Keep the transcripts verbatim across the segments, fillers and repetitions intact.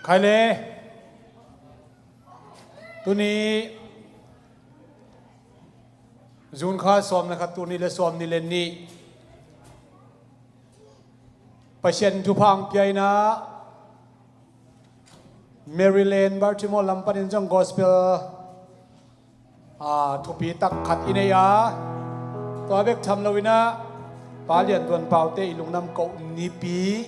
Khai le, tuni June kha sawm le khat, tuni le sawm ni le nih, Pasian thupha ang pia in ah, Maryland, Baltimore lam panin zong gospel a, thupi tak khat i nei a, tua bek tham lo in ah, Pa Lian Tuan Pau te i lungdam koh nipi,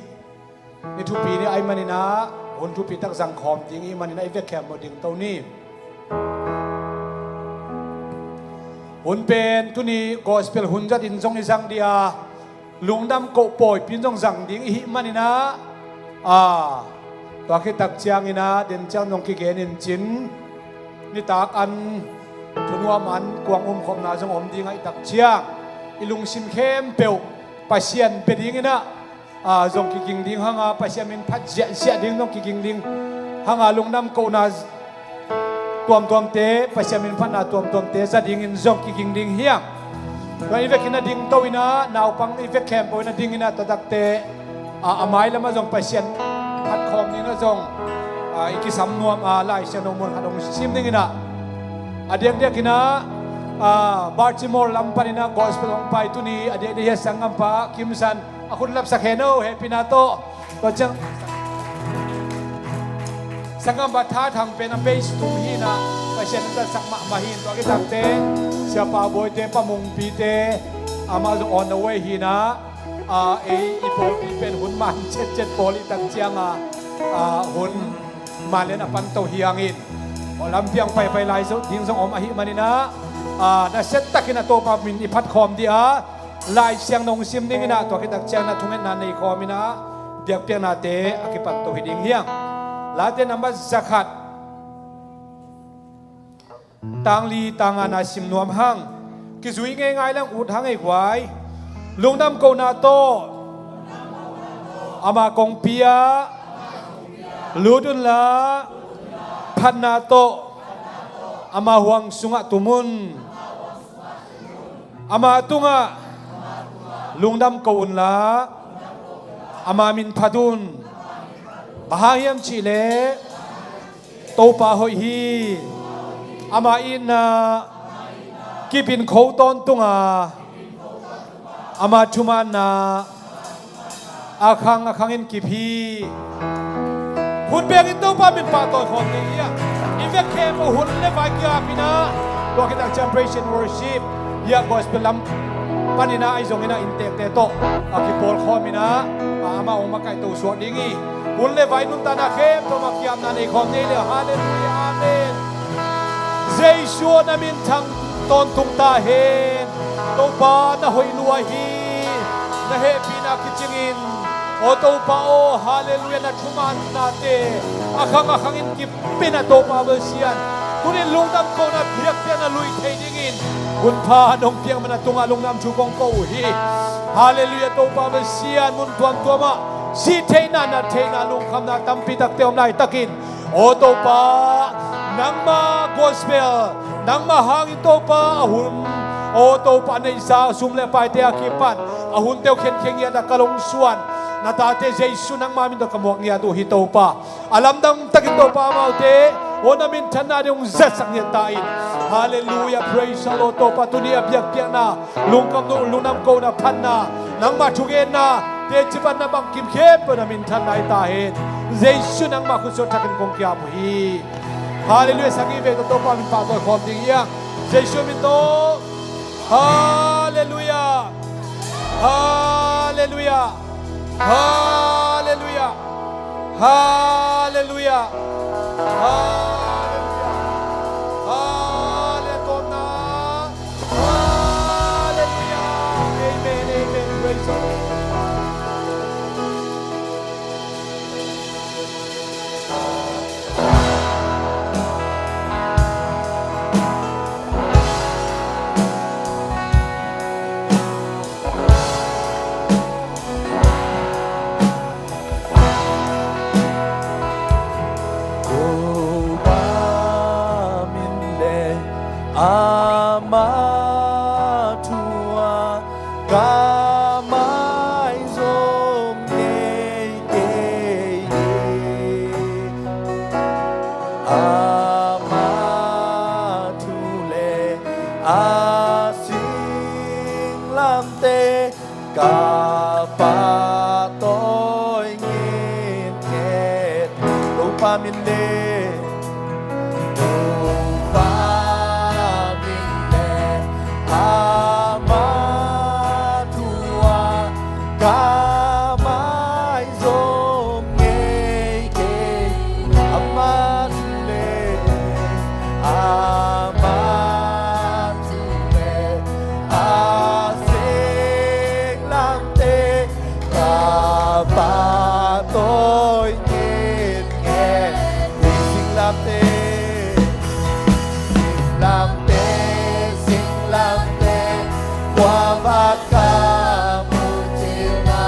ni thupi ni ahih manin ah, hun thupi tak zang khawm ding i hih manin ah, i vekkhempeuh dingto ni. Hun pen tuni gospel hun zat in zong i zang ding a, lungdam koh pawipi in zong zang ding i hih manin ah, a, tua khit tak ciangin ah, den ciang zong kigen in cin, nitak an thunuam an kuang umkhopna zong om ding ahih tak ciang, i lungsim khempeuh Pasian bia dingin ah, a, zong kiging ding hang a, Pasian min phat ziahziah ding zong kiging ding hang a, lungdam kohna tuamtuamte, Pasian min phatna tuamtuamte za dingin zong kiging ding hi hang. Tua i vekin a dingto in ah, naupang i vek khempeuh in a dingin ah, tua takte, a, a mailam ah zong Pasian phat khawm dingin ah zong, a, i kisam nuam a, Lai Siangtho mun khat hong sim dingin ah, a diakdiakin ah, a, Baltimore lam panin ah gospel hong pai tuni, a diakdiak hi a, sanggampa Kim San, a khut lapsak hen aw, hehpihna tawh. Tua ciang sanggampa Tha Thang pen a bass tum hi in ah, Pasian in a zatsak mahmah hi in, tua khit takte Siapa Bawi te, Pa Mung Pi te, amah zong on the way hi in ah, a, ei i pawlpi pen hun man cetcet pawl i tak ciang a, a, hun man lian a pan to hi hang in, aw, lampi ang paipai lai zo ding zong om ahih manin ah, a, nasia takin ah Topa min i phat khawm ding a, Lai Siangtho hong sim dingin ah, tua khit tak ciang in ah thungetna nei khawm in ah, biakpiaknate a kipan to hi ding hi hang. Late nambat za khat, tang li tang ngana sim nuam hang. Kizui ngeingai leng ut hang ei guai. Lungdam kohna tawh ama kongpi ah lut unla, phatna tawh ama huang sungah tum un. Ama tungah lungdam ko unla, ama min phat un. Bang hang hiam cih leh Topa hoih hi. Ama itna kip in kho tawntung a, ama thumanna a khang a khangin kip hi. Hun bengin Topa min pahtawi khawm ding hi a, i vekkhempeuh hun le vai kiap in ah, tua khit tak ciang praise and worship, hiah gospel lam panin ah ahi zongin ah inntekte tawh a kipawl khawm in ah, amah hong makaihto suak ding hi. Hun le vai nuntakna khempeuh mah kiapna nei khawm ni ei le. Halleluiah, amen. Jesu aw, na min thang tawntung ta hen. Topa, na hoih lua hi. Na hehpihna kicingin, aw Topa aw, halleluiah, na thumaannate a khang a khangin kip in ah Topa Pasian, tunin lungdam kohna biakpiakna lui thei dingin hun pha nong piak man a tungah lungdam thu kong ko uh hi. Halleluiah, Topa Pasian, mun tuamtuamah sih theihna, nat theihna, lungkhamna tampi takte om laitakin, aw Topa, nangma gospel, nangma hangin Topa a hun, aw Topa, a neihsa a sum le paite a kipan a hunte uh khenkhe ngiat a ka lungsuan, na tate Jesu nangma min tawh ka muak ngiat uh hi Topa. A lamdang takin Topa amaute, aw, na minthanna ding hong zatsak ngiat ta in. Halleluiah, praise the Lord. Topa, tuni a biakpiakna, lungkam nu, lungdam kohna, phatna, nangma thugenna, teci panna bangkim khempeuh na minthanna hi ta hen. Jesu nangma khutsuah thakin kong kiap uh hi. Halleluiah, sagih vei tawh Topa min pahtawi khawm ding hi hang. Jesu min tawh. Halleluiah. Halleluiah. Halleluiah. Halleluiah. Halleluiah. Halleluiah. Amen. Amen. Praise the Lord. Topa min le ama thu a ka maizum ngei kei hi. A singlamteh ka pahtawi ngitnget. Topa min le, Topa min le, ama thu-ah ka maizum ngei kei. Ama thu le, ama thu le, a singlamteh ka pahtawi ngitnget. Singlamteh, singlamteh, singlamteh, kua bang ka muhtheihna,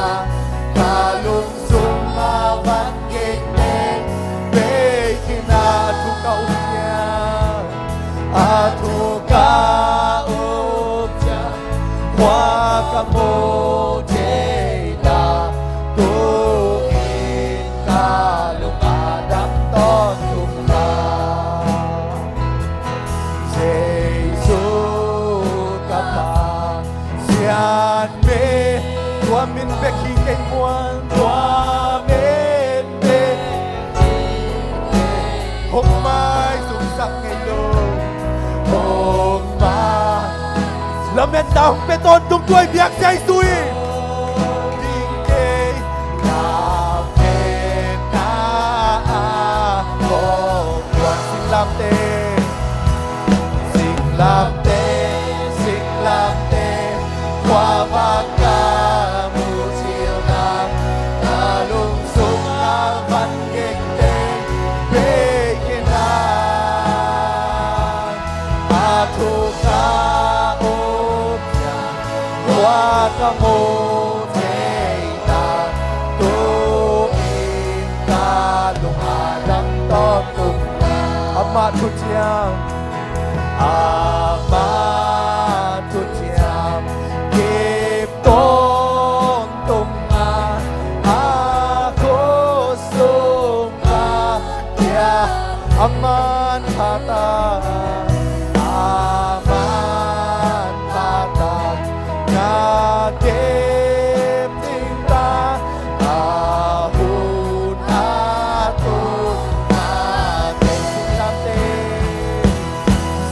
ka lung sung a van kik teng, pei khin a, a thu ka up ciang, a thu ka up ciang, kua ka muhtheihna, tu-in ka lung a dam tawntung lai. Jesu ka Pasian min, tua min bek hi kei muan, tua min bek hi kei. Hong maizumsak ngei lo, hong mai. Lametna hong pia tawntung, tua i biak Jesu hi. Ding kei, lametna ah hong kuan. Singlamteh, singlamteh, singlamteh, kua bang ka muhtheihna, ka lung sung a van kik teng, pei khin a, a thu ka up ciang, kua ka muhtheihna, tu-in ka lung a dam tawntung. Ama thu ciang, ama thu ciang, kip tawntung a, a khut sung a, a man pha ta, a man pha ta, na kip ding ta, a hun a tun a, kei singlamteh,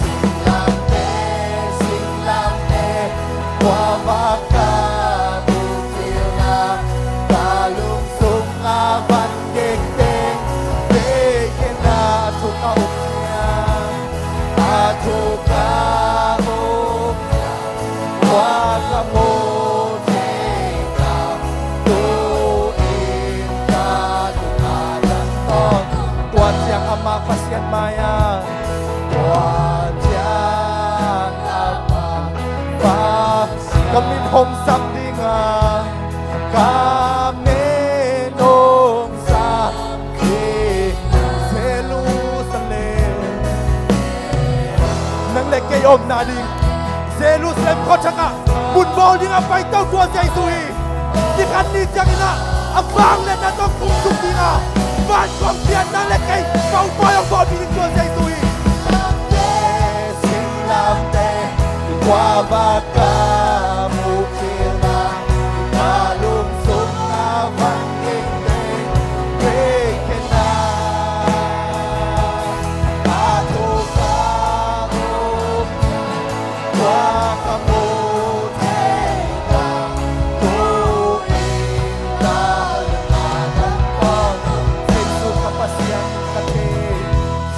singlamteh, singlamteh, kua bang ka muhtheihna, ka lung sung a van kik teng, pei khin a, a thu ka up ciang, a thu ka up ciang, kua ka muhtheihna, tu-in ka lung a dam tawntung. Tua ciang amah Pasian mai-ah, tua ciang amah Pasian, ka min hong sak ding a, ka min hong sak ding Jerusalem. Nang le kei omna ding Jerusalem khuathak ah mun bawl ding a paito tua Jesu hi. Ni khat ni ciangin ah a vangliatna tawh kong tung ding a, van kong pian, nang le kei Topa hong bawlpih ding tua Jesu hi. Singlamteh, singlamteh, kua bang ka muhtheihna, ka lung sung a van kik teng, pei khin a, a thu ka up ciang, kua ka muhtheihna, tu-in ka lung a dam tawntung. Jesu ka Pasian, ka thei.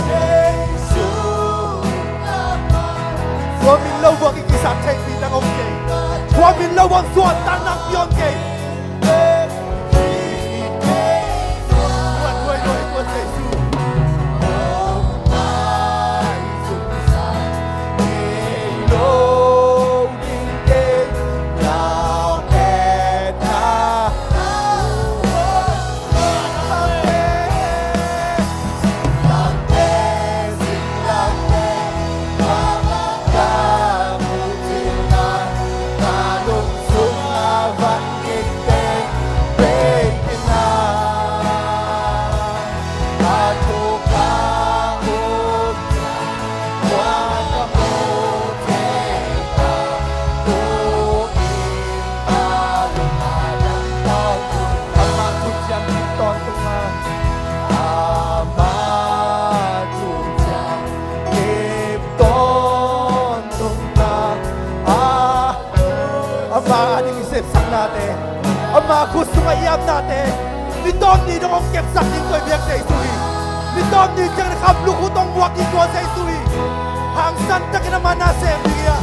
Jesu. Tua min lo bang i kisap theihpih nang om kei. Tua min lo bang suahtak nakpi om kei. Tua, tua, tua, tua Jesu. Nate, ama khut sungah i apnate, ni tawp ni dong hong kepsak ding tua i biak Jesu hi. Ni tawp ni ciang ni kham lukhu tong muak ding tua Jesu hi. Hangsan takin ama na sem ding hi a.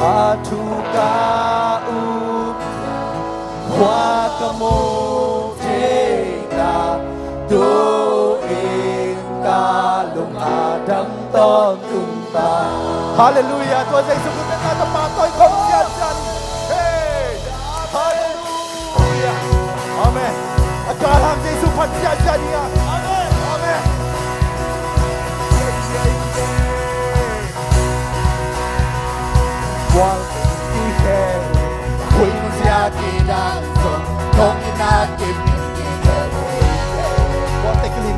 A thu ka up, khua ka mu thei ta, tu-in ka lung a dam tawntung ta. Halleluiah. Tua Jesu Khrist na tapa tawi khawm ciatciat. Hei. Halleluiah. Amen. A galhang Jesu phat ciatciat ni a. Amen. Amen. Kual i khe, huin zia kidang zong, nong ina kim in kikhe. Kual te kilin.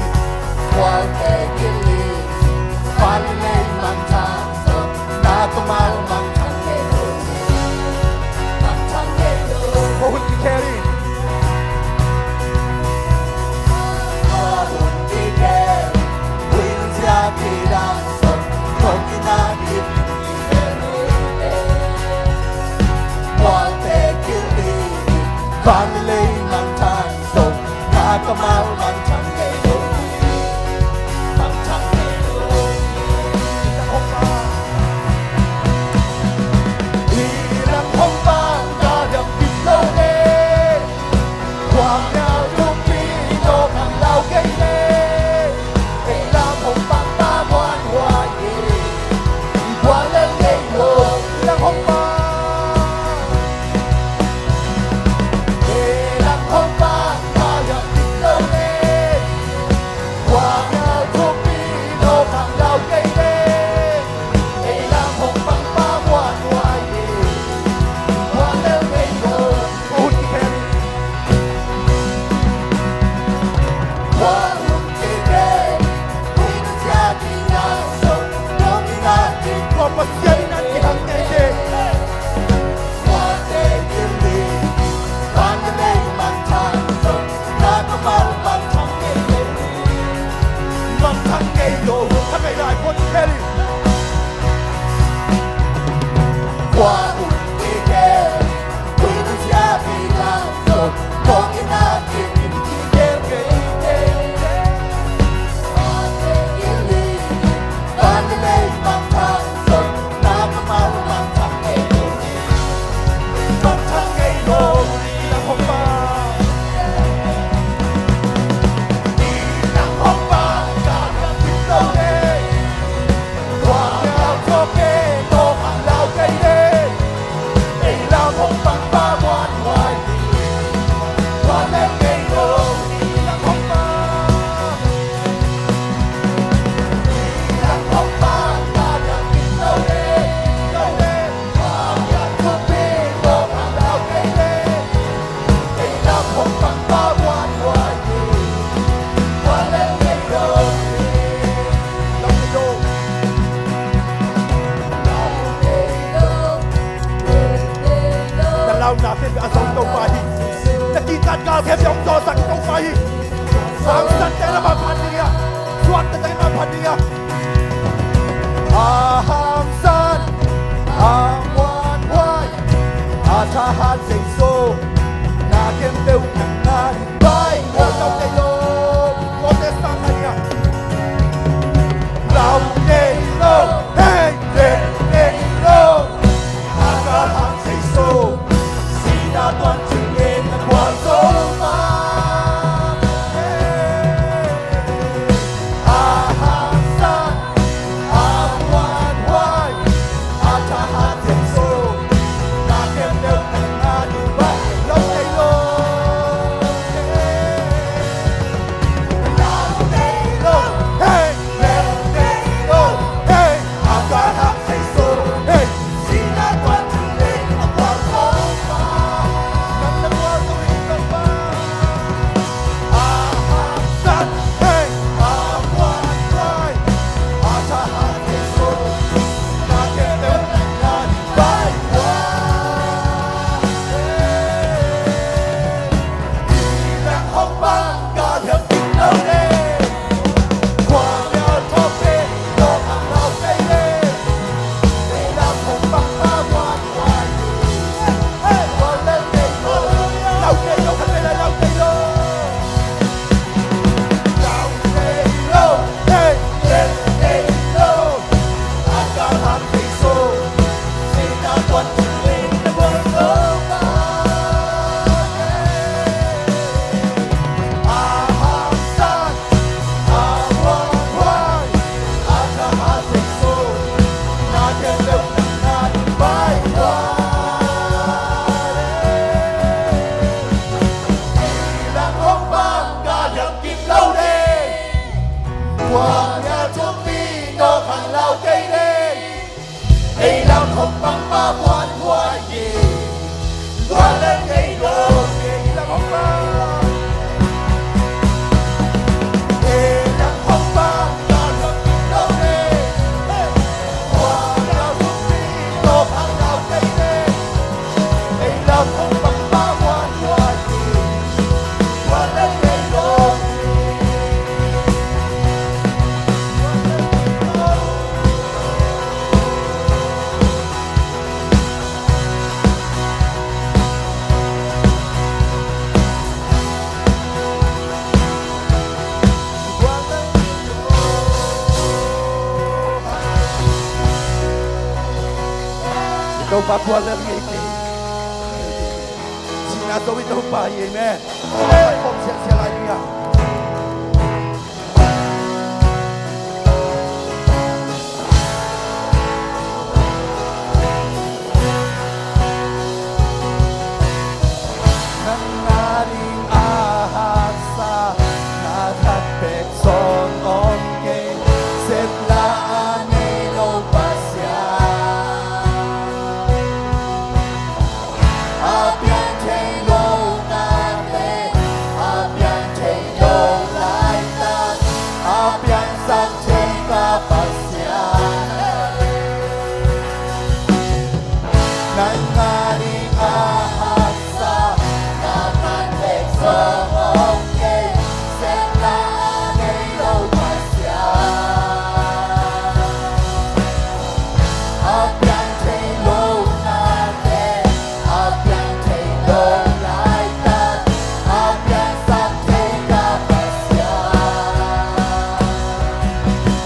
Kual te kilin. Pali lei mangthang zong, na kamau mangthang kei lo. Mangthang kei lo. Ko hun kikhe li. Ko hun kikhe. Huin zia kidang zong, nong ina kim in kikhe. Na launa khempeuh a zong Topa hi. Na kizat gal khempeuh hong zawhsak Topa hi. Hangsan teng na bang phat ding hiam? Suakta teng na bang phat ding hiam? A hangsan, a muanhuai, a thahat Jesu, na khempeuh nang na ding vai. Lau nei lo, lau nei lo, hei, lau nei lo. Khanglau kei leng ei lam hong pang pa muanhuai hi. Tua leng ei lo hi, ei lam hong pang. Ei lam hong pang, tua lam hong lo hi. Tua lam hong pi, tua khanglau kei leng ei lam hong pang pa muanhuai hi. Tua leng ei lo hi. Topa kua lel ngei kei. Sihna zo i Topa hi, amen. Amen. Khop siasia lai ding a. Nang a ding a haksa na khat bek zong om kei, sepna a nei lo Pasian. A piang thei lo nate, a piang thei lo laitak, a piangsak thei ka Pasian. Nang a ding a haksa na khat bek zong om kei, sepna a nei lo Pasian. A piang thei lo nate, a piang thei lo laitak, a piangsak thei ka Pasian.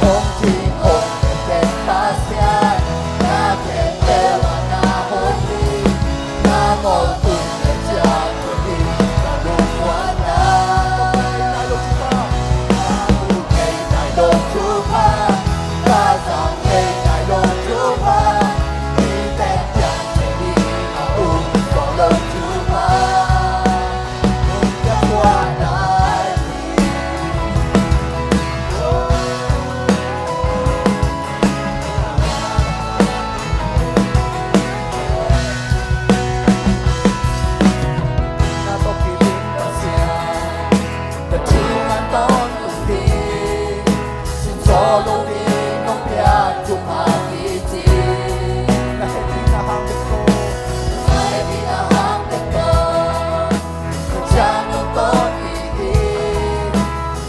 Hong thing hong teten Pasian, na khempeuh a na hoih hi. Na motung le ciang tung hi ka lungmuanna. Ka mu kei nai lo thupha, ka zang kei nai lo thupha, mite piang thei ding a um suak lo thupha. Ka thuak nai hi. Na tawh kibin Pasian, na thu man tawn tung hi. Sin zaw lo ding nong piak thupha hi ci. Na hehpihna hang bek tawh, na hehpihna hang bek tawh, na ciang nong tawn hi hi.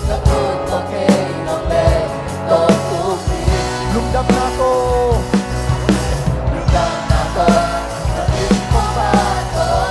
Na thu tawh kei nong leh tawn tung hi. Lungdamna tawh, lungdamna tawh, na min hong phat tawh.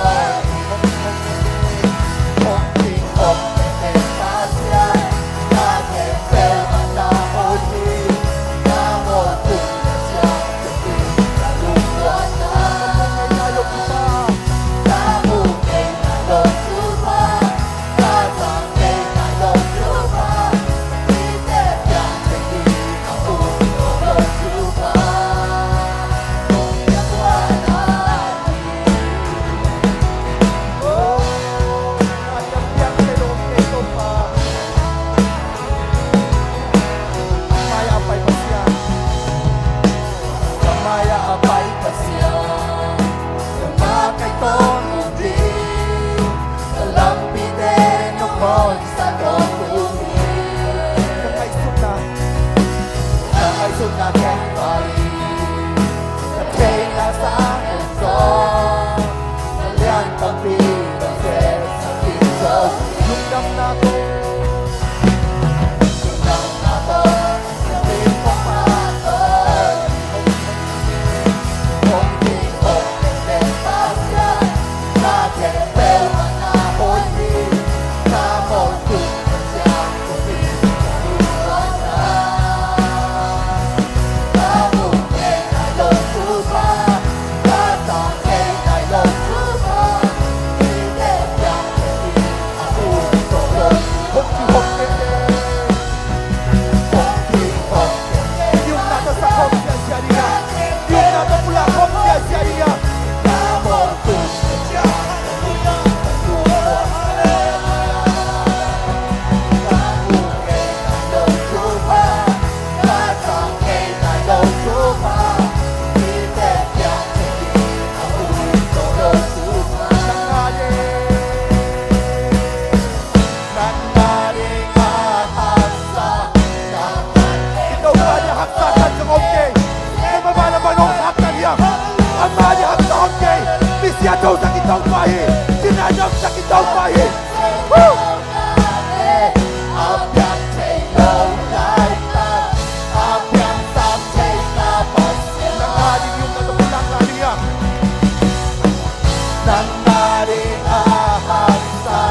Ka ngaihsutna, ka ngaihsutna khempeuh, ka theihna sang in zong, na lian tampi ka sehsak in zong, lungdamna tawh, lungdamna tawh, na min hong phat tawh. Topa hi. Woo! A piang thei lo Laitak, a piangsak theihna Pasian. Nang ading hi ung, nang ading hi ung. Nang ading a haksa,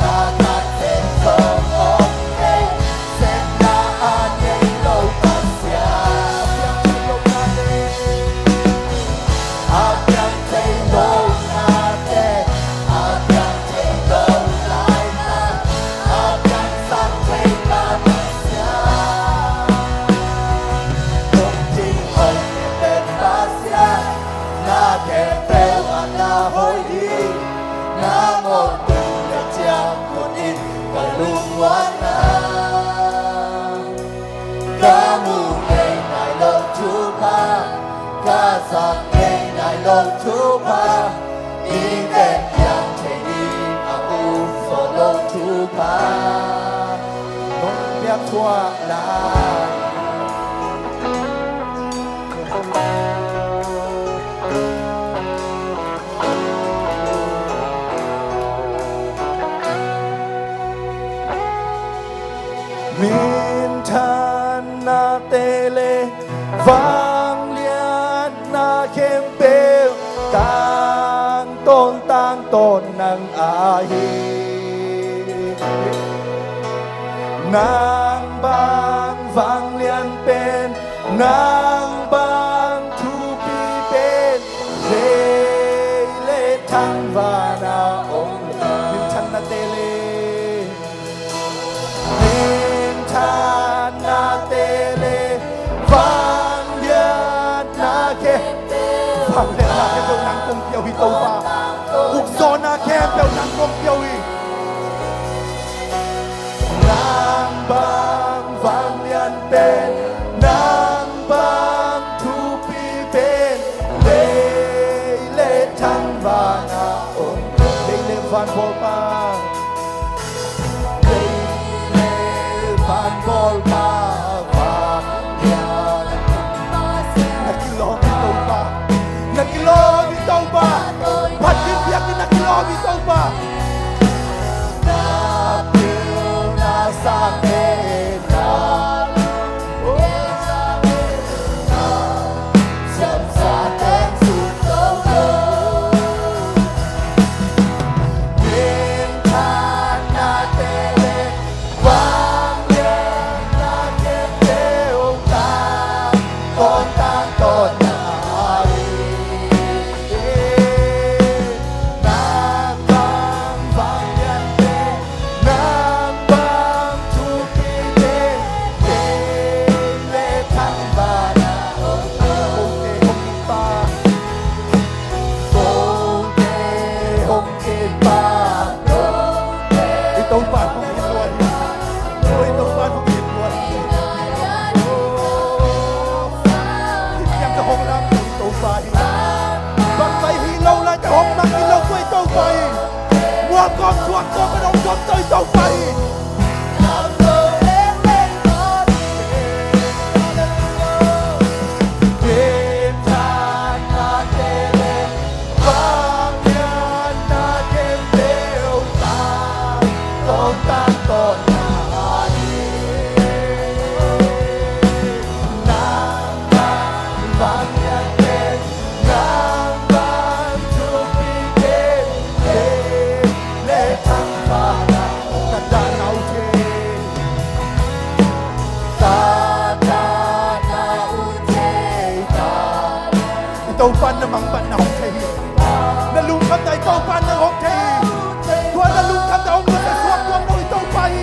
na khat thei zong om kei. Sepna a nei lo Pasian. A piang thei lo Laitak, a piang thei lo Laitak, a piang thei lo Laitak, a piangsak theihna Pasian. Hong ding hong kipet Pasian, na khempeuh ah na hoih hi. Na mawhtu na ciang khut in ka lungmuanna. Ka mu ngei nai lo thupha, ka zak ngei nai lo thupha, mite piang thei ding a um zaw lo thupha. Nong piak thuah lai. Minthanna te le vangliatna khempeuh tangtawn, tangtawn nang ahi. Nang bang vanglian pen, nang bang thupi pen, lei le thangvana om. Minthanna te le, minthanna te le vangliatna khe, vangliatna khempeuh nang kong pia uh hi Topa. Ukzawhna khempeuh nang kong pia uh hi. Nang bang vanglian pen, nang bang thupi pen, lei le thangvana om. Lei le van bawlpa, lei le van bawlpa, vanglian. Na kilawm hi Topa, na kilawm hi Topa. Phat ding biakinn na kilawm hi Topa. Na pil na sang e na, oh, na siamsa teng sut lo lo. Minthanna te le vangliatna khempeuh tangtawn, tangtawn nang ahi. Nang bang vanglian pen, nang bang thupi pen, lei le thangvana om. Kote hong kipa, kote hong kipa, kote. I Topa hong kipa. Oi, Topa hong kipa. Hih ciang ka hong lam Topa hi. Bangmah hi lo lai, ka hong mang hi lo, Topa hi. Mual kawm thuak kawm, ka dong kawm, Topa hi. Vangliatna khempeuh tangtawn, tangtawn nang ahi. Nang bang vanglian pen, nang bang thupi pen, lei le thangvana om. Ka dahna uh thei, ka dahna uh thei ta. I Topa in na mangbatna hong thei hi. Na lungkhamna i Topa in na hong thei hi. Tua na lungkhamna hong nusia suak tuan lo i Topa hi.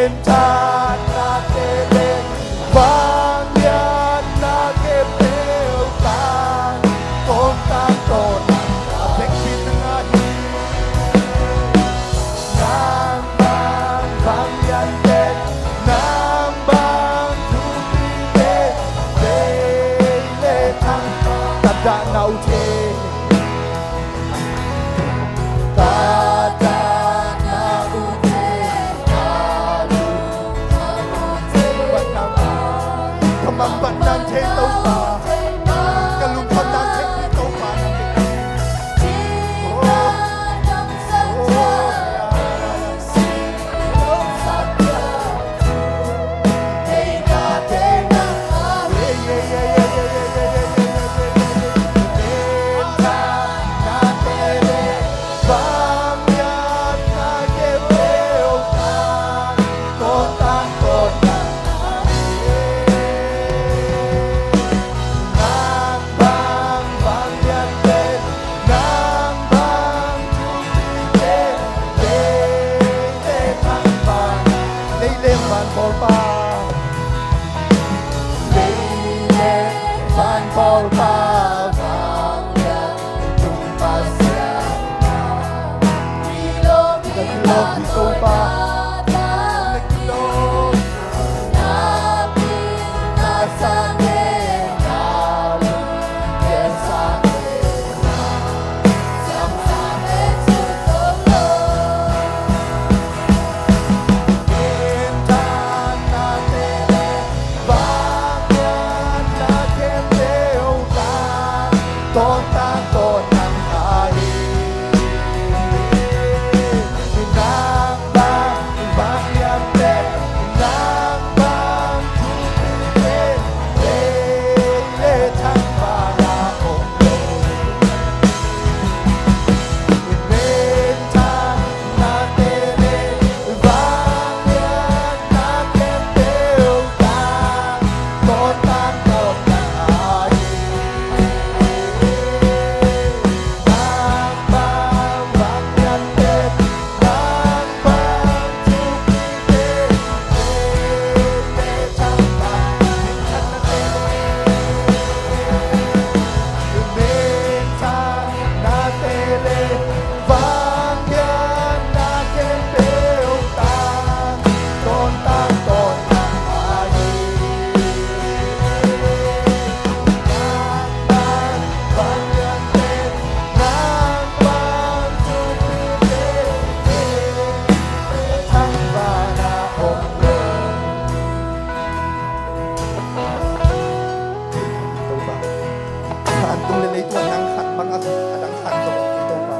Minthanna te le vangliatna khempeuh tangtawn, tangtawn a vekpi nang ahi. Nang bang vanglian pen, nang bang thupi pen, lei le thang, ka dahna uh thei, ka dahna uh Ka lungkhamna theihpih Topa nang hi. Leileng van pawlpa, leileng van pawlpa, vanglian tung Pasian, ka kilawm hi Topa. Topa, a tung le leitung ah nang khat bang a, a dang khat zong om hi Topa.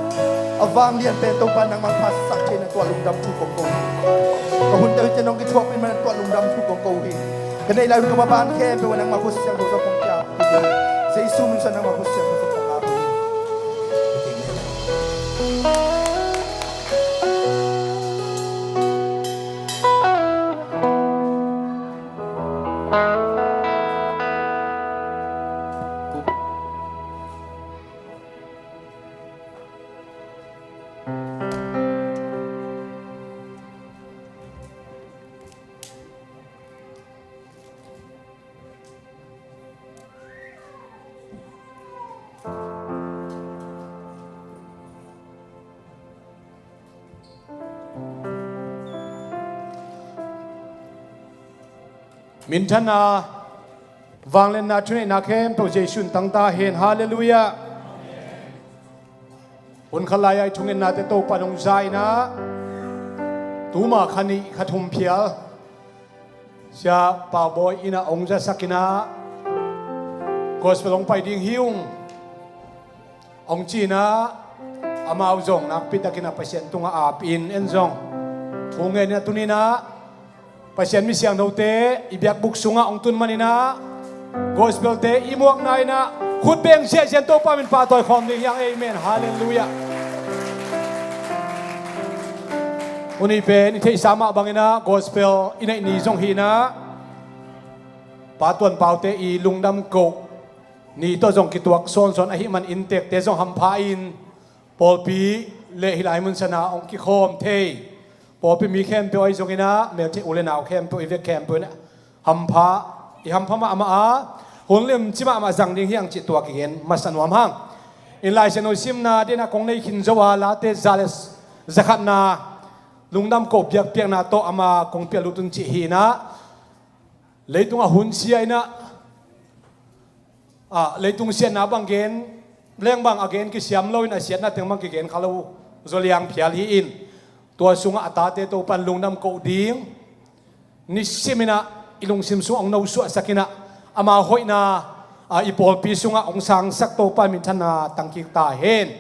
A vanglian pen Topa nangmah phatsak thei na tua lungdam thu kong ko hi. Ka hun tawh hi teh nong kithuahpih man tua lungdam thu kong ko hi. Ka neih lai hun ka maban khempeuh ah nangmah khut siangtho zong kong pia hi. Jesu min suang nangmah khut siangtho zong kong ap hi. Minthanna, vangliatna, thuneihna khempeuh Jesu in tang ta hen. Halleluiah. Hun khat lai-a i thungennate Topa in hong za in ah, tuma kha nih kha thum phial Sia Pau Bawi in ah hong zasak in ah, gospel hong pai ding hi ung hong ci in ah, amau zong nakpi takin ah Pasian tungah ap in, en zong thu ngen in ah, tuni in ah Pasian mi siangthote i biakbuk sungah hong tun man in ah, gospel-te i muakna in ah khut beng ziahziah in Topa min pahtawi khawm ding hi hang. Amen. Halleluiah. Tuni pen i theihsa mah bangin ah gospel i neih ni zong hi in ah, Pa Tuan Paute i lungdam koh ni tawh zong kituak sawnsawn ahih man inntekte zong hampha in, pawlpi le hih lai mun sana hong kikhawm thei pawlpi mi khempeuh ahi zongin ah, meltheih u le nau khempeuh, i vek khempeuh in ah hampha, i hampha mahmah a, hun limci mahmah zang ding hi hang cih tua kigen masa nuam hang. In Lai Siangtho simna dingin ah kong nei khin zo a, Late za le za khatna, lungdam koh biakpiakna tawh ama kong piak lut un cih hi in ah, leitungah hun sia in ah, ah, leitung siatna bang gen leng bang a gen kisiam loin a siatna teng bang kigen kha lo zaw liang phial hi in, tua sungah a tate Topa in lungdam koh ding, nisim in ah i lungsim sungah hong nosuahsak in ah, ama hoihna a, i pawlpi sungah hong sangsak Topa minthanna tangkik ta hen.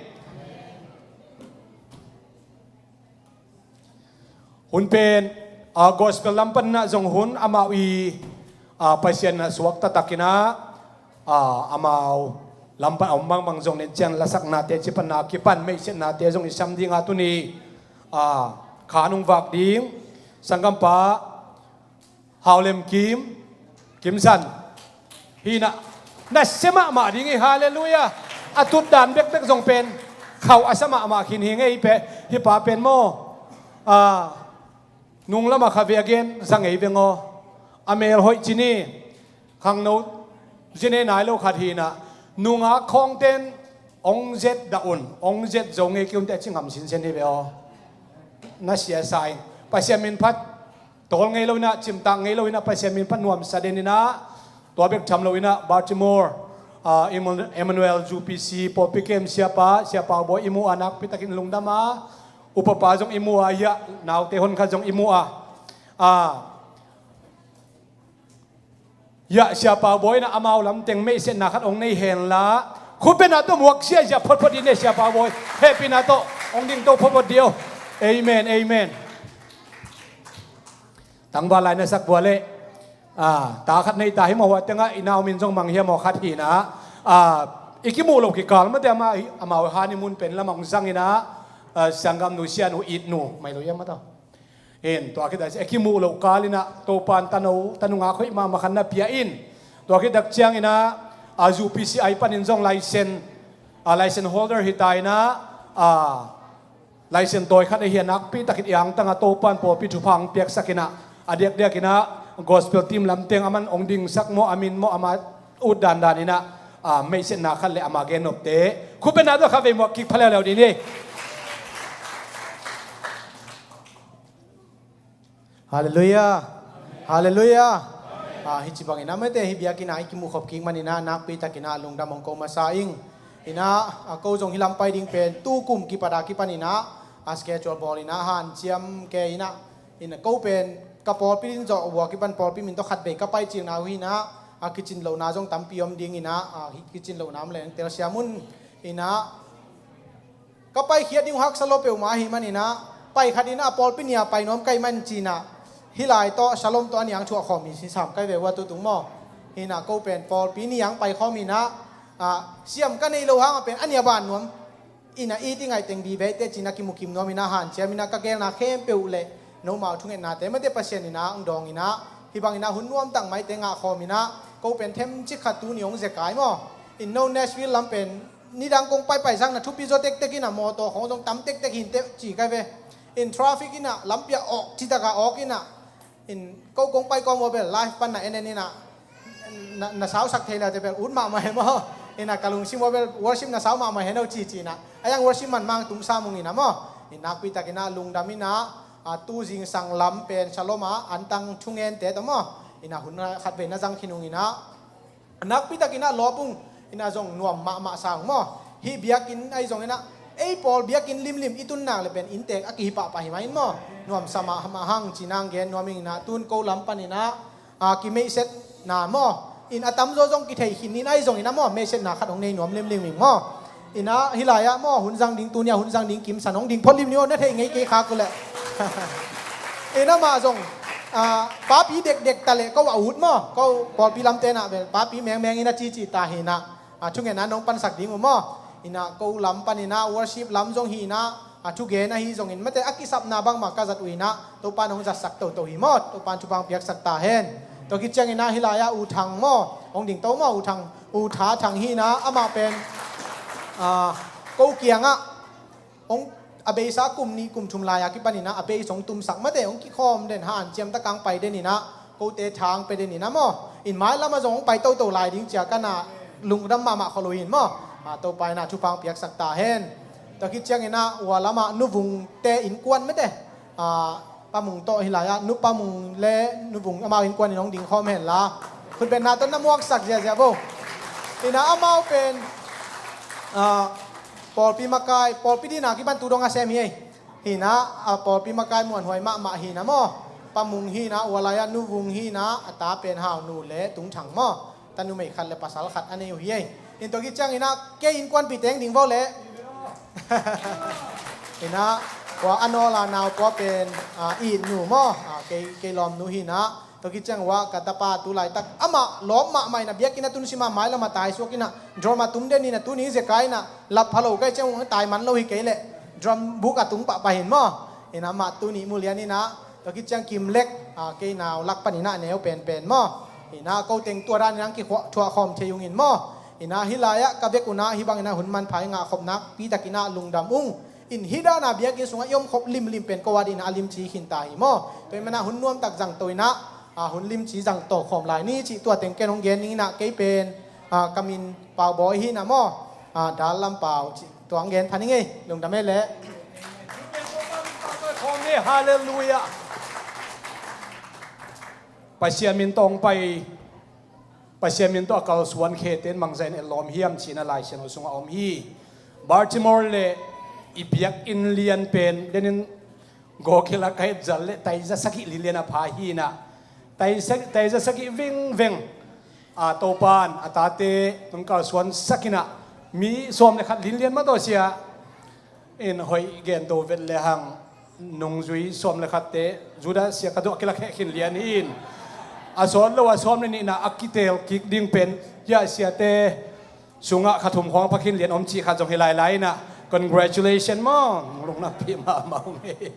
Hun pen, a, gospel lam panin ah zong hun amau i, a, Pasian a suak taktakin ah, a, amau lam pan a om bangbang zong nen ciang lasaknate cipanna kipan meihsetnate zong i sam dingah tuni, a, khan hong vak ding sanggampa Hau Lem Kim, Kim San. Hi in ah, nasia mahmah ding hi, halleluiah. A tutdan bekbek zong pen khauh a sa mahmah khin hi ngei pe, hi pa pen maw. A, nung lamah kha ve a gen za ngei veng aw. A mel hoih cin hi, khangno zine nai lo khat hi in ah, nungak khawngten hong zet dah un, hong zet zo ngei kei un teh ci ngam sinsen hi ve aw. Nasia sa in, Pasian min phat tawl ngei lo in ah, cimtak ngei lo in ah, Pasian min phat nuamsa den in ah, tua bek tham lo in ah, Baltimore, a, Emmanuel U P C pawlpi kem siapa, Siapa Bawi i mu a, nakpi takin lungdam a, upapa zong i mu a, hiah naute hon khat zong i mu a, a, hiah Siapa Bawi in ah amau lam teng meihsetna khat hong nei hen la, khutbetna tawh muak ziahziah photphot dih ni, Siapa Bawi hehpihna tawh hong dingto photphot dih aw. Amen, amen. Tangval lai na sak bua leh, a, ta khat nei ta hi maw, hua tengah i nau min zong mang hi a maw, khat hi in ah, a, i kimuh loh kikal mate amah hi, amau honeymoon pen lamah hong zang in ah, a, sanggamnu sianu itnu mai lo hiam mate. In tua khit a, i kimuh loh kal in ah Topan tanu, tanungak hoih mahmah khat na pia in, tua khit tak ciangin ah, a, U P C i panin zong license, a, license holder hi ta in ah, a, license tawi khat ahi a, nakpi takin i angtang a Topan pawlpi thupha hong piaksak in ah, a diakdiak in ah gospel team lam teng aman hong dingsak maw, a min maw, ama ut dandan in ah, a, meihsetna khat le ama gennopte khutbetna tawh khat vei muak kik pha leuleu dih ni. Halleluiah. Halleluiah. A, hi ci bangin ah mate, hi biakinn ah i kimuh khop kik manin ah nakpi takin ah lungdam hong ko masa ing. In ah, a, ko zong hi lam pai ding pen tu kum kipat a kipan in ah, a, schedule bawl in ah hanciam kei in ah, in ah ko pen ka pawlpi din zawh uh a kipan pawlpi min tawh khat vei ka pai cil na uh hi in ah, a, kicin lohna zong tampi om ding in ah, a, hi kicin lohna om leng telsiam un. In ah, ka paikhiat ding uh haksa lo peuhmah ahih manin ah, pai khat in ah pawlpi nih a pai nuam ka hih manin ci in ah, hih lai tawh Shalom tawh a niang thuah khawm hi sam ka hi ve ua tutung maw. Hi in ah ko pen pawlpi niang pai khawm hi in ah, a, siam ka neih loh hang a pen a nih a ban nuam in ah, i ti ngaih teng di ve teh ci in ah kimu kim nuam in ah hanciam in ah ka geelna khempeuh le nomau thungetnate mate Pasian in ah hong dawng in ah, hi bangin ah hun nuamtak maite ngah khawm in ah, ko pen themcik khat tuni hong zekai maw. In no Nashville lam pen nidang kong paipai zang na thupi zaw tektek in ah, mawtaw khawng zong tam tektek hi in teh ci ka hi ve. In traffic in ah lampi ah awk, citak ah awk in ah, in ko kong pai kawm ua bel live pan na en en in ah, na, na sausak thei le te bel ut mahmah hen maw. In ah ka lungsim ua bel worship na sau mahmah hen aw ci ci in ah, a yang worship man mang tung sa mung in ah maw. In nakpi takin ah lungdam in ah, a, tu zingsang lam pen Shalom ah antang thungente tawh maw, in ah hun khat vei na zang khin ung in ah, nakpi takin ah lawp ung, in ah zong nuam mahmah sa ung maw. Hih biakinn ahi zongin ah, ei pawl biakinn limlim i tun nak le pen inntek a kihi pahpah hi mah in maw. Nuamsa mahmah hang ci nang gen nuam ing in ah, tun ko lam panin ah, a, kimeihsetna maw, in a tamzaw zong kithei khin in ahi zongin ah maw, meihsetna khat hong nei nuam limlim ing maw. In ah hih lai ah maw, hun zang ding, tuni ah hun zang ding Kim San hong ding phot lim ni aw, na theih ngei kei khak uh leh. In amah zong, a, papi dekdek ta leh ko a ut maw, ko pawlpi lamte nah bel papi mengmeng in a cici ta hi nah, a, thungetna nong pansak ding uh maw. In ah ko lam panin ah worship lam zong hi nah, a, thugen ahi zongin mate a kisapna bangmah ka zat uh in ah, Topa nong zatsak toto hi maw, Topa thupha piaksak ta hen. Tua khit ciangin ah hih lai ah U Thang maw, hong dingto maw, U Thang, U Tha Thang hi nah, amah pen, a, ko kiangah hong, a beisa kum nih kum thum lai a kipanin ah a beis hong tumsak mate, hong kikhawm den, hanciam tak hong pai den in ah, kote thang pe den in ah maw. In mailam ah zong hong pai toto lai ding ci a ka na lungdam mahmah khol uh in maw. A, Topa in ah thupha piaksak ta hen. Tua khit ciangin ah ua lam ah Nu Vungte innkuan mate, a, Pa Mung tawh hih lai ah, Nu Pa Mung le Nu Vung amau innkuan in hong ding khawm hen la. Khutbetna tawh na muaksak ziahziah bo. In ah amau pen, a, pawlpi makai, pawlpi din a kipan tu dong a sem hi ei. Hi nah, a, pawlpi makai muanhuai mahmah hi nah maw. Pa Mung hi nah, ua lai ah Nu Vung hi nah, a ta pen Hau Nu le Tung Thang maw. Tanumei khat le pasal khat a nei uh hi ei. In tua khit ciangin ah kei innkuanpih teng ding vaw leh. In ah kua a nawl a nau kua pen, ah, i it nu maw? Ah, kei, kei lawmnu hi in ah. Tua khit ciang uah ka tapa tu laitak amah lawm mahmah in ah biakinn a tun sim a mailam a taisuak in ah drum a tum den in ah tuni zeka in ah lap pha lo kai ciang ung a tai man lo hi kei leh drum buk a tung pahpah hin maw? In ah amah tuni mu lian in ah tua khit ciang Kimlek, ah, kei nau lak panin ah neu penpen maw? In ah ko teng tua dan in ah kikhuah thuah khawm thei ung in maw? In ah hih lai-ah ka vek un ah hih bangin ah hun manpha i ngah khop nakpi takin ah lungdam ung. In hih dan a biakinn sungah i om khop limlim pen ko a dingin ah a limci khin ta hi maw? Tua ahih manin ah hun nuamtak zangto in ah, ah, hun limci zangto khawm lai ni cih tua teng ken hong gen ning in ah kei pen, ah, ka min Pau Bawi hi in ah maw? Ah, Dal Lam Pau cih tua hong gen pha ning ei. Lungdam ei leh. Halleluiah. Pasian min tawh hong pai, Pasian min tawh a kalsuan khete in mangzahin etlawm hiam ci-in a Lai Siangtho sungah a om hi. Baltimore le i biakinn lian pen denin gawkila ka het zal le taiza sagih linlian a pha hi in ah. Taiza, taiza sagih vingveng a Topa'n a tate hong kalsuansak in ah mi sawm le khat linlian mah tawh sia in hoih gento vet le hang nungzui sawm le khatte Judas sia ka duh a kilak heh khin lian hi in. A sawt lo a sawm le nihna a kitel kik ding pen hia siate sungah kha thum khawng a pha khin lian om cih khat zong hi lailai in ah congratulation maw. Lungdampi mahmah ung ei.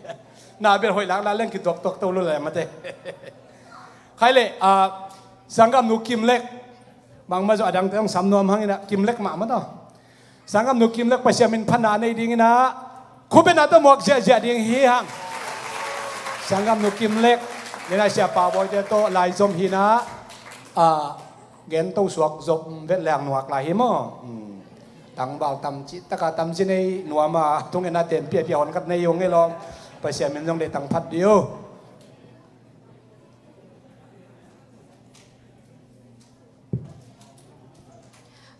Na bel hoih lak la leng kituaktuak to lo lai mate. Khai leh, ah, sanggamnu Kimlek. Bangmah zong a dangte zong sam nuam hang in ah Kimlek mahmah tawh. Sanggamnu Kimlek Pasian min phatna a nei ding in ah khupetna tawh muak ziahziah ding hi hang. Sanggamnu Kimlek in ah sia Pau Bawite tawh laizom hi in ah, ah, gento suak zop vet leng nuak lai hi maw? Hmm. Tangval tam cih taka tam ci nei nuam a thungen a tenpih a pia hon khat nei ung ei lawm. Pasian min zong deih tang phat dih uh.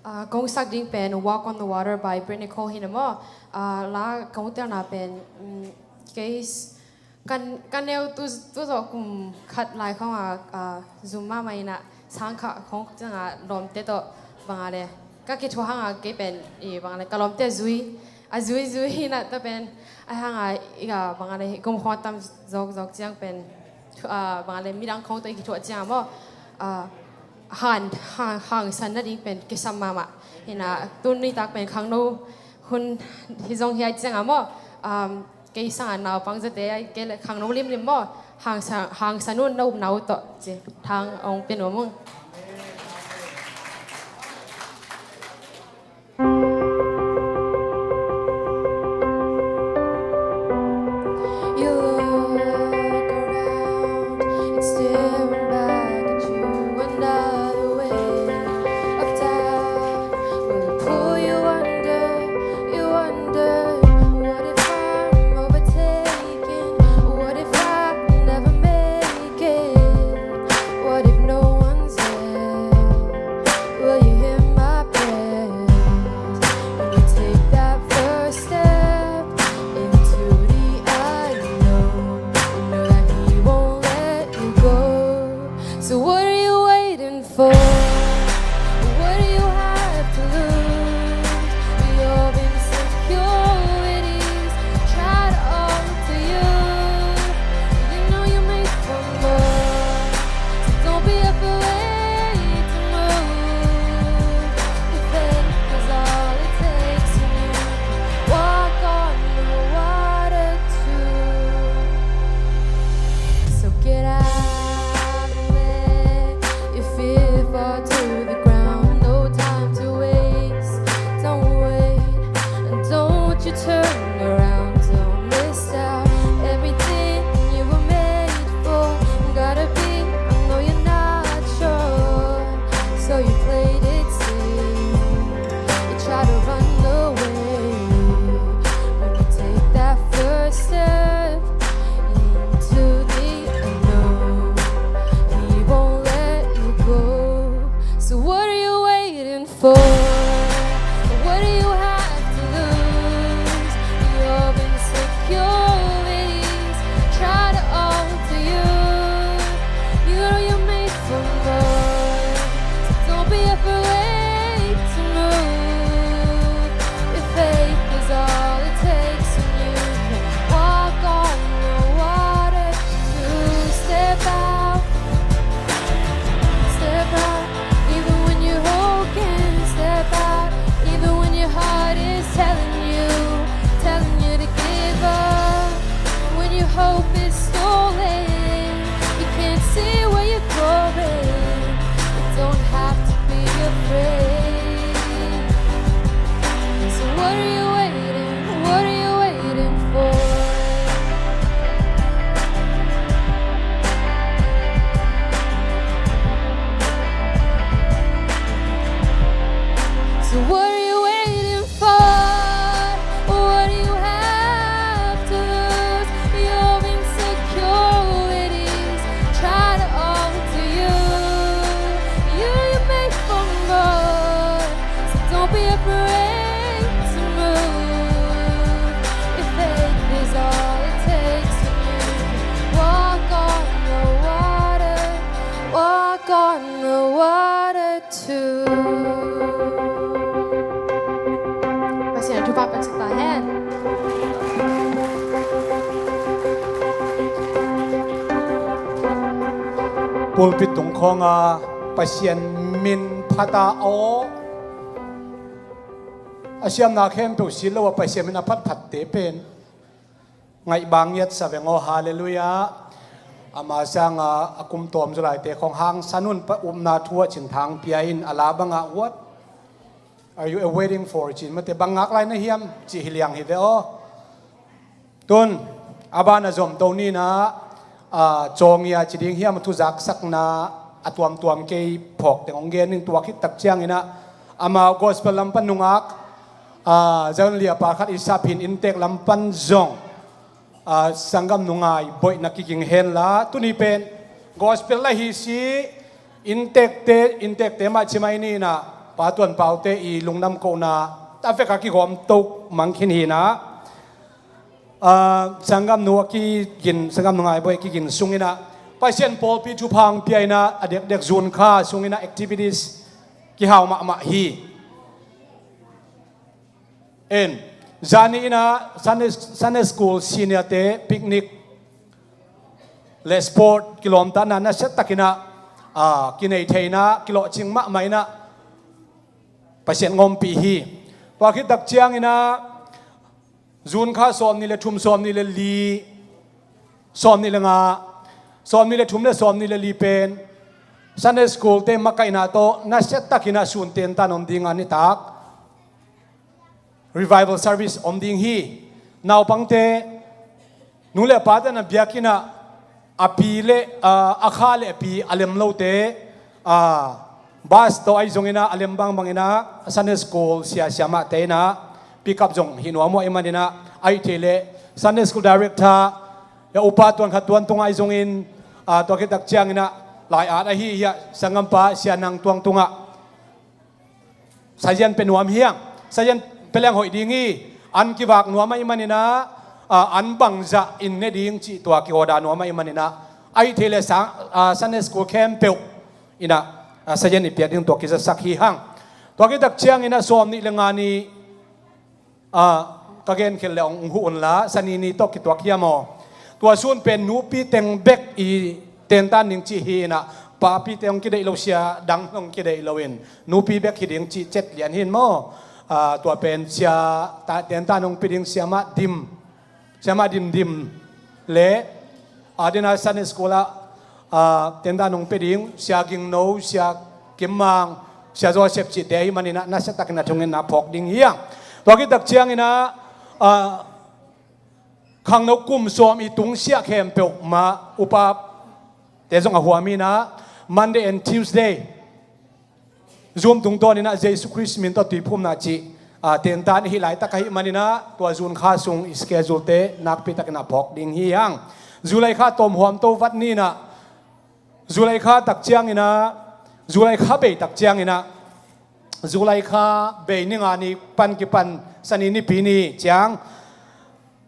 Ah, kong sak ding pen Walk on the Water by Brittany Cole hi in ah maw? Ah, la kong telna pen, mm, kei s-, kan, kan neu tu, tu zawh kum khat lai khawng a, ah, zum mahmah in ah sang khat khawng ciang a lawmte tawh bang a le ka kithuah hang a kei pen i bang a le ka lawmte a zui, a zui zui in ah tua pen a hang a i ka bang a le kum khawng a tam zawkzawk ciang pen, ah, bang a le midang khawng tawh i kithuah ciang a maw, ah, han, hang, hangsan nading pen kisam mahmah. Hi in ah tuni tak pen khangno hun hi zong hi a ciang a maw, um, kei sang a naupang zate a kei le khangno limlim maw, hangsan, hangsan un na upna uh tawh ci thang ong pia nuam ung. You look around, it's staring back at you. Another wave of doubt will pull you under, you under. What if I'm overtaken? What if I never make it? What if no one's there? Will you hear my prayers? When you take that first step into the unknown, you know that he won't let you go. So what are you waiting for? What do you have to lose? Your insecurities try to alter you. You know you're made for more. So don't be afraid to move. Your faith is all it takes, and you can walk on the water too. So get out and let your fear fall to the ground. No time to waste. Don't wait, and don't you turn around. Don't miss out. Everything you were made for. Gotta be, I know you're not sure. So you played it safe. You try to run away. When you take that first step into the unknown, he won't let you go. So what are you waiting for? What do you have to lose? Your insecurities try to alter you. You know you're made for more. So don't What are you waiting for? What do you have to lose? Your insecurities try to alter you. You, you're made for more, so don't be afraid to move. If faith is all it takes to move, walk on the water, walk on the water. Pasian thupha pia sa ta hen. Pulpit tung khawng a Pasian min phat a aw, a siamna khempeuh si lo a Pasian min a phatphatte pen ngaih bang ngiat sa veng aw, halleluiah. Ama sanga a kum tawm zu laite khawng hangsan un, pa upna thu a cin thang pia in, a la bangah, what are you waiting for? Cin mate, bang ngak lai na hiam, ci hi liang hi ve aw. Tun a ban a zom to nina, a, cawngia ci ding hiam, thu zaksakna a tuamtuam kei phawk teng hong gen ning. Tua khit tak ciangina ama gospel lam pan nungak, a, zan lia pa khat i sap hin inntek lam pan zong, a, sanggam nungai boihna kiging henla, tuni pen gospel la hi si, inntekte, inntekte mah ci mai nina, Pa Tuan Paute i lungdam kohna ta veka kigawm to mang khin hina, a, sanggam nu a kigin, sanggam nungai boih kigin sungina Pasian pawlpi thupha hong pia ina a dekdek June kha sungina activities kihau mahmah hi. En, zani ina Sunday, Sunday School senior te picnic le sport kilawmtatna nasia takina, a, kinei theina kilawhcing mahmah ina Pasian ngawmpih hi. Tua khit tak ciangina June kha sawmnih le thum, sawmnih le li, sawmnih le nga, sawmnih le thum le sawmnih le li pen Sunday School te makaihna tawh nasia takina sun tentan om dinga nitak revival service om ding hi. Naupangte, nu le pate na biakina a pi le, a, a kha le a pi a lem lote, a, bus tawh ahi zongina a lem bangbangina Sunday School sia siamahte ina pick up zong hi nuam uh ahi manina, ahi thei le Sunday School director, ya upa tuan khat tuan tunga ahi zongin, a, tua khit tak ciangina lai at ahi hiah sanggampa sia nang tuang tunga sazian pe nuam hiang, sazian pe leng hoih ding hi. An kivak nuam ahi manina, a, an bangzah in ne ding cih tua kihoda nuam ahi manina, ahi thei le sang, a, Sunday School khempeuh ina, a, sazian i piak ding tua kizasak hi hang. Tua khit tak ciangina sawmnih le nga ni, a, ka gen khel le hong huh unla, sani ni tawh kituak hiam aw. Tua sun pen nupi teng bek i tentan ding cih hi ina, papi teng hong kideih lo, sia dang hong kideih lo in nupi bek hi ding cih cet lian hin maw. A, tua pen sia ta, tentan hong pi ding siamah dim, siamah dimdim le, a, dena Sunday School ah, a, tentan hong pe ding sia Gingno, sia Kimmang, sia Joseph cihte ahi manina nasia takina thungetna phawk ding hiang. Tua khit tak ciangina, a, khangno kum sawm i tungsiah khempeuh mah upate zong a huam ina Monday and Tuesday Zoom tungtawn ina Jesu Khrist min tawh tuiphumna cih, a, tentan i hih laitak ahi manina tua June kha sung i schedule te nakpi takina phawk ding hi hang. July kha tawm huam to vat nina, July kha tak ciangina, July kha bei tak ciangina, July kha bei ni nga ni pan kipan sani nipi ni ciang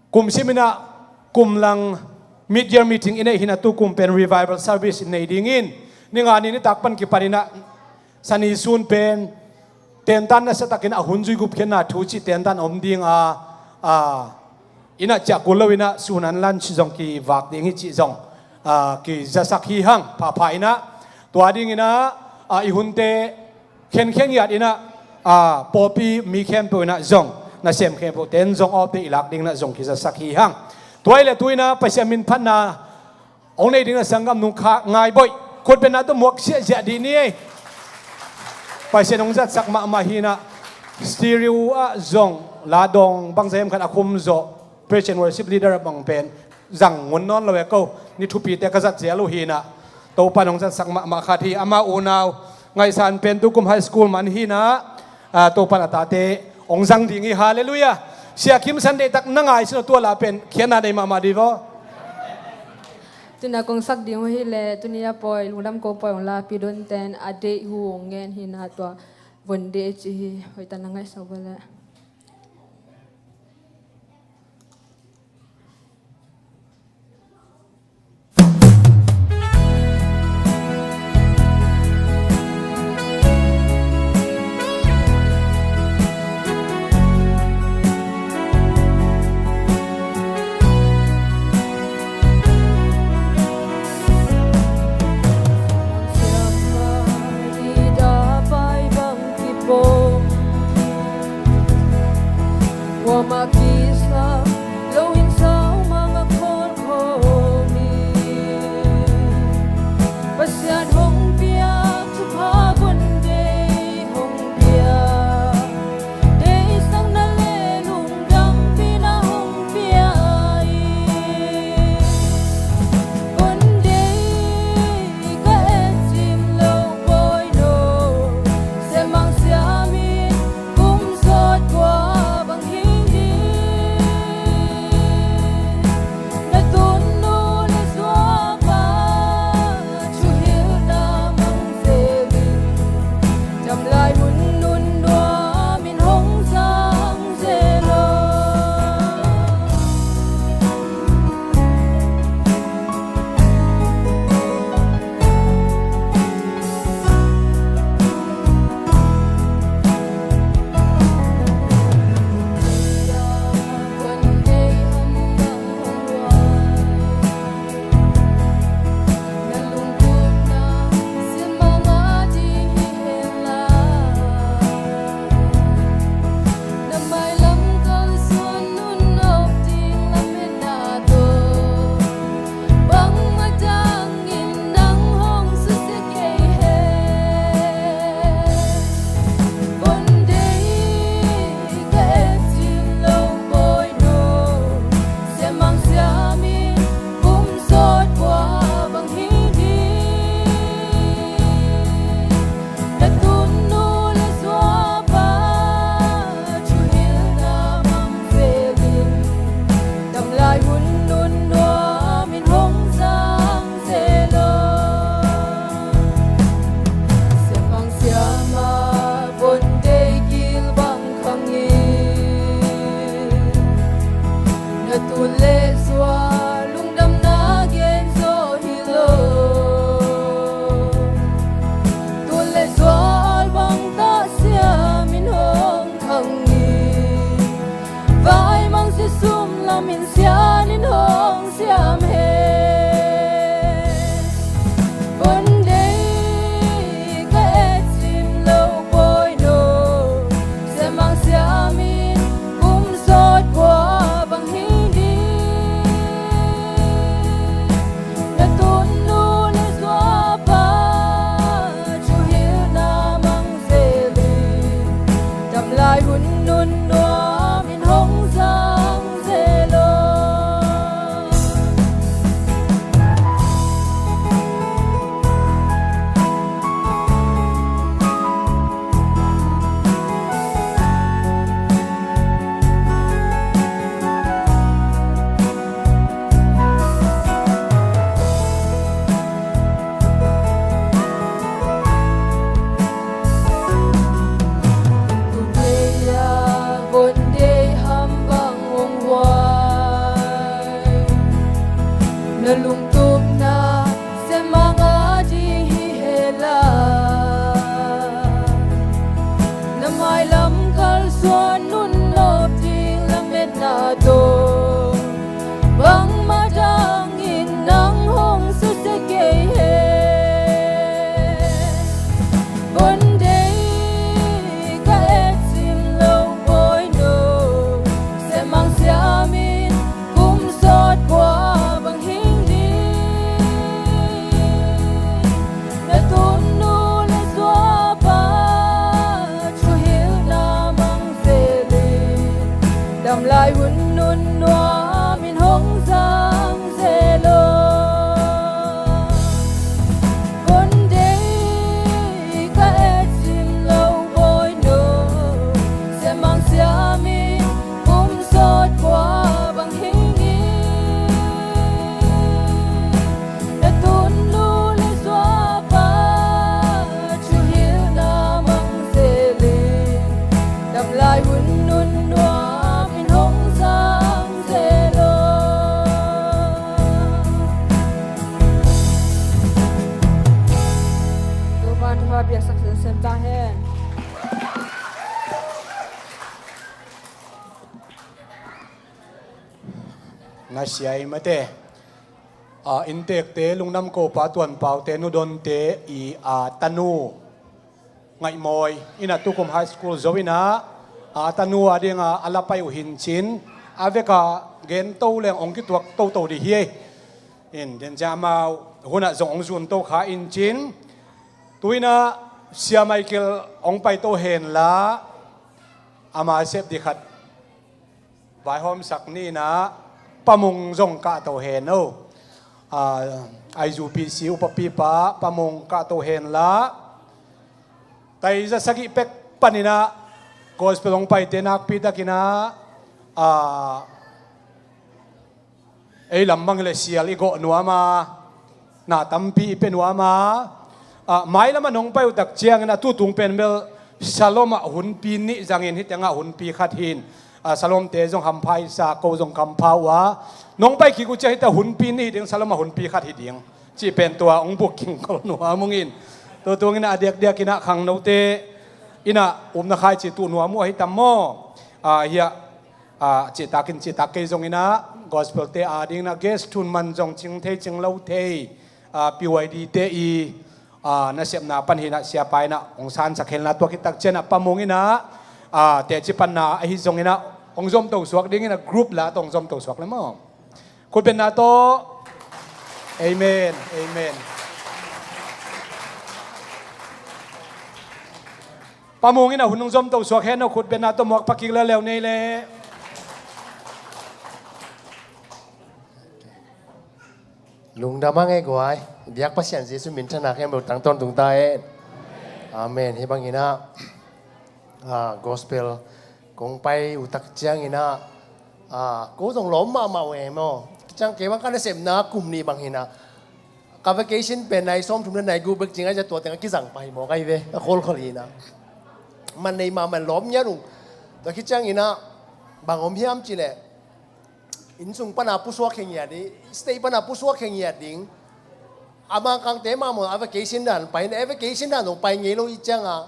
kum simina kum lang mid-year meeting i neih hina tu kum pen revival service i nei dingin ni nga ni nitak pan kipanina sani sun pen tentan nasia takina a hun zui gupkhiatna thu cih tentan om dinga, a, ina ciah kul lo ina sun an lunch zong kivak ding hi cih zong, a, kizasak hi hang phapha ina. Tua dingina, a, i hunte khenkhen ngiat ina, a, pawlpi mi khempeuh ina zong nasem khempeuh ten zong awpte i lak dingina zong kizasak hi hang. Tua i le tu ina Pasian min phatna hong nei dingina sanggam nung kha ngai boih khut benna tawh muak siahsiah dih ni ei. Pasian hong zatsak mahmah hina stereo ah zong la dawng bangza hiam khat a khum zawh praise and worship leader a bang pen zang ngun nawn lo e ko. Ni thupite ka zat zel uh hina Topan hong zatsak mahmah khat hi. Ama unau ngaihsan pen tukum high school man hina, A, Topan a tate hong zang ding hi. Halleluiah. Sia Kim Sunday tak na ngaihsun uh, tua la pen khiatna nei mahmah dih vaw. Tuna kong sak ding uh hi leh, tuni a pawi, lungdam ko pawi hong lapi donten a deih hu hong ngen hi na, tua Von Day ci hi. Hoih tak na ngaihsak uh leh. Kipom, kuamah kisam lo in saumang a kholkhol mi. Pasian hong piak thupha Von Day hong piak. Deihsakna le lungdampihna hong pia hi. Von Day ka et cin lo bawi no, siamang siamin kum sawt kua bang hi ding. Na tun nu le suapa thuhilhna mang zel in, damlai hun nun nuamin hong zang zel aw. Bangmah dangin nang hong susia kei hen. Von Day ka et cin lo bawi no, siamang siamin kum sawt kua bang hi ding. Na tun nu le suapa thuhilhna mang zel in, damlai hun nun nuamin hong zang zel aw. Siamang siama Von Day kil bang khang in, na tun le sual lungdamna gen zaw hi lo. Tun le sual bang tah siamin hong khang hi. Vai mang sia sum lamin sianin hong siam hen. Von Day ka et cin lo bawi no, siamang siamin kum sawt kua bang hi ding. Na tun nu le suapa thuhilhna mang zel in, damlai hun nun nuamin hong zang zel aw. Tua lei-a Von Day ham bang hong huai. Na lungtupna siamang a ding hi hen la, na mailam kalsuan nun nop ding lametna tawh bangmah dangin nang hong susia kei hen. Von Day ka et cin lo bawi no, siamang siamin kum sawt kua bang hi ding. Na tun nu le suapa thuhilhna mang zel in, damlai hun nun nuamin hong zang zel aw. Von Day ka et cin lo bawi no, Na sia i mate. A, inntekte, lungdam kopa tuanpaute, nudonte i, a, tanu ngaihmawi ina tukum high school zo ina, a, tanu a dinga a lapai uh hincin a veka gento leng ong kituak toto di hi ei. In den cia amau huna zong ong zun to kha incin, tuina Sia Michael ong pai to henla, ama sep di khat vaihawmsak nina Pamung zong kahto hen o. A, I U P C upapipa Pamung kahto henla, taiza sagih pek panina gospel hong paite nakpitakina, a, ei lam bang le sial i gawh nuama, na tampi i pe nuama, a, mailamah nong pai uh tak ciangin a tutung pen bel Salom ah hunpi nih zangin hitiangah hunpi khat hin, a, Salomte zong hampha i sa, ko zong kampha uh a, nong pai kik uh ciang hita hunpi nih hi ding, Salom ah hunpi khat hi ding cih pen tua ong buk kingkol nuam ungin, tutungin a diakdiakin a khangnote ina upna khaici tuh nuam uh ahi tam maw? A, hiah a, cihtakin cihtak kei zongina, gospel te adingina guest thun man zong cing thei cing lo thei, a, P Y D te i, a, nasepna pan hina siapa ina hong sansak henla, tua kitak ciana Pamung ina, a, teci panna ahi zongina hong zomto suak dingina group la tong zomto suak le maw? Khutbetna tawh. Amen. Amen. Pamung ina hun hong zomto suak hen o, khutbetna tawh muak pakik leuleu nei le. Lungdam a ngei guai. Biak Pasian Jesu min thana khem lo tang ton tung ta hen. Amen. Hi bangina, a, gospel kong pai uh tak ciangina, a, ko zong lawm mahmah uh e maw? Ciang kei bang ka nasepna kum nih bang hina, ka vacation pen nai sawm thum le nai gu bek cing a, tua teng a kizang pai maw kai ve, ka kholkhol hina. Man nei mahmah, lawm ngiat uh. Tua khit ciangina bang om hiam cileh, inn sung pana pusuak khe ngiat ding, state pana pusuak khe ngiat ding. A Mangkangte mahmah a vacation dan pai in, a vacation dan dong pai ngei lo i cianga,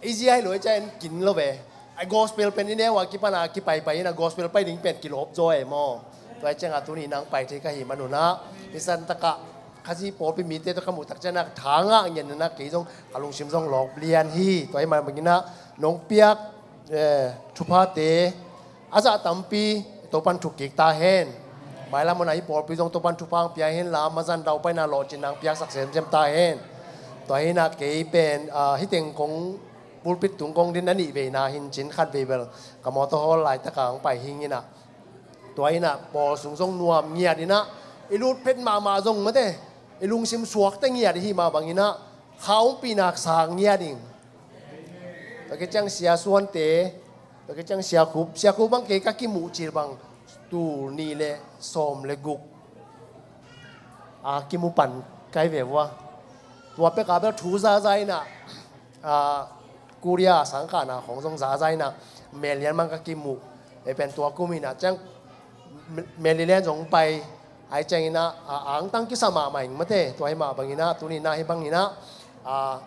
i zia hi lo i ciangin kin lo ve. A gospel pen i neu a kipana kipaipai ina gospel pai ding pen kilawp zaw e maw? Tua i cianga tuni nang pai thei ka hi manuna, i san taka Khazih pawlpi mite tawh ka muh tak ciana thangah ngiatna kei zong ka lungsim zong lawp lian hi. Tua i man bangina nong piak, eh, thuphate a zah tampi Topan thuk kik ta hen. Mailam hun a hi pawlpi zong Topan thupha ang pia hen la, mazan daupaina lawhcinna ang piaksak semsem ta hen. Tua hina kei pen, ah, hiteng kong pulpit tung kong din a nih veina hincin khat vei bel ka mawtaw hawl laitaka ang pai hingina, tua hina pawl sung zong nuam ngiat ina, i lut phet mahmah zong mate, i lungsim suakte ngiat ihi mah bangina kha umpihnak sang ngiat ing. Tua kiciang Sia Suante, tua kiciang Sia Khup, Sia Khup bang kei ka kimuh cil bang tul nih le sawm le guk a kimu pan kai ve vua. Tua peka bel thu zaza ina, a, Korea sangkahna khong zong zaza ina, mel lian bang ka kimuh. Ei pen tua kum ina ciang mel lian zong pai, ai ciangina, a, angtang kisa mahmah ing mate, tua hi mah bangina, tunina hi bangina, a,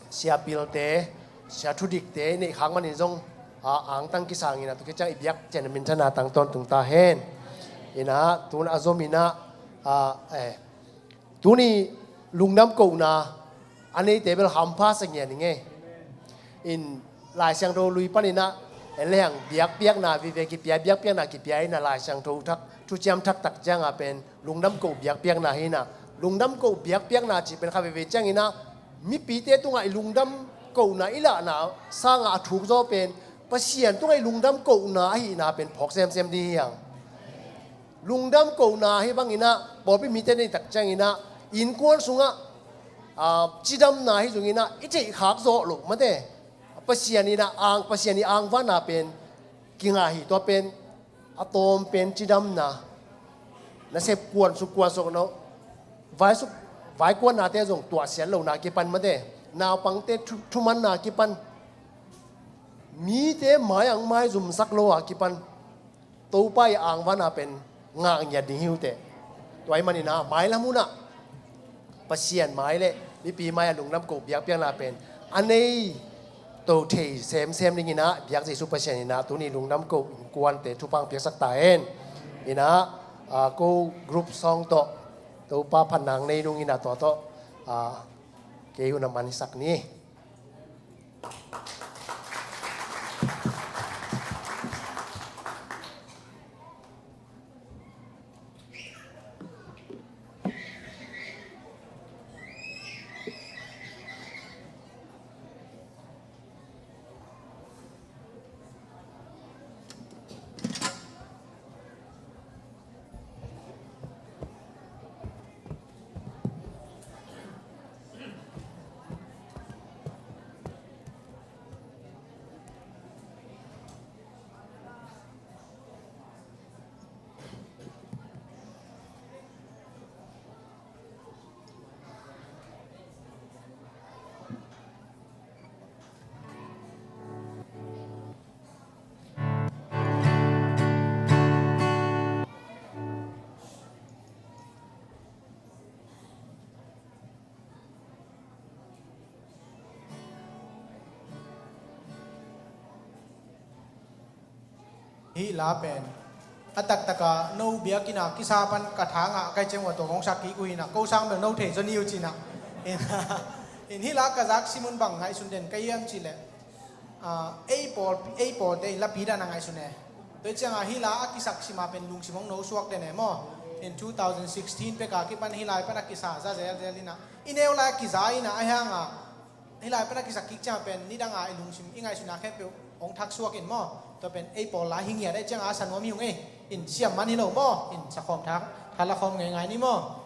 Sia Pilte, Sia Thudikte i neih khak manin zong, a, angtang kisangina, tua kiciang i biak cian minthana tang tawntung ta hen. Ina, tun a zomina, a, eh, tuni lungdam kohna a neite bel hampha sa ngian ing e. In Lai Siangtho lui panina en lehang biakpiakna vive kipia, biakpiakna kipia ina Lai Siangtho thak, thuciam thak tak cianga pen lungdam koh biakpiakna hina. Lungdam koh biakpiakna cih pen kha veve ciangina mipite tungah i lungdam kohna i lahna sanga a thuk zaw pen Pasian tungah i lungdam kohna ahihna pen phawk semsem ding hi hang. Lungdam kohna hi bangina pawlpi mite nei tak ciangina innkuan sungah, a, cidamna hi zongina i theih khak zawh loh mate. Pasian ina ang, Pasian i angvana pen kinga hi, tua pen a tawm pen cidamna. Nasep kuan suk kuan suk no, vai suk, vai kuannate zong tuahsiat lohna kipan mate, naupangte thu, thumanna kipan, mite mai ang maizumsak lo a kipan Topa i angvana pen ngah ngiat ding hi uh teh. Tua i manina mailam hunah Pasian mai le mipi mai a lungdam koh biakpiakna pen a nei to thei semsem dingina biak Jesu Pasian ina tuni lungdam koh innkuante thupha ang piaksak ta hen. Ina, ah, ko group song tawh Topa phatna nei nung ina tua tawh, ah, kei hun a man hisak ni. Hih la pen a taktaka no biakinn a kisa pan ka tha ngah ka hih ciang ua tua kong sak kik uh hi na, ko sang bel no thei zaw ni uh ci na. In, in hih la ka zak sim un bang ngaihsun den ka hiam cih leh, ah, ei pawl, ei pawlte in lapi dan a ngaihsun e. Tua ciang a hih la a kisak sim a pen lungsim hong no suak den e maw. In two thousand sixteen pek a kipan hih lai pan a kisa za zelzel in a, i neu lai a kiza in a, a hiang a hih lai pan a kisak kik ciang pen nidang a i lungsim i ngaihsutna khempeuh hong thak suak in maw. Tua pen ei pawl la hi ngiat ahih ciang a sa nuam hi ung ei. In siam man hi lo maw. In sa khawm thak, tha la khawm ngeingai ni maw.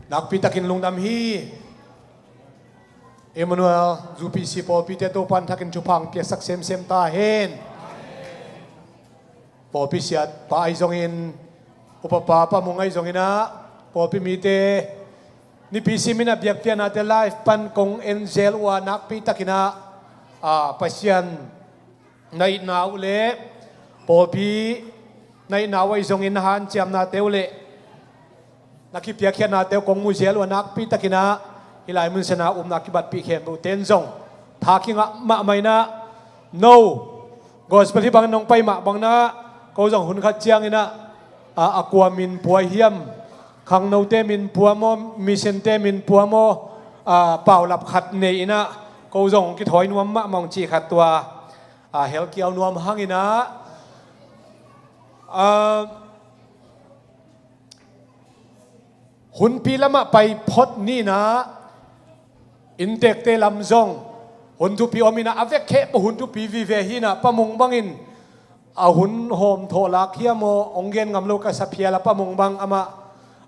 Nakpi takin lungdam hi. Emmanuel U P C pawlpite Topa'n thakin thupha piaksak semsem ta hen. Pawlpi siatpa ahi zongin, upapa Pa Mung ahi zongin ah, pawlpi mite nipi simin ah biakpiaknate live pan kong en zel uh a, nakpi takin ah, a, Pasian na itna uh le pawlpi na itna uh ahi zongin na hanciamnate uh le na kipiakkhiatnate uh kong mu zel uh a, nakpi takin ah hih lai mun sana upna kibatpih khempeuh ten zong tha kingah mahmah in ah, no gospel hih bangin nong pai mah bangin ah, ko zong hun khat ciangin ah, a, a kua min pua hiam, khangnote min pua maw, missionte min pua maw, a, paulap khat nei in ah, ko zong kithawi nuam mahmah ung cih khat tua, a, helkiau nuam hangin ah, a, hunpi lamah pai phot ni in ah, inntekte lam zong hun thupi om in ah, a vek khempeuh hun thupi vive hi in ah, Pa Mung bangin a hun hawm thawh lak hiam aw, hong gen ngam lo ka sa phial a, Pa Mung bang amah,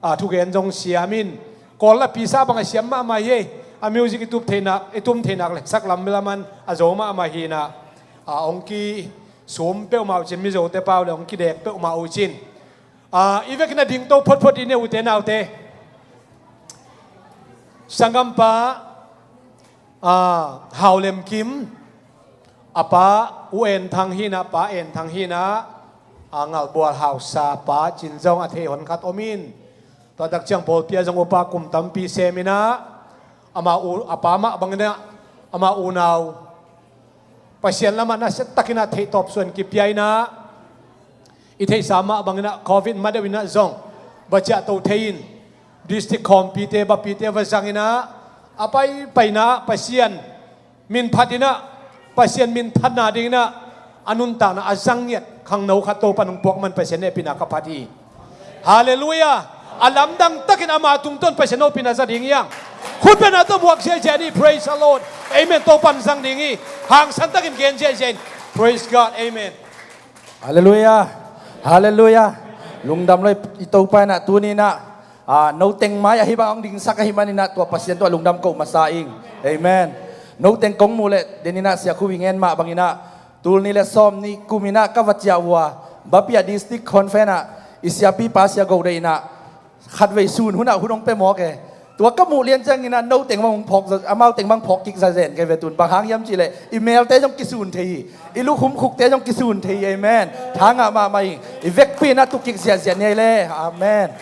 a, thugen zong siam in, Kawl a pisa bang a siam mahmah hi. A music i tum theinak, i tum theinak le sak lam laman a zo mahmah hi in ah, a, hong kisum peuhmah uh cin, Mizote pau le hong kidek peuhmah uh cin. A, i vekin a dingto photphot i ne ute naute. Sanggampa, a, Hau Lem Kim, a pa U En Thang hi in ah, Pa En Thang hi in ah, a, Ngalbual hausa pa cin zong a thei hon khat om in. Tua tak ciang pawlpi ah zong upa kum tampi sem in ah, amah u, a pa mah bangin ah, amah unau Pasian lamah nasia takin ah theihtawp suan kipia in ah, i theihsa mah bangin ah Covid madeuh in ah zong va ciahto thei in, district khawmpite, bapite va zang in ah, a paipaina Pasian min phat in ah, Pasian min phatna ding in ah, a nuntakna a zang ngiat khangno khat Topa'n hong puak man Pasian hehpihna ka phat hi. Halleluiah. A lamdang takin ama tungtawn Pasian hopihna za ding hi hang. Khutbetna tawh muak ziahziah ni. Praise the Lord. Amen. Topa'n zang ding hi. Hangsan takin gen ziahziah in. Praise God. Amen. Halleluiah. Halleluiah. Lungdam lo i Topa in ah, tuni in ah, a, no teng mai ahi bang hong dingsak ahih manin ah, tua Pasian tungah lungdam ko masa ing. Amen. No teng kong muh leh, den in ah Sia Khup i ngen mah bangin ah, tul nih le sawm nih kum in ah ka va ciah uh a, Bapia District Conference ah i siapipa Sia Go Dei in ah, khatvei sun hun ah hun hong pia mawk e. Tua ka muh lian ciangin ah, no teng bang hong phawk za, amau teng bang phawk kik zazen ka hi ve tun. Bang hang hiam cih leh, i melte zong kisun thei hi, i lukhum khukte zong kisun thei hi. Amen. Tha ngah mahmah ing. I vekpi in ah tu kik ziahziah ni ei le. Amen.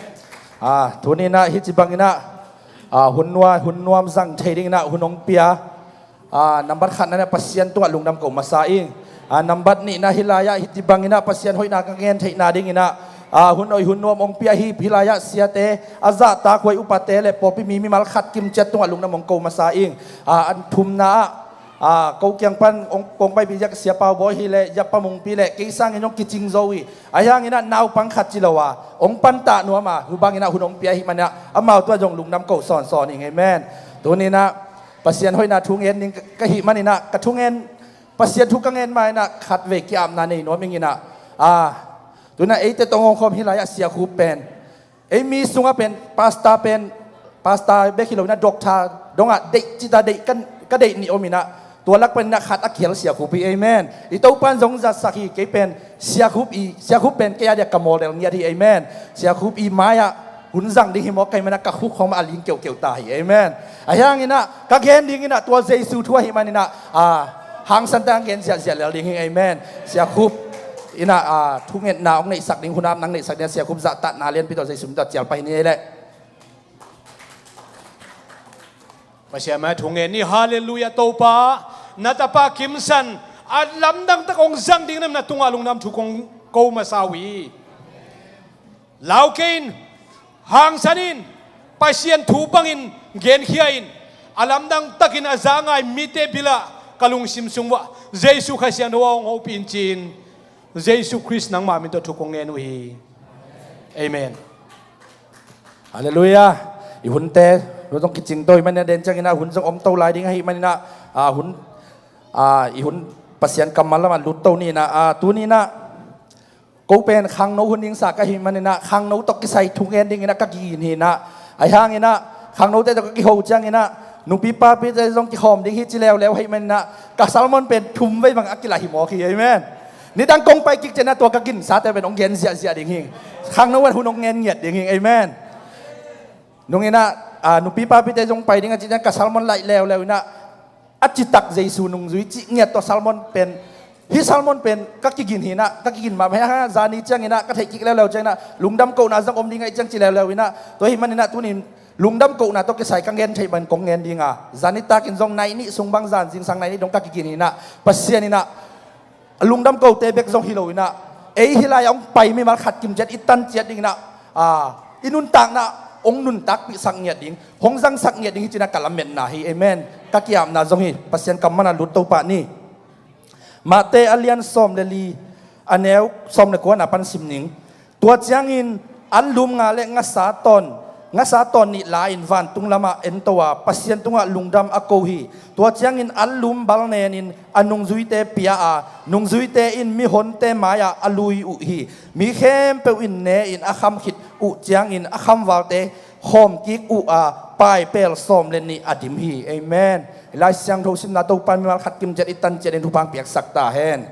A, tuni in ah hih ci bangin ah, a, hun nuam, hun nuam zang thei dingin ah hun hong pia, a, nambat khatna in ah Pasian tungah lungdam ko masa ing. A, nambat nihna, hih lai-ah hih ci bangin ah Pasian hoihna ka ngen theihna dingin ah, a, hun hoih hun nuam hong pia hih, hih lai-ah siate, a zahtakhuai upate le pawlpi mi mimal khat kimciat tungah lungdam hong ko masa ing. A, a thumna ah, a, ko kiang pan hong, kong paipih ziak Sia Pau Bawi hi le, Sia Pa Mung Pi le, kei sangin hong kicing zo hi. Ahi hangin ah naupang khat ci lo a, hong pantah nuam a, hih bangin ah hun hong pia ahih manin ah, amau tungah zong lungdam ko sawnsawn ing. Amen. Tuni in ah Pasian hoihna thu ngen ding ka hih manin ah, ka thu ngen, Pasian thu ka ngen ma in ah, khatvei ki-apna nei nuam ing in ah. A, tuni in ah eite tawh hong omkhawm hih lai-ah Sia Khup pen, ei mi sungah pen, pastor pen, pastor bek hi lo in ah, doctor dongah deih cita deih ka, ka deih nih om in ah, tua lak panin ah khat a kihel Sia Khup hi. Amen. I Topa'n zong zatsak hi. Kei pen Sia Khup i, Sia Khup pen kei a diak ka model ngiat hi. Amen. Sia Khup i mai-ah hun zang ding hi mawk ka hih manin ah, ka khuk khawng mah a ling keukeu ta hi. Amen. Ahi hangin ah ka gen dingin ah, tua Jesu thu ahih manin ah, a, hangsan takin gen ziahziah lel ding hi ing. Amen. Sia Khup in ah, a, thungetna hong neihsak ding, hun apna hong neihsak ding ah, Sia Khup zahtakna lianpi tawh Jesu min tawh cial pah hi ni ei le. Pasian mai-ah thu ngen ni. Halleluiah. Topa, na tapa Kim San a lamdang tak hong zang ding na tungah lungdam thu kong ko masa uh hi. Lau kei in, hangsan in, Pasian thu bangin genkhia in, a lamdang takin a za ngai mite bilah ka lungsim sung uah Jesu Kha Siangtho a hong hopih in ci-in, Jesu Khrist nangma min tawh thu kong ngen uh hi. Amen. Halleluiah. I hunte, hun zong kicing to ahih manin ah, den ciangin ah hun zong om to lai ding ahih manin ah, a, hun, a, i hun Pasian kammal lamah lut to ni in ah, a, tuni in ah, ko pen khangno hun ding sa ka hih manin ah, khangno tawh kisai thu ngen dingin ah ka gingin hi in ah, Ahi hanginah khangnote tawh ka kiho cianginah nupi papite zong kikhawm ding hi ci leuleu ahih maninah ka sermon pen thum vei bang a kilah hi mawk hi. Amen. Nidang kong pai kik cianah tua ka ginsate pen hong gen ziahziah ding hi. Khangno in hun hong gen ngiat ding hi. Amen. Nunginah nupi papite zong pai ding a cih ciang ka sermon laih leuleu inah a citak Jesu nungzui cih ngiat tawh sermon pen, hih sermon pen ka kigin hinah, ka kigin mah hia, zani cianginah ka theih kik leuleu cianginah lungdam kohna zong om ding ahi ciang ci leuleu inah, tua hih maninah tunin lungdam kohna tawh kisai ka ngen theih man kong ngen dinga, zani takin zong nai nih sung bang zan zingsang nai nih dong ka kigin hinah, Pasian inah a lungdam kote bek zong hi lo inah, ei hih lai-ah hong pai mimal khat kimciat i tan ciat dinginah, i nuntakna hong nuntakpihsak ngiat ding, hong zangsak ngiat ding hi cinah ka lametna hi. Amen. Ka ki-apna zong hi. Pasian kam manah lut to pah ni. Mate a lian sawm le li, a neu sawm le kuana pan sim ning. Tua ciangin an lum nga le ngasa tawn, ngasa tawn nih la-in vantung lamah ento a, Pasian tungah lungdam a ko hi. Tua ciangin an lum balnenin a nungzuite pia a, nungzuite in mihonte mai-ah a lui uh hi. Mi khempeuh in ne-in a kham khit uh ciangin a khamvalte khawm kik uh a, paipel sawm le nih a dim hi. Amen. Lai Siangtho simna Topa mimal khat kimciat i tan ciatin thupha piaksak ta hen.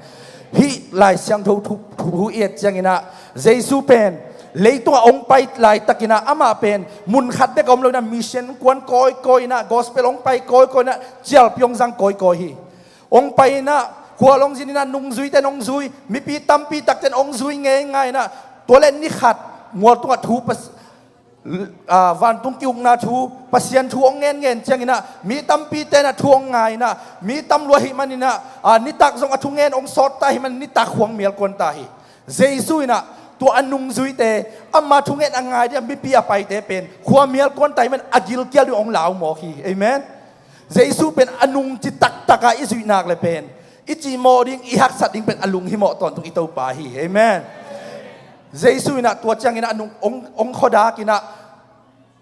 Hih Lai Siangtho thu, thu, thu i et cianginah Jesu pen leitungah hong pai laitakinah amah pen mun khat bek a om lo inah mission kuan kawikawi inah gospel hong pai kawikawi inah cialpi hong zang kawikawi hi. Hong pai inah khual hong zin inah nungzuite in hong zui, mipi tampi takte in hong zui ngeingai inah tua le ni khat mual tungah thu pas, vantung ki-ukna thu, Pasian thu hong ngen ngen cianginah mi tampi tenah thu hong ngai inah, mi tam lua ahih maninah nitak zong a thungen hong sawt ta ahih manin nitak khua hong mialkuan ta hi. Jesu inah tua a nungzuite, ama thungen a ngai ding a mipi a paite pen khua mialkuan ta ahih manin a gilkial ding hong lau mawk hi. Amen. Jesu pen a nungci taktak a i zuih nak le pen i cihmawh ding, i haksat ding pen a lunghimawh tawntung i Topa hi. Amen. Jesu inah tua cianginah a nung hong, hong khuadak inah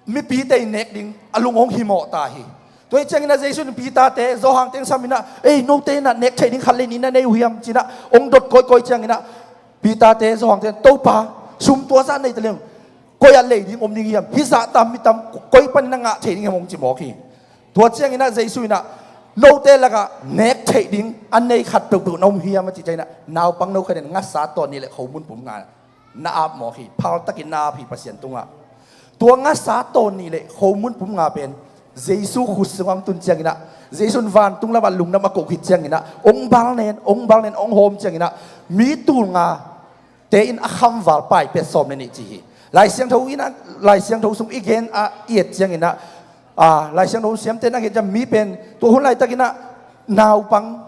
mipite i nek ding a lung hong himawh ta hi. Tua hi cianginah Jesu in Peter-te, Johan-te in sam inah, ei, note inah nek theih ding khat le nih na nei uh hiam cinah hong dot kawikawi cianginah Peter-te, Johan-te in, Topa, sum tua zah nei ta leng koi ah lei ding om ding hiam? Hih zah tam mi tam koi panin na ngah thei ding hiam hong ci mawk hi. Tua cianginah Jesu inah note lakah nek theih ding a nei khat peuhpeuh na om hiam a cih cianginah naupang no khat in ngasa tawn nih le khomun pum nga na ap mawk hi. Phaltakin na ap hi Pasian tungah. Tua ngasa tawn nih le khomun pum nga pen Jesu khut sungah hong tun cianginah Jesu in vantung lamah lungdam a ko khit cianginah hong balnen, hong balnen, hong hawm cianginah mi tul nga te in a khamval paipet sawm le nih ci hi. Lai Siangtho inah, Lai Siangtho sung i gen a i et cianginah, Lai Siangtho siamte in a gen ciang mi pen tua hun laitakinah naupang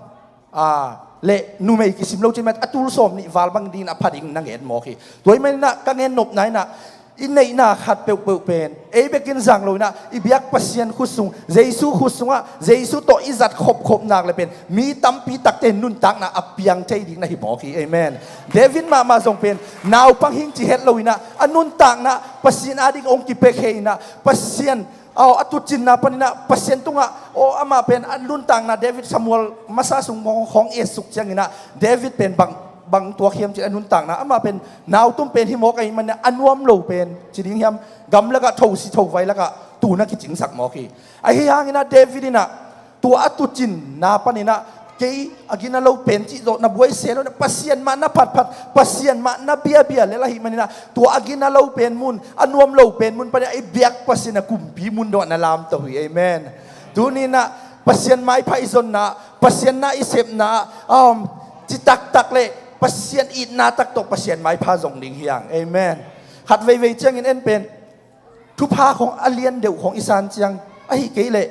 le numei kisim lo cin mat a tul sawm nih val bang dingin a pha ding na ngen mawk hi. Tua hih maninah ka ngen nopna inah i neihna khat peuhpeuh pen ei bekin zang lo inah i biak Pasian khut sung, Jesu khut sungah Jesu tawh i zat khopkhop nak le pen mi tampi takte nuntakna a piang thei ding na hi mawk hi. Amen. David mahmah zong pen naupang hing ci het lo inah a nuntakna Pasian ading hong kipia khe inah Pasian aw a tutcinna paninah Pasian tungah aw amah pen a nuntakna David Samuel masa sung khawng i et suk cianginah David pen bang, bang tuak hiam cin a nuntakna amah pen nautum pen hi mawk ahih maninah a nuam lo pen ci ding hiam, gam lakah thosi thovai lakah tun a kicingsak mawk hi. Ahi hanginah David inah tua a tutcinna paninah kei a gina lo pen cih zawh na buai se lo inah Pasian mah na phatphat, Pasian mah na biabia lel ahih maninah tua a gina lo pen mun, a nuam lo pen mun paninah i biak Pasian a kumpi mun dongah na lamto hi. Amen. Tuninah Pasian maipha i zonna, Pasian na i sepna, um, citaktak le Pasian itna tak tawh Pasian maipha zong ding hiang. Amen. Khat veivei ciangin en pen thupha khawng a lian deuh khawng i san ciang, ahi kei leh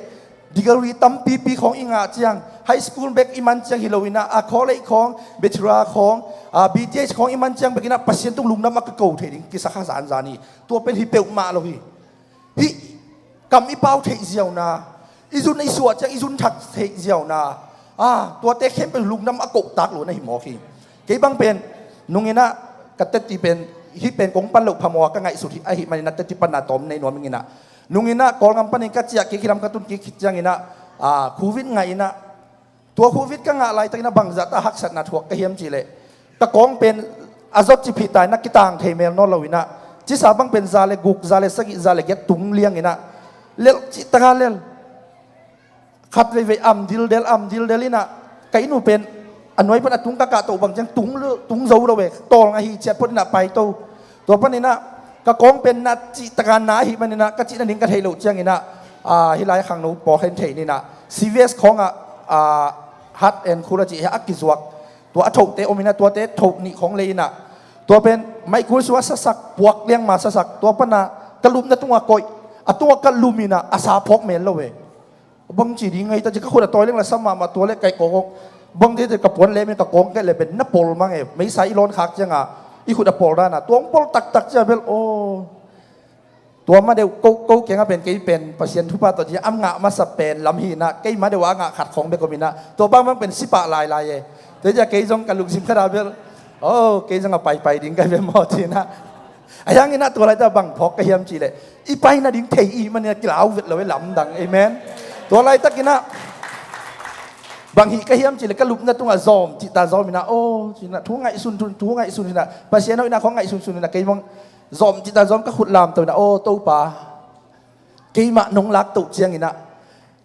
degree tampipi khawng i ngah ciang, high school bek i man ciang hi lo inah a college khawng, bachelor khawng, a B T H khawng i man ciang bek inah Pasian tung lungdam a ka ko thei ding kisa kha zanzan hi. Tua pen hi peuhmah lo hi. Hih kam i pau theih ziauna, i zun i suah ciang i zun thak theih ziauna, a, tuate khempeuh lungdam a kohtak lo na hi mawk hi. Kei bang pen nunginah ka teti pen hih pen kong pan loh phamawh a ka ngaihsut hi, ahih maninah teti panna tawm nei nuam inginah nunginah Kawlgam panin ka ciah kik hi lam ka tun kik khit cianginah, a, covid ngah inah tua covid ka ngah laitakinah bangzahta haksatna thuak ka hiam cihleh ka kawng pen a zot ciphi ta inah kitang thei mel nawn lo inah Cisa bang pen za le guk, za le sagih, za le giat tung liang inah, lel cih taka lel. Khat veivei am dildel, am dildel inah, ka inn uh pen a nuai pan a tung ka kah toh bang ciang tung, tung zo lo ve, tawl ngah hi ciat phot inah pai to. Tua pan inah ka kawng pen na cih taka na ahi man inah, ka cih nading ka theih loh ciang inah, a, hih lai khangno pawlkhat in thei ni inah, C V S khawngah, a, hot and cold a cih hi a kizuak. Tua a thohte om inah, tuate thoh nih khawng lei inah, tua pen maihkul sua sasak, puak liang ma sasak, tua pana ka lupna tungah koih, a tungah ka lum inah a sa phawk mel lo ve. Bang ci ding ngai ta ci, ka khut a tawi leng la sa mahmah, tua le kaih kawkawk. Bang tete ka puan lem in ka kawng kaih le pen na pol mang e, meisa i lawn khak cianga i khut a pol dana, tua hong pol taktak cia bel aw. Tua ma deuh ko, ko kiangah pen kei pen Pasian thupha tawh ci a ngah masa pen lam hi inah, kei ma deuh a ngah khat khawng bek om inah, tua bangbang pen sipah lailai e. Tua cia kei zong ka lungsim khat a bel, oh, kei zong a paipai ding kai bel maw ci inah. A hiang inah tua laitak bang phawk ka hiam cih leh, i pai nading thei i hih man inah kilau vet lo e lamdang. Amen. Tua laitak inah bang hih ka hiam cih leh, ka lupna tungah zawm cihta zawm inah, oh, ci inah, thu ngaihsun, thu, thu ngaihsun inah, Pasian hoh inah khawng ngaihsunsun inah, kei bang zawm cihta zawm, ka khut lamto inah, aw Topa, keimah nong lak toh ciang inah,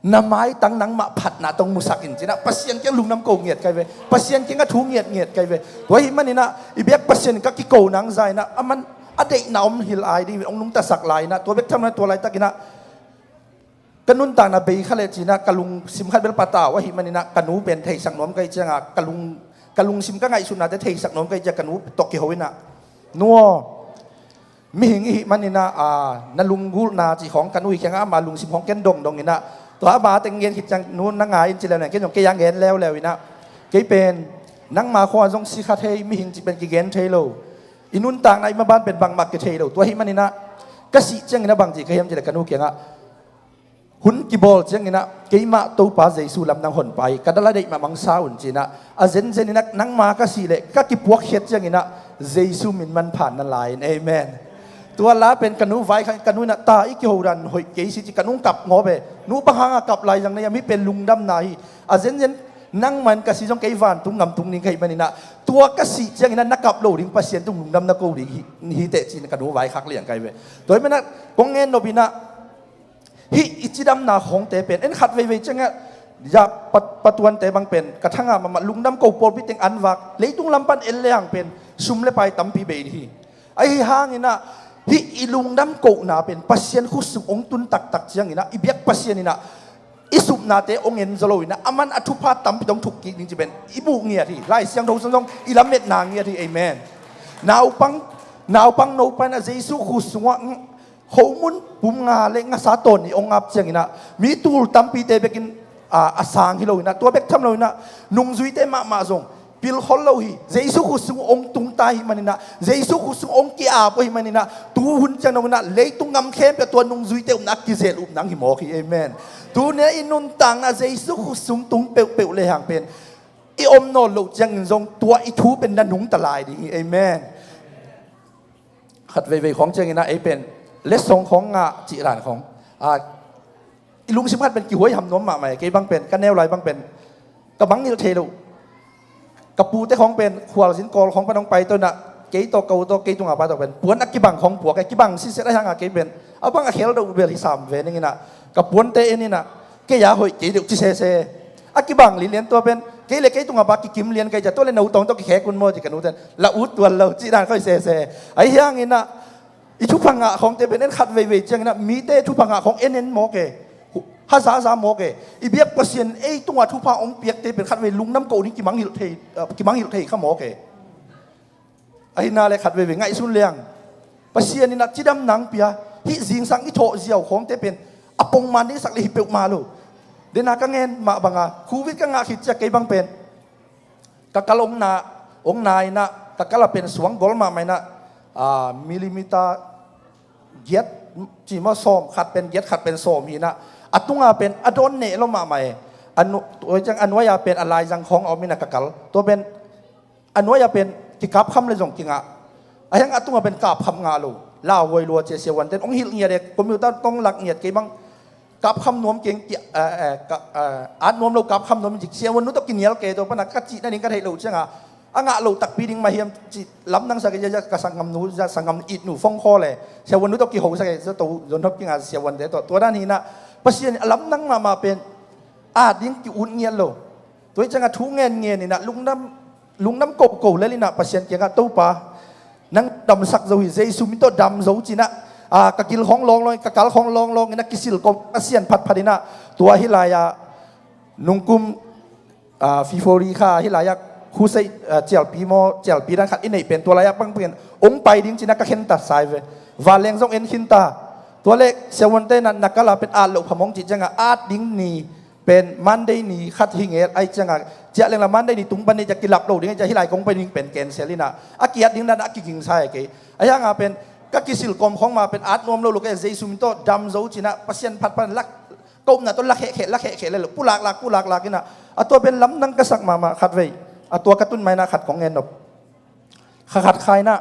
na maitang nangmah phatna tawh musak in ci inah, Pasian kiang lungdam ko ngiat kai ve, Pasian kiangah thu ngiat ngiat kai ve. Tua ahih man inah i biak Pasian ka kiko nang za inah, a man a deihna om hilh ai ding ve, hong nungtasak lai inah, tua bek tham inah tua laitak inah ka nuntakna bei kha le ci inah, ka lungsim khat bel patau ahih man inah, ka nu pen theisak nuam kai cianga, ka lung, ka lungsim ka ngaihsutnate theisak nuam kai cia, ka nu tawh kiho inah, nu aw, mihing i hih man inah, a, na lunggulhna ci khawng ka nu i kiangah ama lungsim khawng ken dongdong inah, tua ama teng gen khit ciang nu na ngai in ci leuleu, ken zong kei a ngen leuleu inah, kei pen nangma khua zong si kha thei, mihing ci pen kigen thei lo, i nuntakna i maban pen bangmah kithei lo. Tua ahih man inah ka sih ciang inah bang ci ka hiam cih leh, ka nu kiangah, hun kibawl ciang inah keimah Topa Jesu lam nang honpa hi, ka dal a deih mahmah sa un ci inah, a zenzen inah nangma ka sih leh ka kipuak khiat ciang inah Jesu min manpha na lai in. Amen. Tua la pen ka nu vaikhak, ka nu inah, ta, i kiho dan hoih kei si ci, ka nu kap ngawp e, nu, bang hanga kap lai zang na hiam, hih pen lungdamna hi, a zenzen nangman ka si zong kei vantung ngamtung ding ka hih man inah, tua ka sih ciang inah na kap lo ding, Pasian tung lungdam na ko ding hi, hi teh ci inah ka nu vaikhak liang kai ve. Tua ahih man inah kong ngen nop inah, hih i cidamna khawngte pen en khat veivei ciangah, ya, pa, patuante bang pen ka thangah mahmah, lungdam ko pawlpi teng an vak, leitung lam pan en le hang pen sum le pai tampi bei ding hi. Ahi hang inah hih i lungdam kohna pen Pasian khut sung hong tun taktak ciang inah, i biak Pasian inah i supnate hong en zaw lo inah, a man a thupha tampi tawh hong thuk kik ding ci pen i muh ngiat hi. Lai Siangtho sung zong i lametna ngiat hi. Amen. Naupang, naupang no pan inah Jesu khut sungah, khomun pum nga le ngasa tawn nih hong ap ciang inah, mi tul tampite bekin, a, a sang hi lo inah, tua bek tham lo inah, nungzuite mahmah zong pilkhol lo hi. Jesu khut sung hong tung ta ahih man inah, Jesu khut sung hong ki-ap ahih man inah, tu hun ciang dong inah leitung gam khempeuh tua nungzuite upna a kizel upna hi mawk hi. Amen. Tuni a i nuntakna Jesu khut sung tung peuhpeuh le hang pen i om nawn loh ciangin zong tua i thu pen na nungta lai ding hi. Amen. Khat veivei khawng ciang inah ei pen letsong khawng ngah cih dan khawng, a, i lungsim khat pen kihuaiham nuam mahmah e. Kei bang pen, ka neu lai bang pen ka mangngilh thei lo. Ka pute khawng pen khualzin Kawl khawng pan hong pai to inah, kei tawh, ka u tawh, kei tungah pa tawh pen puan a kibang khawng puak e, kibang sitset. Ahi hanga kei pen a bang a khel deuh bel hi sam ve ning inah, ka puante en inah, kei a hoih kei deuh ci sese. A kibang linlian tua pen, kei le kei tungah pa kikim lian kai cia, tua le no tawng tawh kikhek un maw ci, ka nuten la ut tuan lo cih dan khawng hi sese. Ahi hang inah i thupha ngah khawngte pen en khat veivei ciang inah mite thupha ngah khawng en en mawk e, hazaza mawk e. I biak Pasian ei tungah thupha hong piakte pen khat vei lungdam ko ding kimangngilh thei, a, kimangngilh thei kha mawk e. Ahi na le khat veivei ngaihsun le hang, Pasian inah cidam nang pia, hih zingsang i thawh ziau khawngte pen a pongman ding sak le hi peuhmah lo. Dena ka ngen mah banga Covid ka ngah khit ciang kei bang pen ka kal hong na, hong na inah, ka kal a pen suang gol mahmah inah, a, millimeter giat ci maw, sawm, khat pen giat, khat pen sawm hi inah, a tunga pen a dawn neh lo mahmah e. A nu, tua ciang a nuai a pen a laizang khawng a om inah ka kal, tua pen a nuai a pen kikapkham le zong kingah, a hiang a tunga pen kapkham ngah lo. Lauhuai lua cia siavuanten hong hilh ngiat e, computer tawh hong lak ngiat, kei bang kapkham nuam keng, ki, a, a, ka, a, at nuam lo, kapkham nuam in ci, siavuan nu tawh kinial kei, tua pana ka cih nading ka theih loh cianga a ngah loh takpi ding mah hiam cih lamdang sa kei, zia, zia ka sanggamnu, zia sanggam itnu phone call le siavuannu tawh kiho sa kei, zato John Hopkins a siavuante tawh. Tua dan hi inah Pasian in a lamdang mahmah pen at ding ki-ut ngiat lo. Tua hi ciangah thu ngen ngen inah lungdam, lungdam koko lel inah Pasian kiangah, Topa, nang damsak zo hi, Jesu min tawh dam zo ci inah, ah, ka gil khawng lawnglawng, ka kal khawng lawnglawng inah kisil kawm a sian phatphat inah, tua hi lai-ah nungkum, ah, February kha hi lai-ah crusade, ah, cialpi maw, cialpi dan khat i neih pen tua lai-ah bang pen hong pai ding ci inah ka khentat sa hi ve. Vanleng zong en khinta. Tua leh siavuante na, na kal ah pen at loh phamawh ong cih ciangah at ding ni pen Monday ni khat hi ngel ahih ciangah, ciah leng la Monday ni tung pan ni ciah kilap lo ding ahih ciah hih lai kong pai ding pen cancel inah, a ki-at ding dan a kiging sa hi kei. Ahi hangah pen ka kisil kawm khawng mah pen at nuam lo lo kei, Jesu min tawh dam zo ci inah Pasian phatphat lak, ka upna tawh la khehkheh, la khehkheh le lo, pulaklak, pulaklak inah, a tua pen lamdang ka sak mahmah khatvei. A tua ka tun ma inah khat kong ngen nop. Kha khat kha inah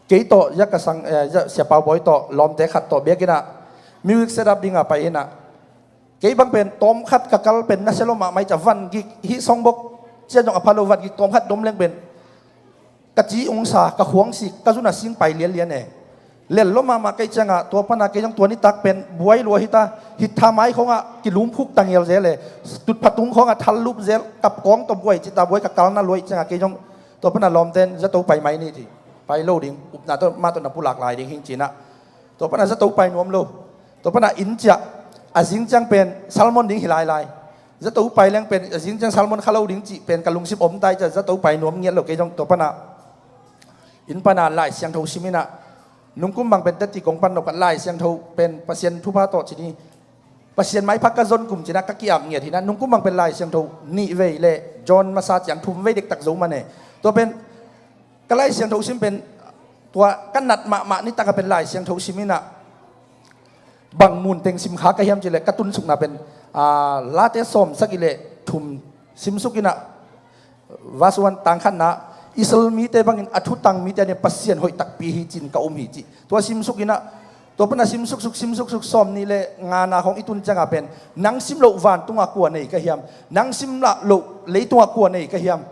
kei tawh, zia ka sang, eh, zia Sia Pau Bawi tawh, lawmte khat tawh biakinn ah music setup dingah pai inah, kei bang pen tawmkhat ka kal pen nasia lua mahmah hi ciah, van gik, hih song bok ciah zong a pha lo, van gik tawmkhat dom leng pen ka ci ungsa, ka khuang sik, ka zun a sing pai lianlian e. Lel lua mahmah kei ciangah tua panah kei zong tua nitak pen buai lua hi ta, hittha mai khawngah kilum khuk ta ngel zel e. Tutpha tung khawngah thal lup zel, kap kawng tawh buai ci ta, buai ka kalna lua hi ciangah kei zong tua panah lawmten zato pai mai ni ci. Pai lo ding, upna tawh mah tawh na pulak lai ding hing ci inah, tua panah zato pai nuam lo. Tua panah inn ciah, a zing ciang pen sermon ding hi lailai. Zato pai leng pen a zing ciang sermon kha lo ding cih pen ka lungsim om ta hi ciah zato pai nuam ngiat lo kei zong. Tua panah inn panah Lai Siangtho sim inah, nungkum bang pen tati kong pan nop khat, Lai Siangtho pen Pasian thupha tawh ci ni, Pasian maipha ka zon kum ci inah ka ki-ap ngiat hi inah, nungkum bang pen Lai Siangtho nih vei le John masa ciang thum vei dektak zo man e. Tua pen ka Lai Siangtho sim pen tua ka nat mahmah nitak a pen Lai Siangtho sim inah, bang mun teng sim kha ka hiam cih leh ka tunsukna pen, ah, Late sawm sagih le thum simsuk inah, verse one, tang khatna, Israel mite bangin a thutang mite a dingin Pasian hoih takpi hi ci-in ka um hi ci. Tua simsuk inah, tua panah simsuksuk, simsuksuk, sawm nih le ngana khawng i tun ciangah pen, nang sim loh vantungah kua nei ka hiam? Nang sim lah loh leitungah kua nei ka hiam?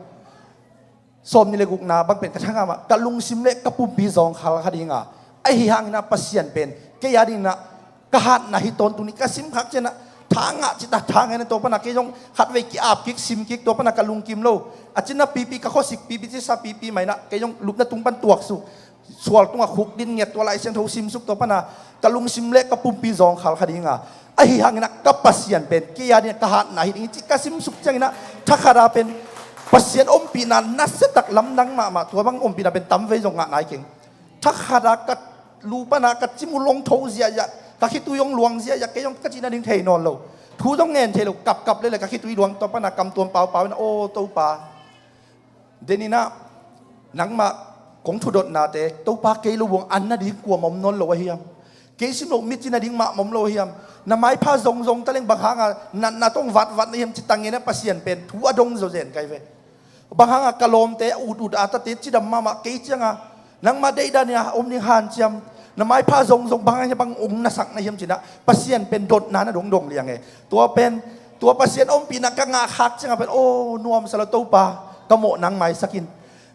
Sawm nih le gukna bang pen ka thangah mah, ka lungsim le ka pumpi zawngkhal kha dinga, ahi hang inah Pasian pen kei a ding inah ka hatna hi tawntung ni. Ka sim khak ciangah tha ngah ci ta, tha ngah inah tua panah kei zong khatvei ki-ap kik, sim kik, tua panah ka lungkim lo. A cinna pipi, ka khuasik pipi, cisa pipi mah inah kei zong lupna tung pan tuaksuk, sual tungah khuk din ngiat, tua Lai Siangtho simsuk, tua panah ka lungsim le ka pumpi zawngkhal kha dinga, ahi hang inah ka Pasian pen kei a ding inah ka hatna hi ding hi ci ka simsuk ciang inah, thakhat a pen Pasian ompihna nasia tak, lamdang mahmah, tua bang ompihna pen tamvei zong ngah nai keng. Thakhat a ka lu panah ka cim uh long tho ziahziah, ka khitui hong luang ziahziah, kei zong ka cih nading thei nawn lo. Thu zong ngen thei lo, kapkap lele ka khitui luang, tua panah kam tuam paupau inah, aw Topa, den inah nangmah kong thudotnate, Topa, kei lo buang an nading kuamah om nawn lo ahi hiam? Kei sim loh mici nading mah om lo ahi hiam? Na maipha zongzong ta leng bang hanga natna tawh vatvat na hiam ci ta ngen inah Pasian pen thu a dong zawzen kai ve. Bang hanga ka lawmte a utut a tate cidam mahmah kei cianga, nangmah deihdan inah om ding hanciam, na maipha zongzong bang hanga bang ong nasak na hiam ci inah Pasian pen dotna na dongdong liang e. Tua pen, tua Pasian ompihna ka ngah khak cianga pen, aw nuamsa lo Topa, ka mawh nang maisak in.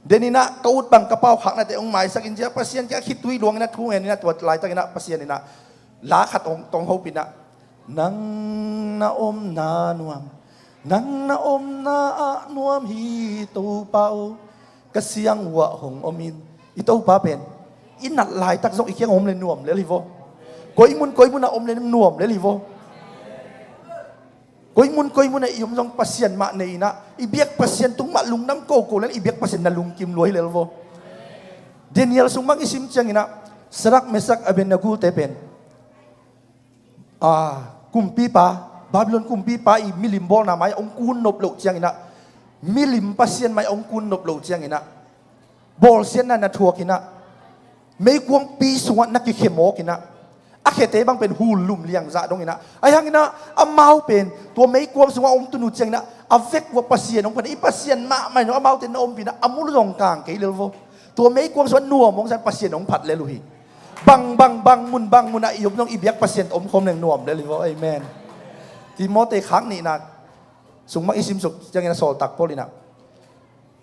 Den inah ka ut bang ka pau khaknate hong maisak in ci a Pasian kiang khitui luang inah thu ngen inah, tua laitak inah Pasian inah la khat hong tong hop inah, nang na omna nuam, nang na omna ah nuam hi Topa aw, ka siang uah hong om in. I Topa pen i nat laitak zong i kiang om le nuam lel hi vaw. Koimun koimun ah om le nuam lel hi vaw. Koimun koimun ah i om zong Pasian mah nei inah, i biak Pasian tung mah lungdam koko lel, i biak Pasian na lungkim lua hi lel vaw. Daniel sung bang i sim ciang inah, Sadrak, Mesak, Abednego te pen, ah, kumpipa, Babylon kumpipa i milim bawlna mai-ah hong kun nop loh ciang inah, milim pasian mai-ah hong kun nop loh ciang inah, bawlsiatna na thuak inah, meikuangpi sungah na kikhe mawk inah, a khete bang pen hullum liangzah dong inah, ahi hang inah amau pen tua meikuang sungah om tun uh ciang inah, a vek uah Pasian hong phat, i Pasian mahmah in amaute na ompih inah a mul zong kang kei lel vaw. Tua meikuang sungah nuam hong sa in Pasian hong phat lel uh hi. Bang, bang, bang mun, bang mun ah i om zong i biak Pasian tawh omkhawm leng nuam lel hi vaw. Amen. Timoti khak nihna sung bang i simsuk ciang inah Sawltak Paul inah,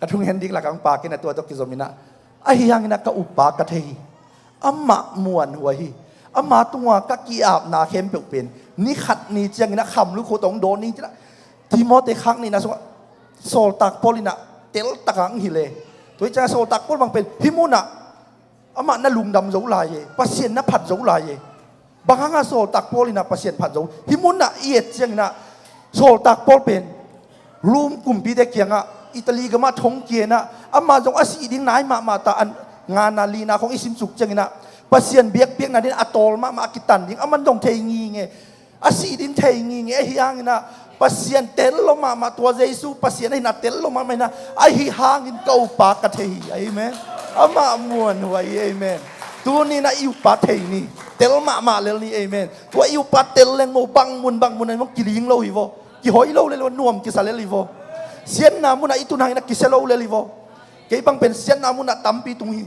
A thungen dik lakah ang pa kei na tua tawh kizom inah, ahi hangin ah ka uppa ka thei hi. Amah muanhuai hi. Ama tunga ka ki-apna khempeuh pen ni khat ni ciangin ah khamlu khua tawh hong dawn ni cinah Timoti khak nihna sungah Sawltak Paul inah teltak ang hi le. Tua hi ciangah Sawltak Paul bang pen hih munah amah na lungdam zo lai e, Pasian na phat zo lai e. Bang hangah Sawltak Paul inah Pasian phat zo? Hih munah i et cianginah Sawltak Paul pen Rom kumpite kiangah Italy gamah thongkia inah amah zong a sih ding nai mahmah ta, a ngana lina khong i simsuk cianginah Pasian biakpiakna ding a tawl mahmah a kitan ding aman zong thei nginge. A sih ding thei nginge ahi hanginah Pasian tel lo mahmah, tua Jesu Pasian ahinah tel lo mahmah hinah, ahi hangin ka uppa ka thei hi. Amen. Amah muanhuai hi. Amen. Tuninah i uppa thei ni. Tel mahmah lel ni. Amen. Tua i uppa tel leng maw bang mun bang mun a maw kiling lo hi vaw. Kihoi lo lel vaw, nuam kisa lel hi vaw. Siatna munah i tun hanginah kisia lo lel hi vaw. Kei bang pen siatna munah tampi tung hi.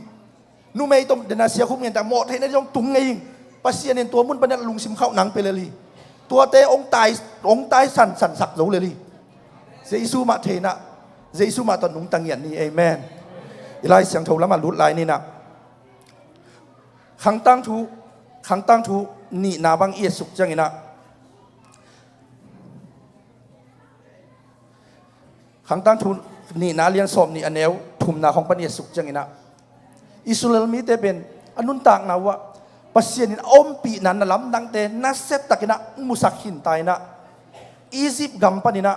Numei tawh dena sia khum ngen ta mawh theihna zong tung ngei ing. Pasian in tua mun panin lungsim khauh nang pe lel hi. Tuate hong tai, hong tai san, sansak zo lel hi. Jesu mah theihna, Jesu mah tawh nungta ngiat ni. Amen. I Lai Siangtho lamah lut lai ninah Khangtang thu, Khangtang thu nihna bang i et suk cianginah Khangtang thu nihna lian sawm nih a neu thumna khong pan i et suk cianginah Israel mite pen a nuntakna uhah Pasian in a ompihna na lamdangte nasiatakinah musak khinta inah Egypt gam paninah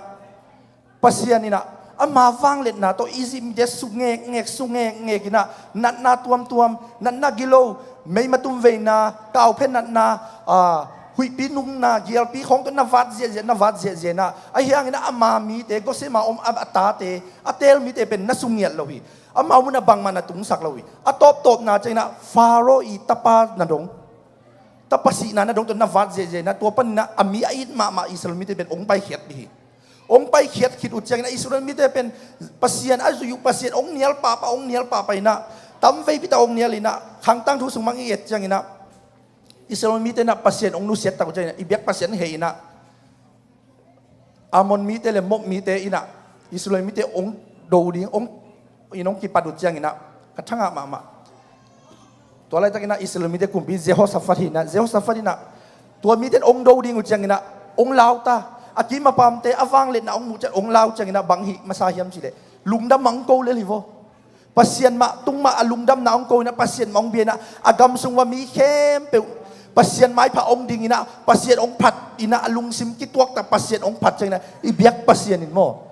Pasian inah ama vangliatna tawh Egypt mite sungekngek sungekngek inah natna tuamtuam, natna gilo, meima tum veina, kauphen natna, a, huihpi nungna, gialpi khawng tawh na vat ziahziah, na vat ziahziah inah ahi hanginah ama mite, Gosema om a, a tate, a teel mite pen na sungiat lo hi. Amau munah bangmah na tungsak lo hi. A tawptawpna cianginah Faro i tapa na dong, tapa sihna na dong tawh na vat ziahziah inah tua paninah a mi a it mahmah Israel mite pen hong paikhiat dih hi. Hong paikhiat khit uh cianginah Israel mite pen Pasian a zui uh Pasian hong nial pahpah, hong nial pahpah inah tamveipi ta hong nial inah Khangtang thu sung mang i et cianginah Israel mite inah Pasian hong nusiat tak uh cianginah i biak Pasian hei inah Ammon mite le Moab mite inah Israel mite hong do ding hong in hong kipat uh cianginah ka thangah mahmah. Tua laitakinah Israel mite kumpi Jehoshaphat hinah, Jehoshaphat inah tua mite in hong do ding uh cianginah hong lauta, a kim a pamte a vangliatna hong muh ciang hong lau cianginah bang hih masa hiam cihleh lungdam mah hong ko lel hi vaw. Pasian mah tung mah a lungdamna hong ko inah Pasian mah hong bia inah a gam sung uah mi khempeuh Pasian maipha hong ding inah Pasian hong phat inah a lungsim kituakta Pasian hong phat cianginah i biak Pasian in maw.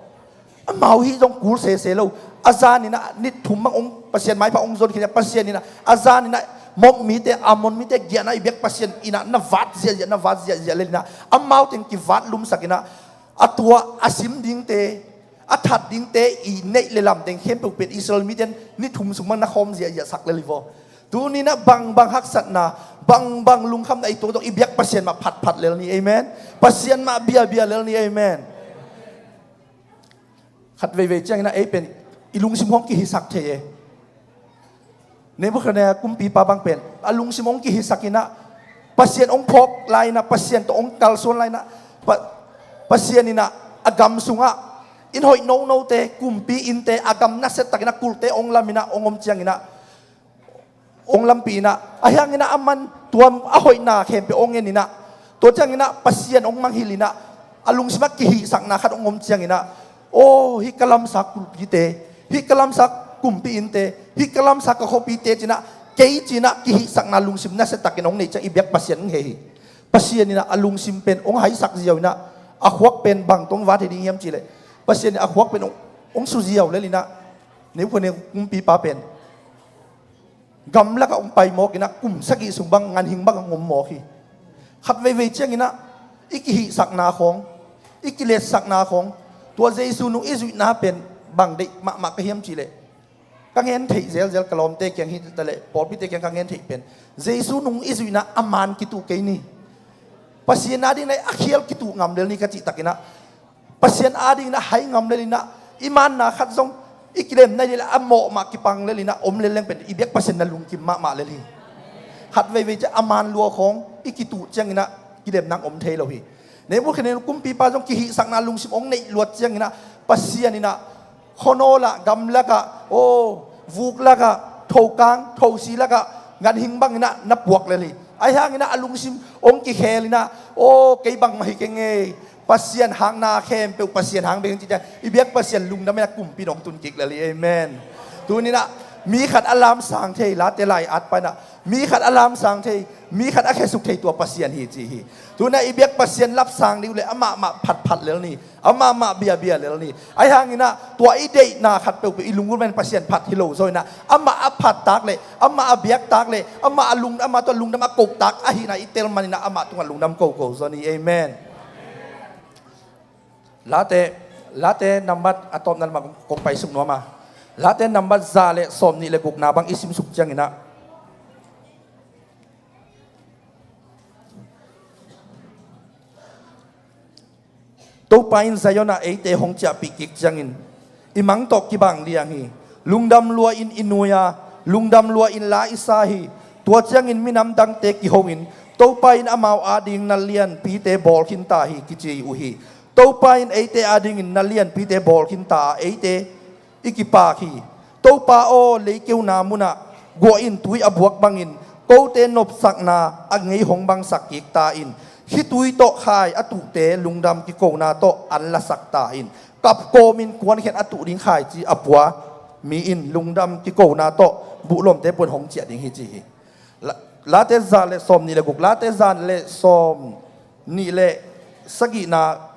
Amau hih zong kul sese lo. A zaninah nit thum bang hong Pasian maipha hong zon khin inah Pasian inah a zaninah Moab mite Ammon mite giahna i biak Pasian inah na vat ziahziah na vat ziahziah lel inah amau teng kivat lumsak inah a tua a sim dingte a that dingte i neih le lam teng khempeuh pen Israel mite in nit thum sung bang na khawm ziahziahsak lel hi vaw. Tuninah bangbang haksatna bangbang lungkhamna i tuaktuak i biak Pasian mah phatphat lel ni. Amen. Pasian mah biabia lel ni. Amen. Khat veivei cianginah ei pen i lungsim hong kihisak thei e. Nebukhadnezzar kumpipa bang pen a lungsim hong kihisak inah Pasian hong phawk lai inah Pasian tawh hong kalsuan lai inah Pa-, Pasian inah a gam sungah inn hoih nonote kumpi innte a gam nasiatakinah kulte hong lam inah hong om cianginah hong lampi inah ahi hanginah aman tua a hoihna khempeuh hong en inah tua cianginah Pasian hong mangngilh inah a lungsimah kihihsakna khat hong om cianginah aw hih ka lamsa kulpite hih ka lamsa kumpi innte hih ka lamsa ka khuapite cinah kei cinah kihihsakna lungsim nasiatakin hong neih ciang i biak Pasian hong hei hi. Pasian inah a lungsim pen hong haisak ziau inah a khuak pen bang tawh hong va thei ding hiam cihleh Pasian inah a khuak pen hong, hong su ziau lel inah Nebukhadnezzar kumpipa pen gamlakah hong pai mawk inah kum sagih sung bang nganhing bang hong om mawk hi. Khat veivei cianginah i kihihsakna khawng i kiletsakna khawng tua Jesu nung i zuihna pen bang deih mahmah ka hiam cihleh ka ngen theih zelzel ka lawmte kiang hi taleh pawlpite kiang ka ngen theih pen Jesu nung i zuihna a man kituh kei ni. Pasian ading nai a khial kituh ngam lel ni ka cihtakinah Pasian adingin a hai ngam lel inah i manna khat zong i kilem nai lel a mawh mah kipang lel inah om lel leng pen i biak Pasian na lungkim mahmah lel hi. Khat veivei ciah a man lua khawng i kituh cianginah kilem nang om thei lo hi. Nebukhadnezzar kumpipa zong kihihsakna lungsim hong neih luat cianginah Pasian inah Khuanawl ah, gamlak ah, aw, vuk lak ah, thokang thosi lak ah, ganhing bangin ah na puak lel hi. Ahi hangin ah a lungsim hong kikhel in ah, aw, kei bangmah hi keng ei, Pasian hangna khempeuh Pasian hang bek hi, ci ciang i biak Pasian lungdam in ah kumpi in hong tun kik lel hi. Amen. Tuni in ah mi khat a lamsang thei, Late lai at pan ah mi khat a lamsang thei, mi khat a khesuk thei tua Pasian hi ci hi. Tuni in ah i biak Pasian lapsang ding uh leh amah mah phatphat lel ni, amah mah biabia lel ni. Ahi hangin ah tua i deihna khat peuhpeuh i lunggulh manin Pasian phat hi lo zaw in ah, amah a phat tak leh, amah a biak tak leh, amah a lung, amah tungah lungdam a ko tak ahihna i tel manin ah amah tungah lungdam ko ko zaw ni. Amen. Late, Late nambat a tawpna lamah kong paisuk nuam a, Late nambat za le sawmnih le gukna bang i simsuk ciangin ah, Topa in Zion ah eite hong ciahpih kik ciangin i mang tawh kibang liang hi. Lungdam lua-in i nui a, lungdam lua-in la i sa hi. Tua ciangin minam dangte kiho-in Topa in amau ading na lianpite bawl khinta hi, kici uh hi. Topa in eite adingin na lianpite bawl khinta a, eite i kipak hi. Topa aw, leikeuna munah guah in tui a buak bangin kote nopsakna a ngei hong bangsak kik ta in. Khitui tawh khai a tuhte lungdam kikona tawh an lasak ta in. Kap kawmin kuankhiat a tuh ding khaici a pua mi in lungdam kikona tawh buhlomte puan hong ciah ding hi, ci hi. La-, Late za le sawmnih le guk, Late za le sawmnih le sagihna,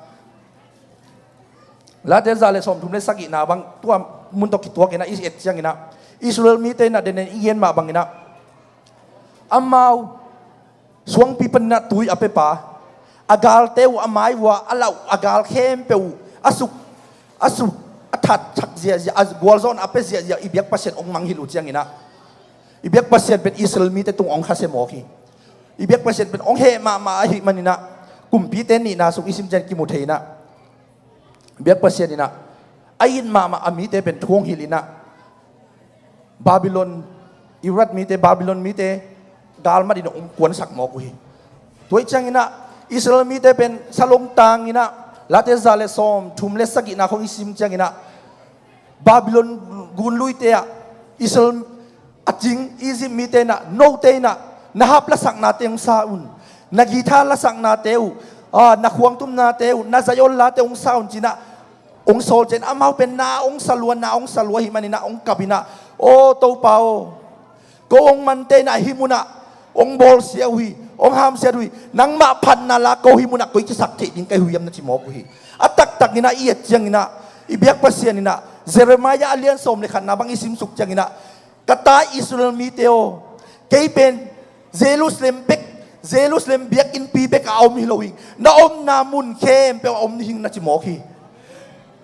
Late za le sawmthum le sagihna bang tua mun tawh kituak in ah i et ciangin ah, Israel mite in ah den den i gen mah bangin ah, amau suangpi panin ah tui a pepa, a galte uh a mai uh a a lauh, a gal khempeuh uh a suk, a suk, a that thak ziahziah, a gualzawhna a pia ziahziah i biak Pasian hong mangngilh uh ciangin ah, i biak Pasian pen Israel mite tung hong khasia mawk hi. I biak Pasian pen hong heh mahmah ahih manin ah, Kumpite nihna sung i sim ciang kimu thei in ah, biak Pasian in ah a it mahmah a mite pen thu hong hilh in ah, Babylon, Iraq mite, Babylon mite galmat in hong kuansak mawk uh hi. Tua ahih ciangin ah Israel mite pen salong tang in ah, Late za le sawmthum le sagihna khong i sim ciangin ah, Babylon gunluite ah Israel a cing Egypt mite in ah, note in ah na harp lasaknate hong sa un, na guitar lasaknate uh, ah, na khuangtumnate uh, na Zion late hong sa un, ci in ah hong sawl ciangin, amau pen na hong sa lua, na hong sa lua ahih manin ah hong kap in ah, aw Topa aw, ko hong mante in ah hih munah hong bawlsia uh hi, hong hamsiat uh hi. Nangmah phatna la ko hih munah koi kisak theih ding ka hi uh hiam, na ci mawk uh hi. A taktak in ah i et ciangin ah, i biak Pasian in ah, Jeremiah a lian sawm le khatna bang i simsuk ciangin ah, ka ta Israel mite aw, kei pen Jerusalem bek, Jerusalem biakinnpi bek a om hi lo hi. Na omna mun khempeuh ah om ding hi ing, na ci mawk hi.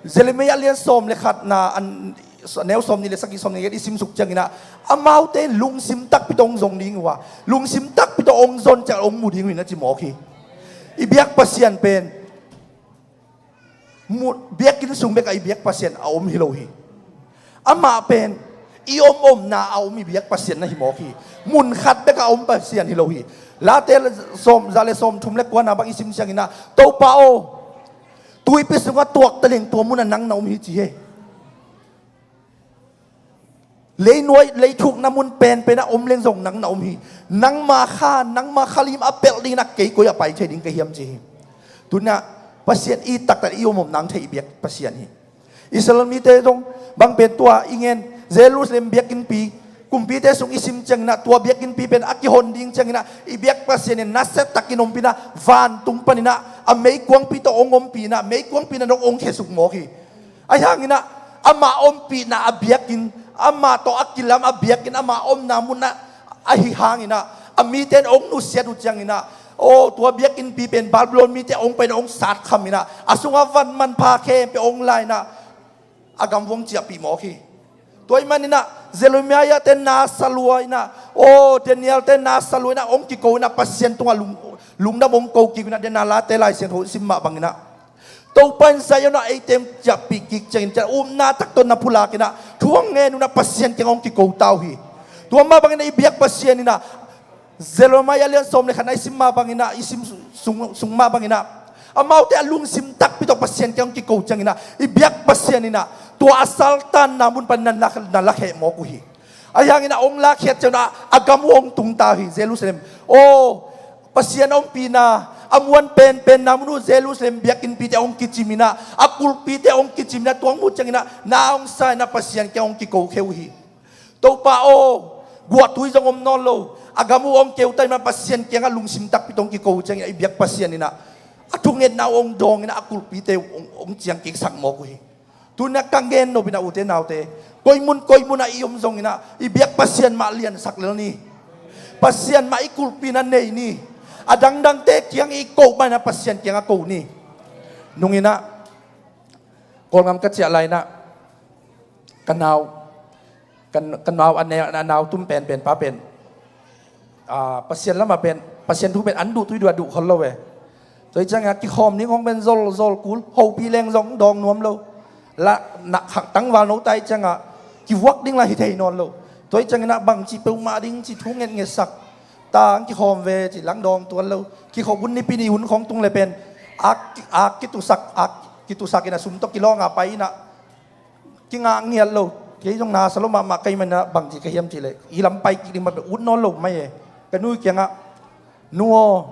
Jeremiah lian sawm le khatna, a neu sawmnih le sagih, sawmnih le giat i simsuk ciangin ah, amaute lungsim takpi tawh hong zong ding uh a, lungsim takpi tawh hong zon ciang hong mu ding uh hi, na ci mawk hi. I biak Pasian pen mu-, biakinn sung bek ah i biak Pasian a om hi lo hi. Amah pen i om omna a om i biak Pasian na hi mawk hi. Mun khat bek a om Pasian hi lo hi. Late sawm, za le sawmthum le kuana bang i sim ciangin ah, Topa aw, tuipi sungah tuak taleng tua munah nang na om hi, ci hi. Leinuai, leithukna mun penpen ah om leng zong nang na om hi. Nangma kha, nangma kha lim a pelh dingin ah kei koi ah pai thei ding ka hiam, ci hi. Tuni in ah Pasian i taktak, i om om nang thei i biak Pasian hi. Israel mite zong bang pen tua i ngen, Jerusalem biakinnpi, kumpite sung i sim ciangin ah, tua biakinnpi pen a kihon ding ciangin ah, i biak Pasian in nasia takin ompih in ah, vantung panin ah a meikuangpi tawh hong ompih in ah, meikuangpi in ah dong hong khesuk mawk hi. Ahi hangin ah, amah ompihna a biakinn, amah tawh a kilam a biakinn, amah omna mun ah ahi hangin ah, a mite in hong nusiat uh ciangin ah, aw, tua biakinnpi pen Babylon mite hong pai in ah hong satkham in ah, a sungah van manpha khempeuh hong la in ah, a gamvung ciahpih mawk hi. Tua ahih manin ah, Jeremiah te na sa lua in ah, aw, Daniel te na sa lua in ah, hong kiko in ah, Pasian tungah lung, lungdam hong ko kik in ah, den a Late Lai Siangtho sim mah bangin ah, Topa in Zion ah eite hong ciahpih kik ciangin, ciah upna tak tawh na pulak in ah, thu hong ngen un ah, Pasian kiang hong kiko ta uh hi. Tua mah bangin ah i biak Pasian in ah, Jeremiah lian sawm le khatna i sim mah bangin ah, i sim sung, sung mah bangin ah, amaute a lungsim takpi tawh Pasian kiang hong kiko ciangin ah, i biak Pasian in ah, tua a saltanna mun pan na lak, na lakheh mawk uh hi. Ahi hangin a hong lakkhiat ciangin a, a gam uh hong tungta uh hi, Jerusalem. Aw, Pasian a ompihna a muan penpenna mun uh Jerusalem biakinnpite hong kicim in a, a kulhpite hong kicim in a, tua hong muh ciangin a na hong sa in a Pasian kiang hong kiko khia uh hi. Topa aw, guahtui zong om nawn lo, a gam uh hong keuta in a Pasian kiangah lungsim takpi tawh hong kiko uh ciangin a i biak Pasian in a, a thungetna uh hong dawng in a, a kulhpite uh hong, hong ciangkiksak mawk uh hi. Tuna ka gen nop in a ute naute, koimun koimun a i om zongin a i biak Pasian mah liansak lel ni. Pasian mah i kulhpi in a nei ni. A dangdangte kiang i koh mah in a Pasian kiangah ko ni. Nung in a Kawlgam ka ciah lai in a ka nau, ka, ka nau a ne, a nau tum penpen pa pen, ah, Pasian lamah pen, Pasian thu pen an duh tui duh a duh khol lo ve. Tua hi ciangin a kikhawm ding hong pen zol zol kul, hopih leng zong dawng nuam lo. La nak khak tangval no ta hi ciangin a kivuak ding la hi thei nawn lo. Tua hi ciangin a bangci peuhmah ding ci thu ngetngetsak. Ta ang kikhawm ve ci lang dawng tuan lo. Kikhop hun nipi ni hun khawng tung le pen ak, ak kitusak, ak kitusak in a sum tawh kilawng a pai in a kingah ngiat lo. Kei zong na sa lo mahmah ka hih manin a bangci ka hiam cih leh i lam pai kik ding mah pen ut nawn lo mai e. Ka nu kiangah, nu aw,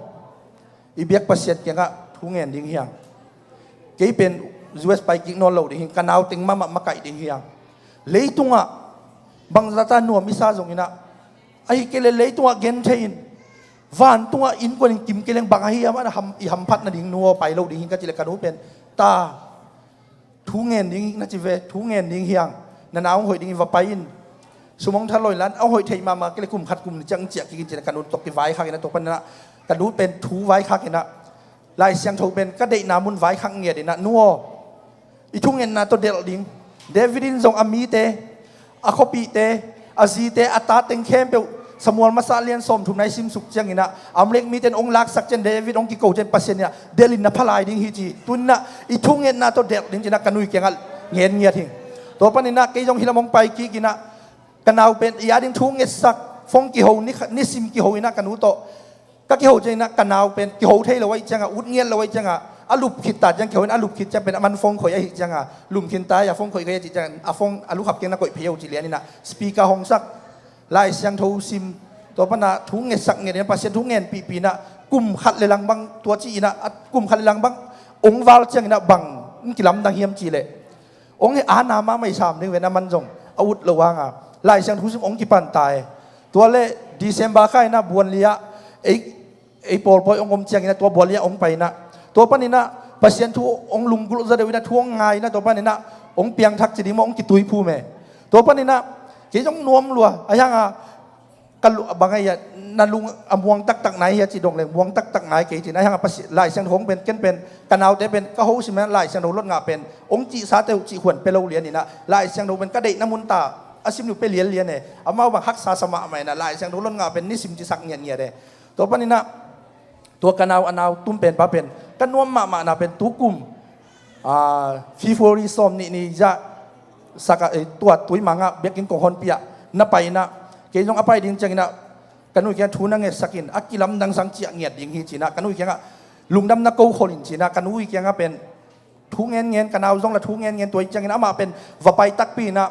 i biak Pasian kiangah thu ngen ding hi hang. Kei pen U S pai kik nawn lo ding hi, ka nau teng mahmah makaih ding hi hang. Leitungah bangzah ta nuam i sa zongin a, ahih kei leh leitungah genthei in, vantungah innkuan in kim kei leng bang ahi hiam a ham, i hamphat nading nu aw pai lo ding hi ka cih leh ka nu pen, ta, thu ngen ding hi na ci ve, thu ngen ding hi hang, na na hong hoih ding hi va pai in. Sum hong tha lo in la, hong hoih theih mahmah kei leh kum khat kum nih ciang ciah kik in ci in a ka nu tawh kivaikhak in a, tua panin a ka nu pen thu vaikhak in a, Lai Siangtho pen ka deihna mun vaikhak ngiat in a, nu aw, i thungetna tawh delh ding. David in zong a mite, a khuapihte, a zite, a tate teng khempeuh Samuel masa lian sawmthum na i simsuk ciangin a, Amalek mite in hong laksak ciang David hong kiko ciang Pasian in a delh in na pha lai ding hi ci. Tu in a i thungetna tawh delh ding ci in a ka nu kiangah ngen ngiat hi. Tua panin a kei zong hih lam hong pai kik in a, ka nau pen i a ding thu ngetsak, phone kiho, ni, nisim kiho in a ka nu tawh. Ka kiho ciangin a ka nau pen kiho thei lo ahih ciangin a, ut ngiat lo ahih ciangin a, a lup khit ta ciang kiho in a, a lup khit ciang pen a man phone khoih ahih ciangin a, lum khin ta a, phone khoih kei ahih ciangin a, a phone a lukhap kiang na koih phei o ci lian in a, speaker hong sak, Lai Siangtho sim, tua pan a thu ngetsak nget in a, Pasian thu ngenpihpih in a, kum khat le lang bang tua ci in a, a kum khat le lang bang hong val ciangin a bang hong kilamdang hiam cih leh, hong he ana mahmah i sam ding ve, na man zong a ut lo hang a, Lai Siangtho sim hong kipan ta e. Tua leh December kha in a Buanli ah ei, ei pawlpawi hong om ciangin a tua Buanli ah hong pai in a, tua panin a Pasian thu hong lunggulh zaw deuh in a, thu hong ngai in a, tua panin a hong piangthak ci ding maw, hong kituiphum e. Tua panin a kei zong nuam lua, ahi hang a ka lu-, bang ahi a, na lung a muang taktak nai hia ci dong leng, muang taktak nai kei ci in, ahi hang a Pasi-, Lai Siangtho hong pen, ken pen, ka naute pen ka ho sim in a, Lai Siangtho lot ngah pen hong cihsate uh cih khuan pia lo lian in a, Lai Siangtho pen ka deihna mun ta a sim uh pia lianlian e. Amau bang haksa sa mahmah in a, Lai Siangtho lot ngah pen nisim cisak ngiatngiat e. Tua panin a tua ka nau, a nau tum pen pa pen ka nuam mahmahna pen tukum, ah, February sawm nih ni zah saka, eh, tua Tuimang ah biakinn kong honpih ah na pai in a, kei zong a pai ding ciangin a ka nu kiang thu na ngetsak in, a kilamdang sang ciah ngiat ding hi ci in a, ka nu kiangah lungdam na ko khol in ci in a, ka nu kiangah pen thu ngen ngen, ka nau zong la thu ngen ngen, tua hi ciangin amah pen va pai takpi in a,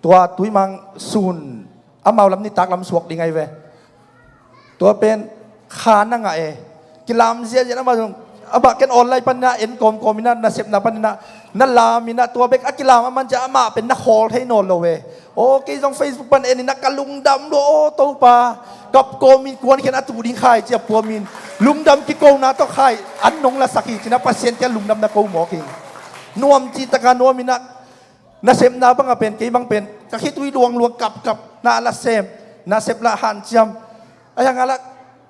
tua Tuimang sun amau lam nitak lam suak ding ahi ve. Tua pen kha na ngah e. Kilam ziahziah, amah zong, amah ken online pan in a en kawmkawm in a, nasepna pan in a na lam in a, tua bek a kilam a man ciang amah pen na khawl thei nawn lo e. Aw, kei zong Facebook pan en in a ka lungdam lua, aw Topa, kap kawm in kuankhian a tu ding khai ci a puam in, lungdam kikona tawh khai an nong lasak hi ci in a, Pasian kiang lungdam na ko mawk hi. Nuam cihtak a nuam in a, nasepna bang a pen, kei bang pen ka khitui luangluang kapkap, na la sem, nasep lah hanciam. Ahi hang a lah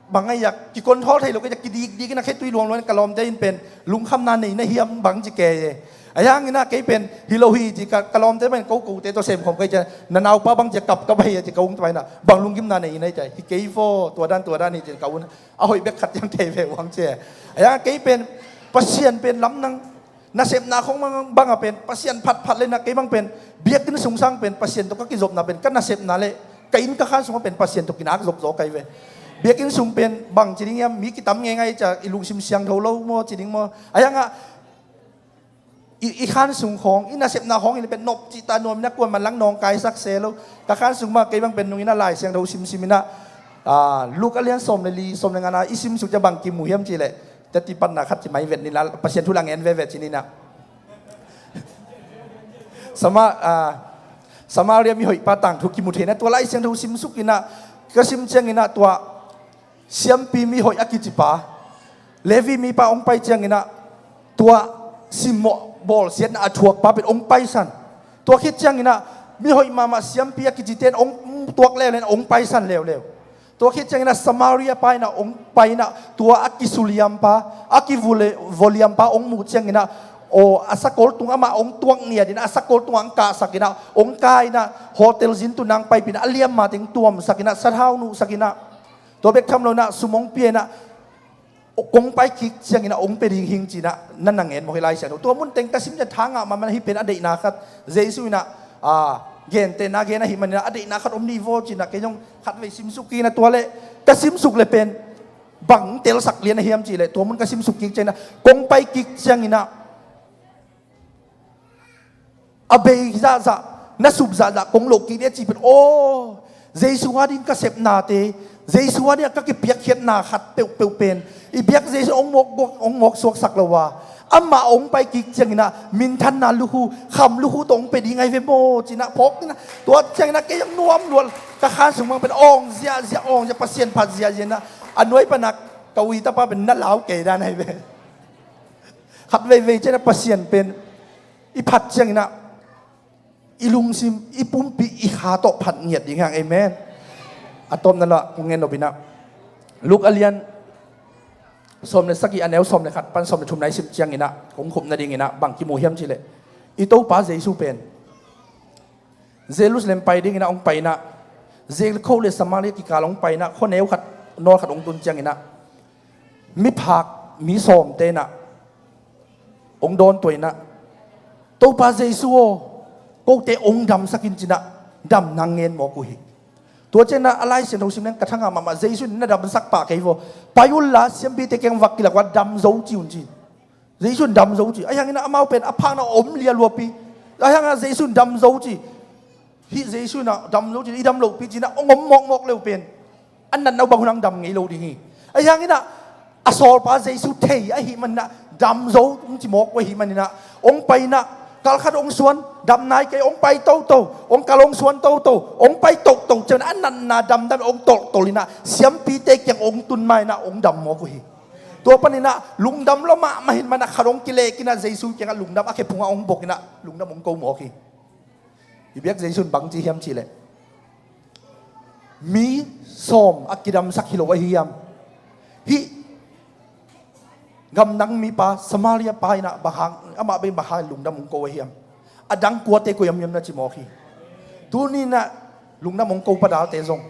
bang ahi a, kicontrol thei lo kei a, kidikdik in a khitui luangluang in, ka lawmte in pen lungkhamna nei na hiam bang ci kei e. Ahi hangin a kei pen hi lo hi ci, ka, ka lawmte pen kokote tawh semkhawm kei ci a, na naupa bang ci a kapkap ahi a ci ka ung tua in a, bang lunggimna nei na hi ci a, hi kei vaw, tua dan tua dan hi ci ka un a, hoih bek khat ciang thei ve uang ci e. Ahi hang a kei pen Pasian pen lamdang, nasepna khong bang, bang a pen Pasian phatphat le na, kei bang pen biakinn sung sang pen Pasian tawh ka kizopna pen ka nasepna le ka inn ka khan sungah pen Pasian tawh kinak zop zaw kai ve. Biakinn sung pen bang ci ding hiam, mi kitam ngeingai ci a, i lungsim siangtho lo maw ci ding maw. Ahi hang a i, i khan sung khawng, i nasepna khawng hi le pen nop cih ta nuam in ah kuaman lang nawngkaisak se lo. Ka khan sung mah kei bang pen nung in ah Lai Siangtho simsim in ah, ah, Luka lian sawm le li, sawm le ngana i simsuk ciang bang kimu hiam cih leh, tua ti patna khat ci mai vet ni la, Pasian thu la ngen veve ci ni na. Sama-, ah, Samaria mihoihpa tangthu kimu thei na, tua Lai Siangtho simsuk in ah, ka sim ciangin ah tua siampi mihoih a kicipa, Levi mipa hong pai ciangin ah, tua simmawh bawlsiatna a thuakpa pen hong paisan. Tua khit ciangin ah, mihoih mahmah siampi a kicite in hong tuak leuleu in hong paisan leuleu. Tua khit ciangin ah Samaria pa in ah hong pai in ah, tua a kisuliampa, a kivule-, voliampa hong muh ciangin ah, aw, a sakol tung amah hong tuak ngiat in ah, a sakol tungah hong kahsak in ah, hong kai in ah, hotel zin tun nang paipih in ah, a liamma teng tuamsak in ah, sathau nuhsak in ah, tua bek tham lo in ah, sum hong pia in ah, kong pai kik ciangin ah hong pia ding hing ci in ah, na na ngen mawk hi Lai Siangtho. Tua mun teng ka sim ciang tha ngah mahmah in ah, hih pen a deihna khat, Jesu in ah, ah, gentehna gen ahih manin ah, a deihna khat om ni vaw ci in ah, kei zong khatvei simsuk kik in ah, tua leh ka simsuk le pen bang telsak lian a hiam cih leh, tua mun ka simsuk kik ciangin ah, kong pai kik ciangin ah, a bei zahzah, na sup zahzah kong loh kik ding a cih pen, aw, Jesu a ding ka sepnate, Jesu a ding a ka kipiakkhiatna khat peuhpeuh pen, i biak Jesu hong mawk, hong mawk suaksak lo a, amah hong pai kik ciangin ah, minthanna lukhu, kham lukhu tawh hong pia ding ahi ve maw ci in ah, phawk in ah, tua ciangin ah kei hong nuam luat, ka khan sung mang pen awng ziahziah, awng ziah, Pasian phat ziahziah in ah, a nuai pan ah ka ui tapa pen na lau kei dan ahi ve. Khat veivei ciangin ah Pasian pen i phat ciangin ah, i lungsim, i pumpi, i kha tawh phat ngiat ding hi hang. Amen. A tawpna lah kong ngen nop in ah, Luka lian sawm le sagih, a neu sawm le khat pan sawm le thumna i sim ciangin ah, kong khupna dingin ah, bang kimu hiam cih leh, i Topa Jesu pen Jerusalem pai dingin ah hong pai in ah, Jericho le Samaria kikal hong pai in ah, khuaneu khat, nawl khat hong tun ciangin ah, miphak, mi sawmte in ah hong dawntuah in ah, Topa Jesu aw, kote hong damsak in ci in ah, damna ngen mawk uh hi. Tua ciangin ah, a Lai Siangtho sim leng ka tha ngah mahmah, Jesu in na damsak pah kei vaw, pai un la, siampite kiang va kilak un la, dam zo ci un ci. Jesu in dam zo ci. Ahi hangin ah amau pen a phakna om lialuapi. Ahi hangin ah Jesu in dam zo ci. Hih Jesu in ah dam zo ci, i dam lohpi ci in ah hong om mawkmawk leu pen, a natna uh bang hun hang dam ngei lo ding hi. Ahi hangin ah a sawlpa Jesu thei ahih manin ah, dam zo hong ci mawk uh ahih manin ah, hong pai in ah, kal khat hong suan, dam nai kei, hong pai toto, hong kal hong suan toto, hong pai toto ciangin ah, a natna damdam hong tolhtolh in ah, siampite kiang hong tun ma in ah hong dam mawk uh hi. Tua panin ah lungdam lua mahmah ahih manin ah, khat hong kilehkin ah Jesu kiangah lungdam a khephungah hong bok in ah, lungdam hong ko mawk hi. I biak Jesu in bang ci hiam cih leh, mi sawm a kidamsak hi lo ahi hiam? Hih gamdang mipa, Samaria pa in ah bang hang, amah bek bang hang lungdam hong ko ahi hiam? A dang kuate koi hiam hiam na ci mawk hi. Tuni in ah lungdam hong ko padalte zong,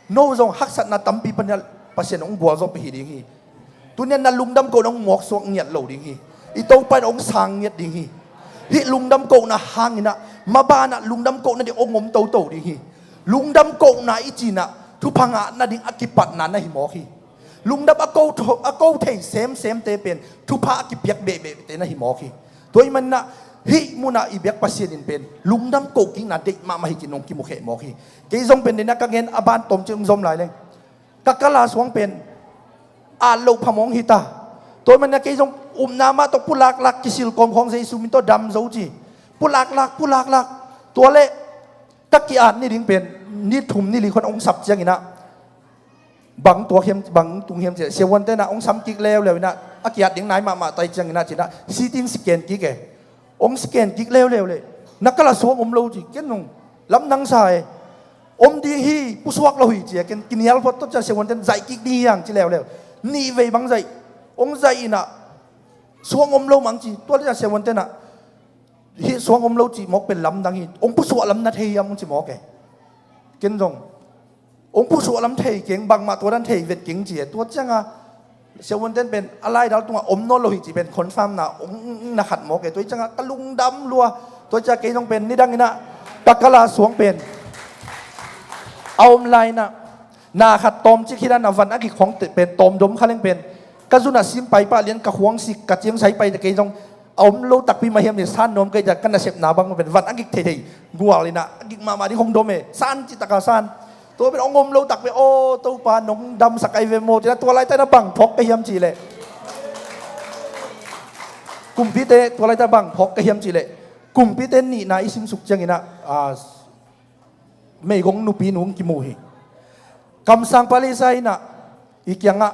no zong haksatna tampi panin ah Pasian hong gualzawhpih hi ding hi. Tuni in ah na lungdam kohna hong mawksuak ngiat lo ding hi. I Topa in hong sang ngiat ding hi. Hih lungdam kohna hangin ah, maban ah lungdam kohna ding hong om toto ding hi. Lungdam kohna i cih in ah, thupha ngah nading a kipatna na hi mawk hi. Lungdam a ko tho-, a ko thei semsemte pen, thupha a kipiak behbehte na hi mawk hi. Tua ahih manin ah, hih mun ah i biak Pasian in pen lungdam kohkikna deih mahmah hi ci-in hong kimukheh mawk hi. Kei zong pen, den a ka gen a ban tawmcik hong zom lai leng, ka kal a suang pen at loh phamawh hong hi ta. Tua ahih manin ah kei zong upna mah tawh pulaklak kisil kawmkawm, Jesu min tawh dam zo ci. Pulaklak, pulaklak. Tua leh ka ki-at ni ding pen ni thum ni li khawng hong sap ciangin ah, bang tuak hiam, bang tung hiam cih leh, siavuante in ah hong sam kik leuleu in ah, a ki-at ding nai mahmah ta ahih ciangin ah ci-in ah, sitin scan kik e. Hong scan kik leuleu leh, na kal a suang om lo ci. Ken zong lamdang sa e. Om ding hi, pusuak lo hi ci e. Ken kinial phot, tua ciang siavuante in zaih kik ding hi hang ci leuleu. Nih vei bang zaih. Hong zaih in ah, suang om lo mah hang ci. Tua ciang siavuante in ah, hih suang om lo cih mawk pen lamdang hi, hong pusuah lam na thei hiam hong ci mawk e. Ken zong, hong pusuah lam thei keng, bangmah tua dan thei vet keng ci e. Tua ciangin ah siavuante in pen a laidal tungah om nawn lo hi cih pen confirm na hong na khat mawk e. Tua ciangin ah ka lungdam lua. Tua ciang kei zong pen nidangin ah ka kal a suang pen a om lai-in ah, na khat tawmcik hi-in ah, na van a kik khawng teh pen tawmdom kha leng pen, ka zun ah sim pai pah lian, ka khuang sik, ka ciang sai pai teh kei zong A om lo takpi mah hiam ni, san nuam kei, tua ka nasepna bang pen van a gik theithei, gual in ah a gik mahmah ding hong dom e, san cih taka san. Tua pen hong om lo takpi, aw Topa nong damsak ahi ve maw, ci-in ah tua laitak in ah bang phawk ka hiam cih leh, kumpite, tua laitak bang phawk ka hiam cih leh, kumpite nihna i simsuk ciangin ah, ah, meigong nupi nu hong kimu hi. Kamsangpa Lisa in ah i kiangah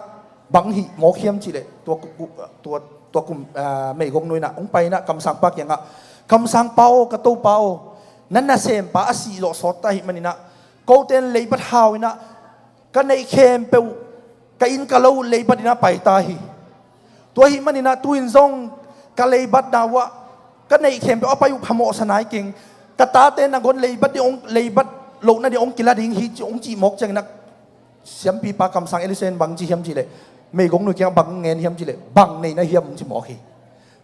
bang hih mawk hiam cih leh, tua ku-, ku-, tua, tua kum, ah, meigong nu in ah hong pai in ah kamsangpa kiangah, "Kamsangpa aw, ka Topa aw, na nasempa a sih zawh sawt ta ahih manin ah, kote in leibat hau in ah, ka neih khempeuh, ka inn ka lo leibat in ah pai ta hi. Tua ahih manin ah tu-in zong ka leibatna uh ah, ka neih khempeuh a pai uh phamawhsa nai keng. Ka tate nangawn leibat ding hong, leibat loh nading hong kila ding hi," ci, hong cih mawk ciangin ah, siampipa kamsang Elisa in bang ci hiam cih leh, meigong nu kiangah bang ngen hiam cih leh, "Bang nei na hiam?" hong ci mawk hi.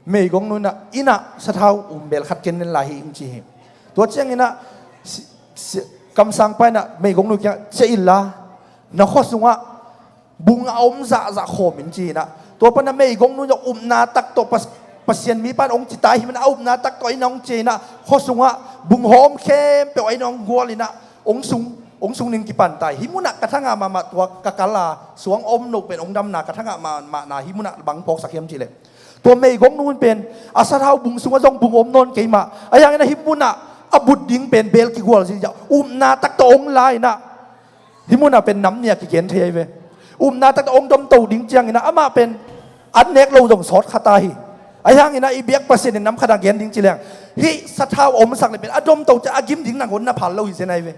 Meigong nu in ah, "Inn ah sathau um bel khat ken nen lai hi," hong ci hi. Tua ciangin ah si-, si-, kamsangpa in ah meigong nu kiangah, "Ciah inla, na khua sungah bung a om zahzah khawm in," ci in ah, tua pan ah meigong nu in ah upna tak tawh Pas-, Pasian mipa in hong ci ta ahih manin ah, a upna tak tawh a inn ah hong ciah in ah, khua sungah bung hawm khempeuh a inn ah hong gual in ah, hong sung, hong sung ning kipan ta hi. Hih munah ka thangah mahmah, tua ka kal a suang a om loh pen hong damna ka thangah mahmahna, hih munah bang phawksak hiam cih leh, tua meigong nu in pen a sathau bung sungah zong bung om nawn kei mah, ahi hangin ah hih munah a but ding pen bel kigual ziahziah, upna tak tawh hong la in ah, hih munah pen nam nih a kigen thei ahi ve. Upna tak tawh hong domto ding ciangin ah amah pen an nek lo zong sawt kha ta hi. Ahi hangin ah i biak Pasian in nam khat a gen ding ci leng, hih sathau omsak leh pen a domto ciang a gim ding nangawn na phal lo hi zen ahi ve.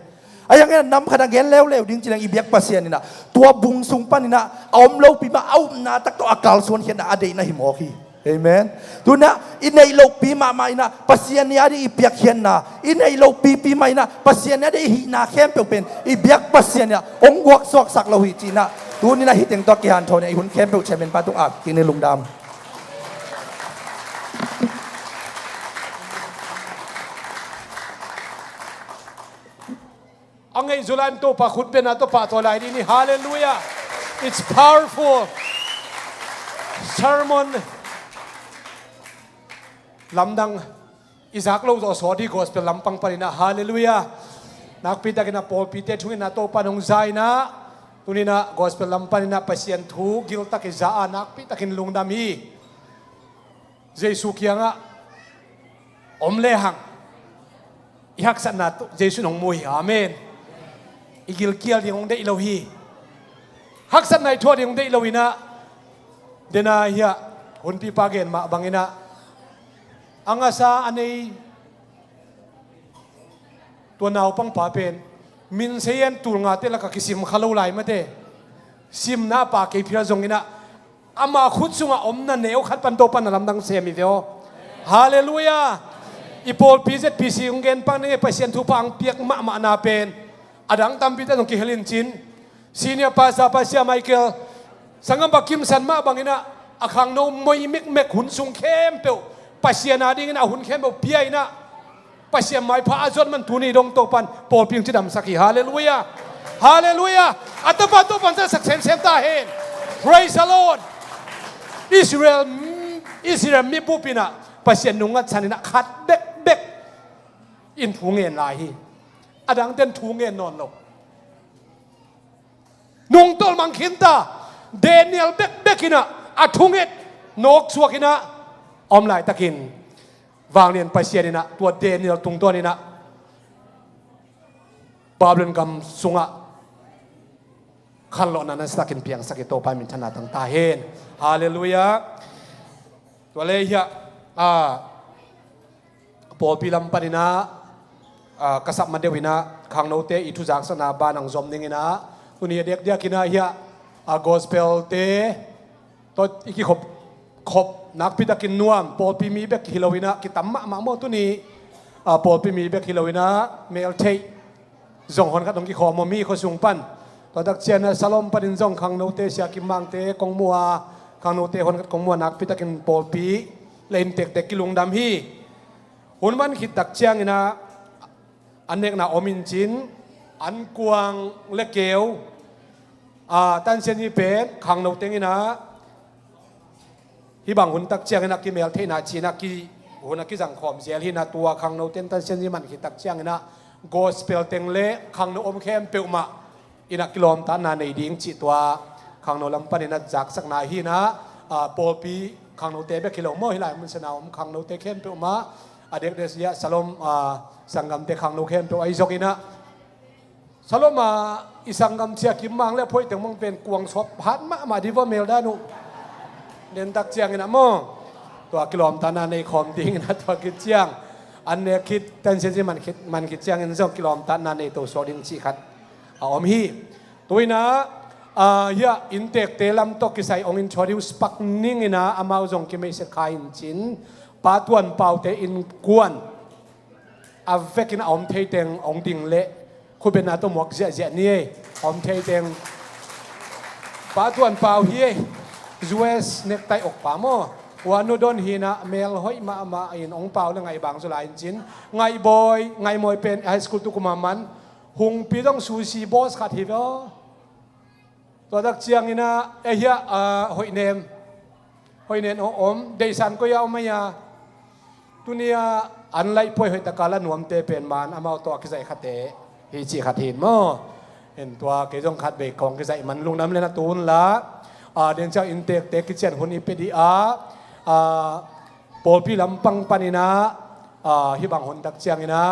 Ahi hangin ah nam khat a gen leuleu ding ci leng, i biak Pasian in ah tua bung sung panin ah a om lopi mah a upna tak tawh a kalsuan khiatna a deihna hi mawk hi. Amen. Tu-in ah i neih lohpi mahmah in ah Pasian nih a ding i piakkhiatna, i neih lohpipi mah in ah Pasian nih a ding i hihna khempeuh pen i biak Pasian in ah hong guaksuaksak lo hi ci-in ah, tuni-in ah hih teng tawh kihanthawn in ah i hun khempeuh chairman pa tungah ap kik ni, lungdam. A ngeih zaw lai-in Topa khut bengna tawh pahtawi lai ding ni. Halleluiah. It's powerful sermon. Lamdang i zak loh zawh sawt hi gospel lampang panin ah. Halleluiah. Nakpitakin ah pawlpite thungetna Topa in hong za in ah, tuni-in ah gospel lam panin ah Pasian thu giltakin za a, nakpitakin lungdam hi. Jesu kiangah om lehang i haksatna tawh Jesu in hong mu hi. Amen. I gilkial ding hong deih lo hi. Haksatna i thuak ding hong deih lo in ah, dena hiah hunpipa gen mah bangin ah, a ngasa a nei tua naupangpa pen min sei-in tul ngate lakah kisim kha lo lai mate. Simna a pa kei phial zongin ah, ama khut sungah omna neu khat pan Topa in na lamdang sem hi ve aw. Halleluiah. I pawlpi Z P C hong gen pang ning e, Pasian thupha hong piak mahmahna pen a dang tampite zong kihel in cin, Senior Pastor Pastor Michael, sanggam pa Kimsan mah bangin ah, a khangno moi mekmek hun sung khempeuh Pasian a dingin a hun khempeuh pia in ah, Pasian maipha a zuat man tuni dong Topa in pawlpi hong cidamsak hi. Halleluiah. Halleluiah. A tapa Topa in zatsak semsem ta hen. Praise the Lord. Israel, Israel mi bup in ah Pasian nungngatsan in ah khat bekbek in thu ngen lai hi. A dangte in thu ngen nawn lo. Nungtolh mang khin ta. Daniel bekbek in ah a thunget nawksuak in ah a om laitakin, vanglian Pasian in ah tua Daniel tungtawn in ah Babylon gam sungah khanlawhna nasatakin piangsak hi. Topa minthanna tang ta hen. Halleluiah. Tua leh hiah, a, pawlpi lam panin ah, a, ka sap ma deuh in ah khangnote i thuzaksakna ban hong zom ning in ah, tuni a diakdiak in ah hiah, a, gospel-te tawh i kikhop khop nakpitakin nuam, pawlpi mi bek hi lo in ah, kitam mahmah maw tuni, a, pawlpi mi bek hi lo in ah, meltheih zong hon khat hong kikhawm maw mi khuasung pan. Tua tak ciangin ah Salom panin zong khangnote, Sia Kim Mangte kong mu a, khangnote hon khat kong mu a, nakpitakin pawlpi le inn tektek kilungdam hi. Hun man khit tak ciangin ah an nekna om in cin, an kuang le keu, a, tansian hi pen khangno teng in ah Hih bang hun tak ciangin a kimel theihna ci-in a ki, hun a kizang khawm zel hi-in a, tua khangno ten tansianzi man khit tak ciangin a gospel teng le khangno om khempeuh mah in a kilawmtatna nei ding cih tua khangno lam panin a zaksakna hi-in a, aa, pawlpi khangnote bek hi lo maw, hih lai mun san a om khangnote khempeuh mah a dekdek zia Salom, aa, sanggamte khangno khempeuh ahi zongin a, Salom a i sanggam Sia Kim Mang le Phoih Teng Mang pen kuang suak hat mahmah dih vua mel dan uh. Den tak ciangin a maw, tua kilawmtatna nei khawm dingin a tua khit ciang, an nek khit, tansianzi man khit, man khit ciangin zong kilawmtatna nei to suak ding cih khat a om hi. Tu-in a, aa, hiah inntekte lam tawh kisai hong introduce pak ning in a, amau zong kimeihset kha in cin, Pa Tuan Paute innkuan a vekin a om thei teng hong ding leh khutbetna tawh muak ziahziah ni ei. A om thei teng Pa Tuan Pau hi ei. U S necktie awk pa maw. Ua nu don hi-in a mel hoih mahmah in hong pau le ngaih bang zaw lai in cin. Ngaihbawi, Ngaihbawi pen high school tu kum a man. Hungpi dong sushi boss khat hi ve aw. Tua tak ciangin a, eh, hiah, ah, Hoih Nem. Hoih Nem aw om, Deisan koi a om ahi a. Tuni a an laih puai hoih taka la nuamte pen man amau tawh a kizaih khate hi cih khat hi-in maw. En tua kei zong khat vei kong kizaih man lungdam le na tun la. Ah, den ciang inntekte kician hun i pia dih a. Ah, pawlpi lampang panin a, ah, hih bang hun tak ciangin a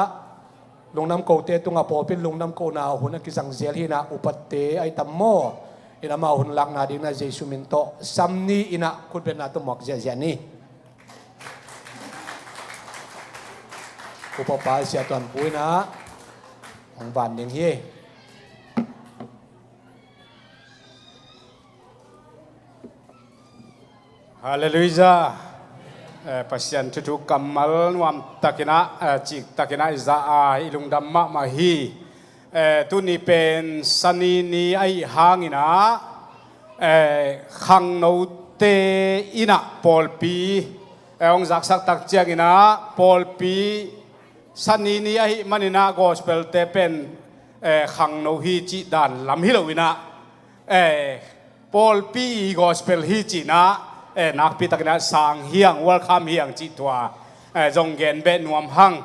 Lungdam kote tungah pawlpi lungdam kohna hun a kizang zel hi-in a, upatte ahi tam maw? In amau hun lakna dingin a Jesu min tawh sam ni in a khutbetna tawh muak ziahziah ni. Upa pa Sia Tuan Pu in a hong van ding hi. Halleluijah. Eh, Pasian thuthu kammal nuam takin a, eh, cik takin a i za a i lungdam mahmah hi. Eh, tuni pen Sani ni ahi hangin a, eh, khangnote in a pawlpi, eh, hong zaksak tak ciangin a pawlpi Sani ni ahi manin a gospel-te pen, eh, khangno hi cih dan lam hi lo in a, eh, pawlpi i gospel hi cih in a, eh, nakpi takin a sang hi hang, welcome hi hang cih tua, eh, zong gen beh nuam hang.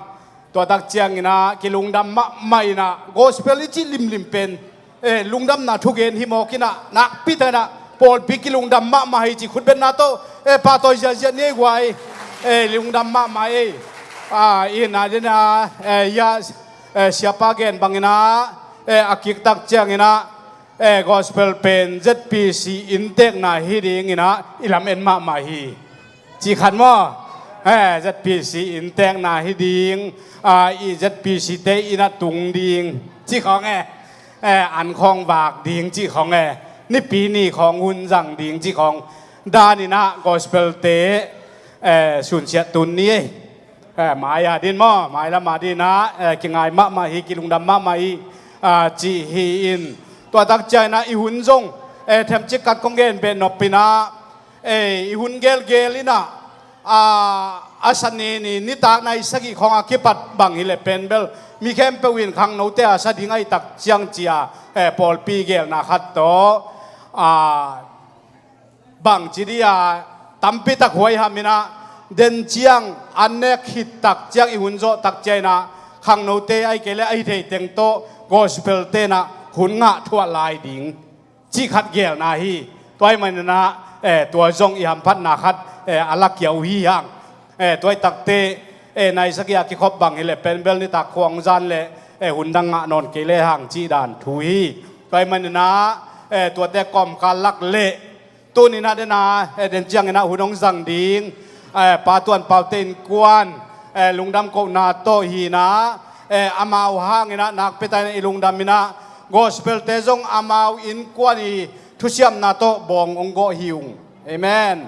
Tua tak ciangin a kilungdam mahmah in a gospel i cih limlim pen, eh, lungdamna thugen hi mawk in a, nakpi takin a pawlpi kilungdam mahmah hi cih khutbetna tawh, eh, pahtawi ziahziah ni ei guai. Eh, lungdam mahmah ei. Ah, i na den a, eh, ya, eh, siapa gen bangin a, eh, a kik tak ciangin a, eh, gospel pen Z P C inntekna hi dingin a i lam en mahmah hi. Cih khat maw? Eh, Z P C inntekna hi ding, ah, i Z P C-te in a tung ding cih khawng e, eh, an khawng vak ding cih khawng e, Nipi ni khawng hun zang ding cih khawng danin a gospel-te, eh, sunsiat tun ni ei. Eh, mai a din maw, mai lam a din a, eh, kingai mahmah hi, kilungdam mahmah hi, ah, cih hi-in. Tua tak ciangin a i hun zong, eh, themcik khat kong gen beh nop in a, eh, i hun gelgel in a, ah, a Sani ni nitak nai sagih khawng a kipat bang hi leh pen bel mi khempeuh in khangnote a sa ding ahi tak ciang ci a, eh, pawlpi gelna khat tawh, ah, bangci dih a tampi tak huaiham in a, den ciang an nek khit tak ciang i hun zawh tak ciangin a khangnote ahi kei leh ahi thei teng tawh gospel-te in a hun ngah thuah lai ding cih khat gelna hi. Tua ahih manin a, eh, tua zong i hamphatna khat, eh, a lakia uh hi hang. Eh, tua ahih takte, eh, nai sagih a kikhop bang hi leh pen bel nitak khawng zan leh, eh, hun dang ngah nawn kei lehang cih dan thu hi. Tua ahih manin a, eh, tuate kawmkal lak leh tuni in a den a, eh, den ciangin a hun hong zang ding, eh, Pa Tuan Paute innkuan, eh, lungdam kohna tawh hi in a, eh, amau hangin a nakpi takin i lungdam in a, gospel-te zong amau innkuan i thusiamna tawh bawng hong gawh hi ung. Amen.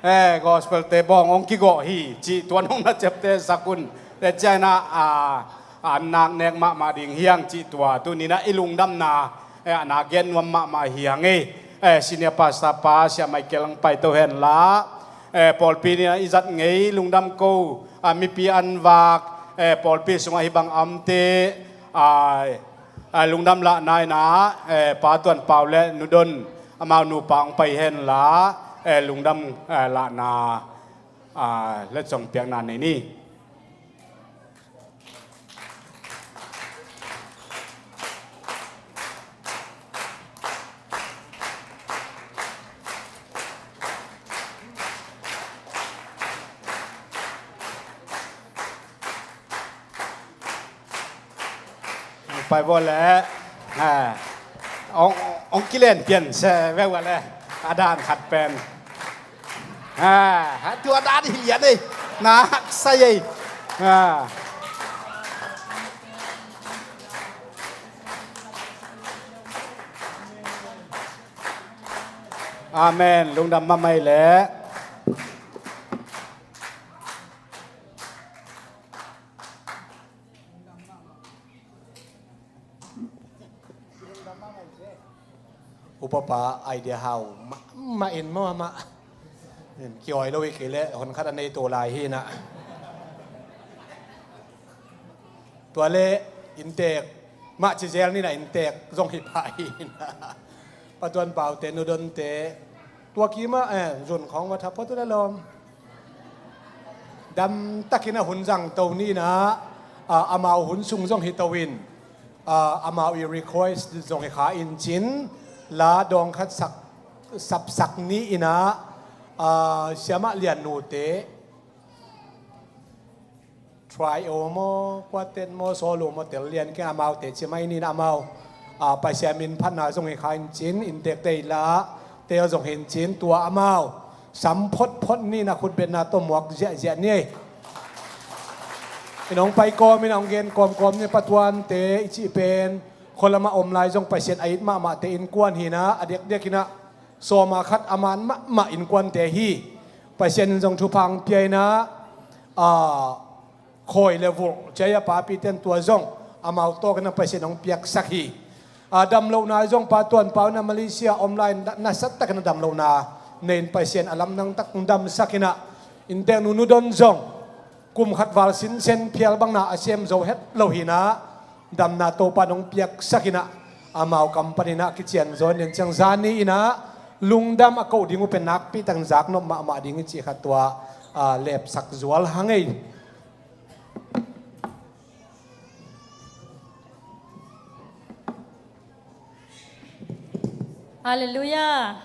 Eh, gospel-te bawng hong kigawh hi cih tuan hong na ciaptehsak un. Tua ciangin a, ah, an nak nek mahmah ding hi hang cih tua tuni in a i lungdamna, eh, a na gen nuam mahmah hi hang ei. Eh, senior pastor pa Sia Michael hong paito hen la, eh, pawlpi ni a i zat ngei lungdam ko, ah, mipi an vak, eh, pawlpi sungah hih bang a omte, ah, ah, lungdam lahna in a, eh, Pa Tuan Pau le Nu Don, amau nupa hong pai hen la, eh, lungdam, eh, lahna, ah, le congpiakna nei ni. Pai bawl le, eh, ong, ong kilen pian se ve ua le, a dan khat pen. Ah, tua dan hi lian ei. Nak sai ei. Ah. Amen. Lungdam mahmah ei le. Upapa idea hau mahmah in maw amah. Kiawi lo hi kei leh hon khat a nei to lai hi na. Tua leh inntek mah ci zel ni na, inntek zong hi pah hi na. Pa Tuan Pau te, Nu Don te, tua kim ah, eh, zun khawng va tha phot uh le lawm. Damtakin a hun zang to ni na, ah, amau hun sung zong hi to in, ah, amau i request zong hi kha in cin, la dawng khat sak, sapsak ni in ah, ah, Siamah Lian Nu te, trio maw, quartet maw, solo maw, tel lian keng, amaute ci mai ni na amau, ah, Pasian min phatna zong hi kha in cin, inntek te i la, te zong hi in cin, tua amau sam photphot ni na, khutbetna tawh muak ziahziah ni ei. I nong pai kawm in a hong gen kawmkawm ni, Pa Tuan te i cih pen, khualam ah om lai zong Pasian a it mahmah te innkuan hi na, a diakdiak in ah, sawma khat a man mahmah innkuan te hi. Pasian in zong thupha hong pia in ah, ah, khawi le vulh, cia a papi ten tua zong amau tawk in ah Pasian hong piaksak hi. Ah, damlohna zong Pa Tuan Pau in ah Malaysia om lai in na, nasat takin a damlohna nei in Pasian a lamdang tak hong damsak in ah, inntek Nu Nu Don zong kum khat val sinsen phial bang na a sem zo het lo hi na, damna Topa in hong piaksak in ah, amau kam pan in ah kician zaw in, ciang zani in ah lungdam a koh ding uh pen nakpi takin zaknop mahmah ding hi cih khat tua, ah, lepsak zual hang ei. Halleluiah.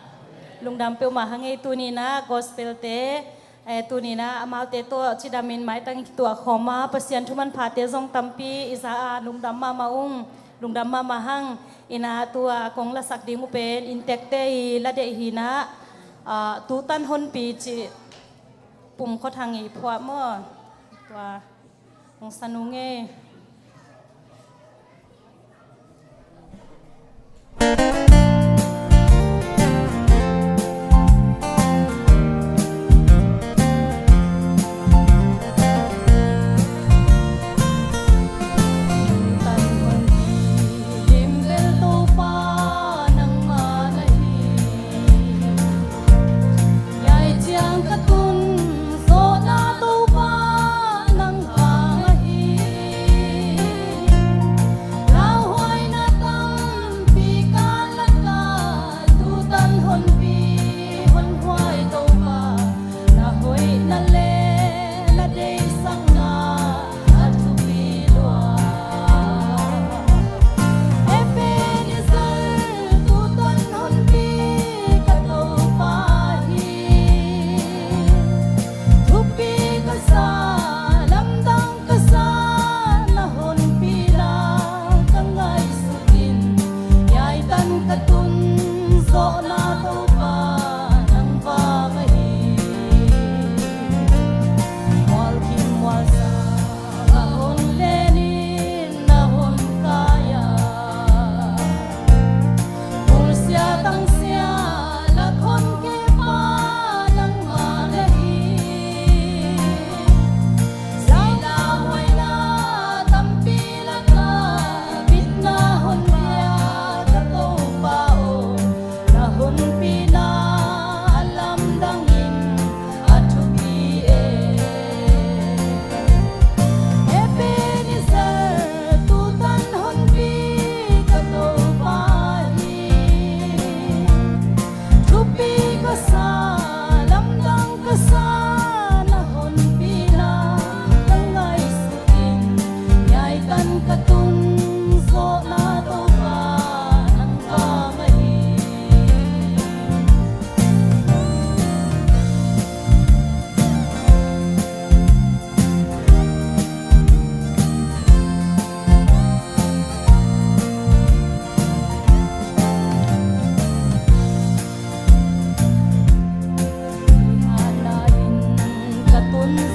Lungdam peuhmah hang ei. Tuni in ah gospel te, eh, tuni in ah amaute tawh cidam in maitang i kituah khawm a, Pasian thu manphate zong tampi i za a, lungdam mahmah ung. Lungdam mahmah hang. In ah tua kong lasak ding uh pen inntek te i la deih hi na, ah, Tu Tan Honpi cih pum khua thang i phuah maw. Tua hong sa nung ei.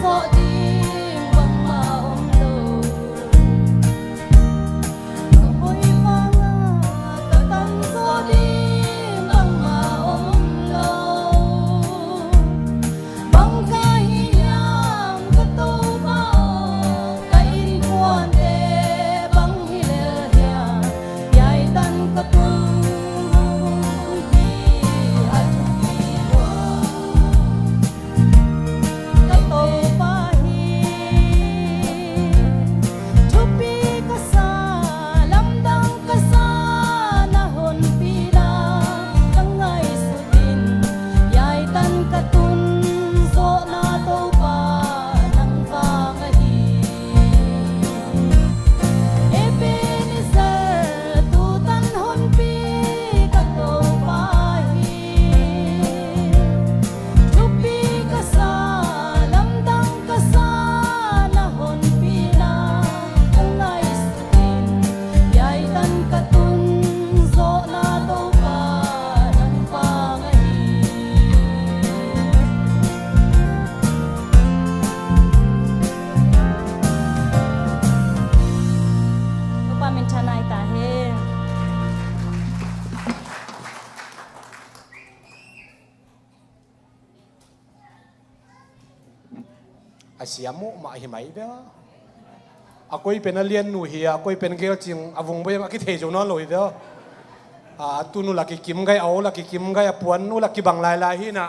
Zawh ding bangmah om lo. Ka hoih vangah ka tang zawh ding bangmah om lo. Bang ka hi hiam ka Topa aw, ka innkuante bang hi lel hiam? Hiai tan ka tun hi a thupi lua. Ka Topa hi thupi ka sa, lamdang ka sa, na honpina ka ngaihsut in, hiai tan ka tun zawhna Topa nang vang ahi. Ebenezer, tutan honpi ka Topa hi. Thupi ka sa, lamdang ka sa, na honpina ka ngaihsut in, hiai tan ka tun zawhna Topa nang vang ahi. Topa min thanai ta hen. A siam uh mah hi mai bia. A koi pen a lian nu hi a, a koi pen gelcing a vung boi a kithei zo nawn lo hi bia. A tunu la kikim gai, a o la kikim gai, a puan nu la kibang lailai hi na,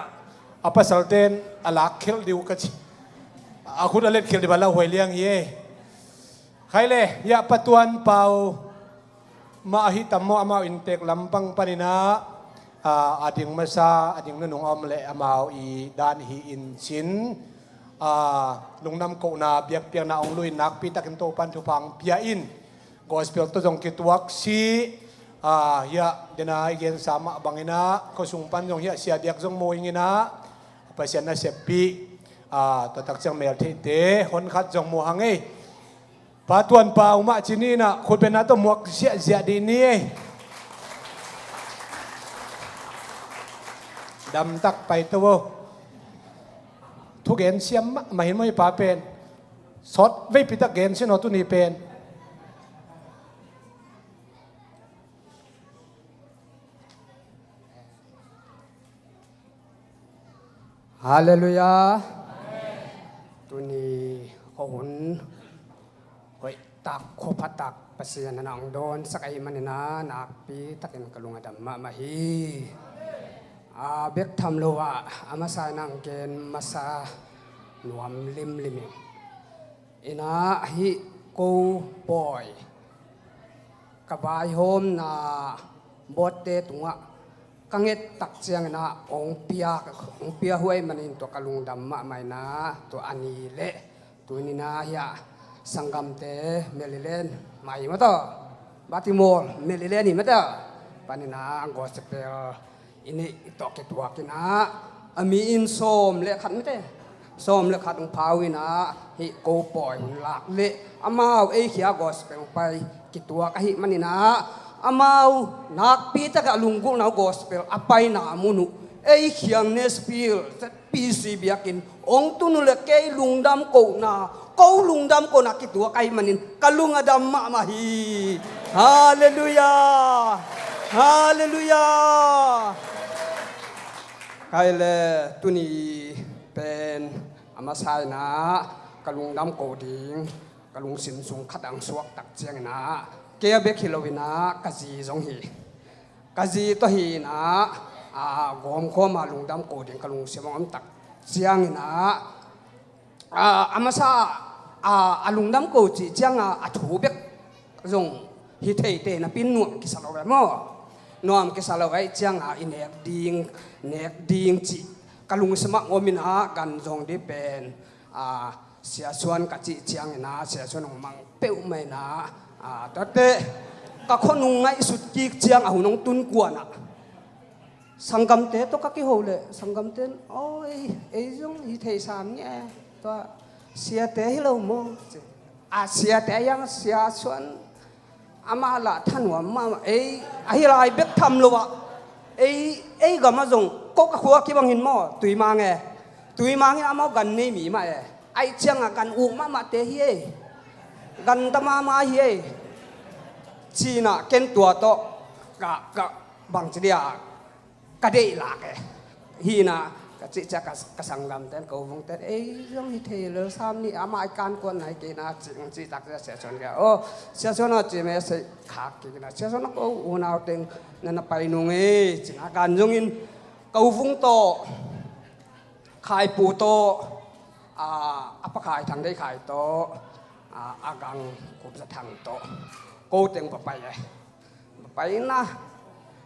a pasal ten a lak khelh diu ka ci. A khut a let khelh diu a la huai liang hi e. Khai le, hiah Pa Tuan Pau mah ahi tam maw, amau inntek lampang panin ah, a, a ding masa, a ding nunung a om leh amau i dan hi in cin, a, lungdam kohna biakpiakna hong luh in nakpi takin Topan thupha hong pia in, gospel tawh zong kituak si, a, hiah dena i gensa mah bangin ah, khuasung pan zong hiah sia biak zong mu ing in ah, Pasian na seppih, a, tua tak ciang mel theihte hon khat zong mu hang ei. Pa Tuan Pau mah ci ni in ah, khutbetna tawh muak ziahziah dih ni ei. Damtak pai to vo. Thugen siam mahmah hi maw i pa pen. Sawt veipi tak gen sin aw tuni pen. Halleluiah. Tuni khuahun hoihtak, khuaphatak Pasian in ah hong dawnsak ahih manin ah nakpi takin ka lung a dam mahmah hi. A bek tham lo ah a masa in ah hong gen masa nuam limlim ing. In ah hih ko pawi ka vaihawmna bawtte tungah ka nget tak ciangin ah hong pia, hong pia huai manin tua ka lungdam mahmah in ah, tua a ni leh tuni in ah hiah sanggamte Maryland mah hi maw taw, Baltimore, Maryland hi maw taw, panin ah gospel i neih tawh kituak in ah, a mi in sawm le khat mite, sawm le khat hong pau in ah, hih ko pawi hun lak leh amau ei khia gospel hong pai kituak ahih manin ah, amau nakpi takah lunggulhna uh gospel a paina mun uh ei khiang Nashville Z P C biakinn hong tun uh leh kei lungdam kohna, ko lungdam kohna kituak ahih manin ka lung a dam mahmah hi. Halleluiah. Halleluiah. Khai le, tuni pen a masa in ah ka lungdam ko ding ka lungsim sung khat hong suak tak ciangin ah, kei a bek hi lo in ah ka zi zong hi. Ka zi tawh hi in ah, a, gawmkhawm a lungdam ko ding ka lungsim hong om tak ciangin ah, a, a masa, a, a lungdam ko cih ciang a, a thu bek zong hi theite napi in nuam kisa lo ve maw. Nuam kisa lo ve ciang a, i nek ding, nek ding cih ka lungsim ah om in ah, gan zong dih pen, a, Sia Suan ka cih ciangin ah, Sia Suan hong mang peuhmah in ah, a, tuate ka khuanung ngaihsut kik ciang a hun hong tun kuan ah, sanggamte tawh ka kiho leh sanggamte in, "Aw, ei, ei zong hi thei sam nge, tua siate hi lo maw?" ci. A siate a hiang Sia Suan amah lah thanuam mahmah, ei, ahi lai bek tham lo ah, ei, ei gam ah zong, ko ka khua kibang hin maw, Tuimang e, Tuimang in amau gan nei mi mah e. Aih ciangah gan uk mahmahte hi ei. Ganta mahmah hi ei. Cinah ken tua tawh ka, ka bangci dia ka deih lak e. Hinah ka cih ciah ka, ka sanggamten, ka uvungten, ei zong hi thei lo, sam nih amah i kan kuan nai kei na cih, cih tak ciah Sia Suan kei a, aw, Sia Suan a ci me sei khak kik na, Sia Suan a ko unau teng na na pai nung ei, cinah gan zongin ka uvung tawh, Khaipu tawh, a, a pa Khai Thang Dei Khai tawh, a, a gang Kup Za Thang tawh, ko teng va pai e. Paina,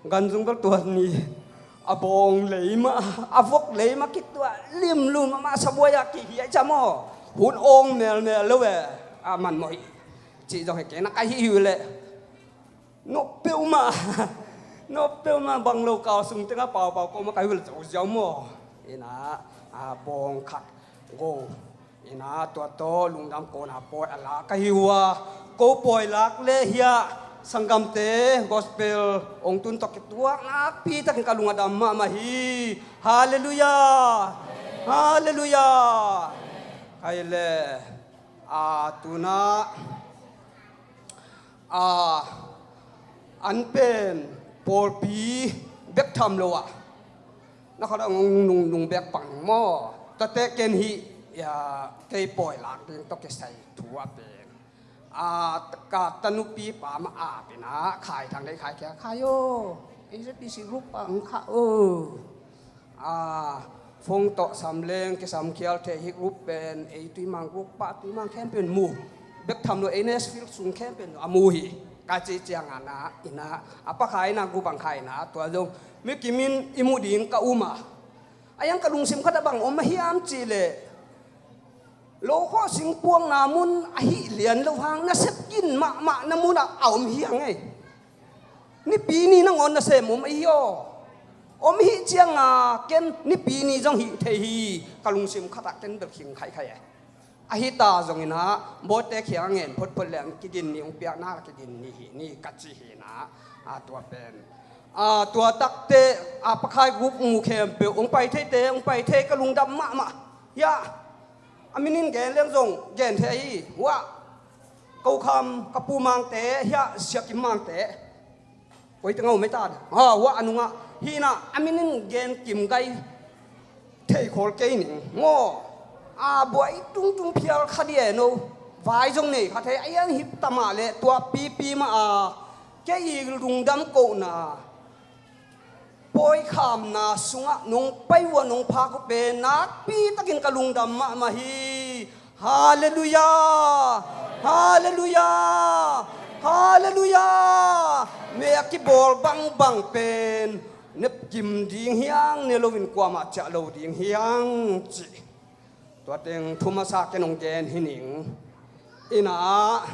ganzung bel tua ni a bawng leima, a vok leima kituah limlum, amah sabuai-ah kihiai cam aw. Hun awng melmel lo e. A man mawh hi. Cih zong he kei na ka hih hi uh leh, nop peuhmah, nop peuhmah bang lo kau sung tengah paupau ko ma ka hi uh leh zo ziau maw. Inah, a bawng khat go. Inah tua tawh lungdam kona pawi a lak ka hi uh a, ko pawi lak le hiah sanggamte gospel ong tun tawh kituak nakpi takin ka lung a dam mahmah hi. Halleluiah. Halleluiah. Kai le, a, tunah, a, an pen pawlpi bek tham lo ah, na khat a nung, nung, nung bek pang ning maw. Tate ken hih, ia, kei pawi lak ding tawh kisai thu a pen, a, ka tanupi pa ma a pen a Khai Thang Dei Khai kia, Khai aw, A Z P C group pa ang kha aw. A, phone tawh samleng kisam khial thei hi group pen, ei Tuimang group pa, Tuimang khempeuh in mu. Bek tham lo, ei Nashville sung khempeuh in a mu hi. Ka cih ciangah na, inah, a pa Khai na group ang Khai na, tua zong mi kimin i mu ding ka um a. A iang ka lungsim khat a bang om a hiam cih leh, lo khawh sing puakna mun ahih lian lo hang, nasep kin mahmah na munah a om hi hang ei. Nipi ni nangawn nasem om ahi aw. Om hih cianga ken nipi ni zong hih thei hi. Ka lungsim khatah ken bel khing khaikhai e. Ahi ta zonginah bawite khiang a ngen photphot leng kigin ni hong piakna la kigin ni hih ni ka ci hinah. A, tua pen, a, tua takte, a, pa Khai group mu khempeuh hong pai theite hong pai thei, ka lungdam mahmah. Hiah a minin gen leng zong gen thei hi. Huah, ko kham ka pu Mangte, hiah Sia Kim Mangte. Koi tengah om ei ta. Ha, huah a nungah hinah a minin gen kim gai thei khol kei ning maw. A, buai tungtung phial kha di e no. Vai zong nei kha thei, a ian hip tamah le tua pipi mah a, kei i lungdam kohna, pawi khamna sungah nong pai uh a nong phak uh pen nakpi takin ka lungdam mahmah hi. Halleluiah! Halleluiah! Halleluiah! Me a kibawl bangbang pen nepkim ding hiang, ne loin kuamah ciah lo ding hiang cih. Tua teng thu masa ken hong gen hi ning. Inah,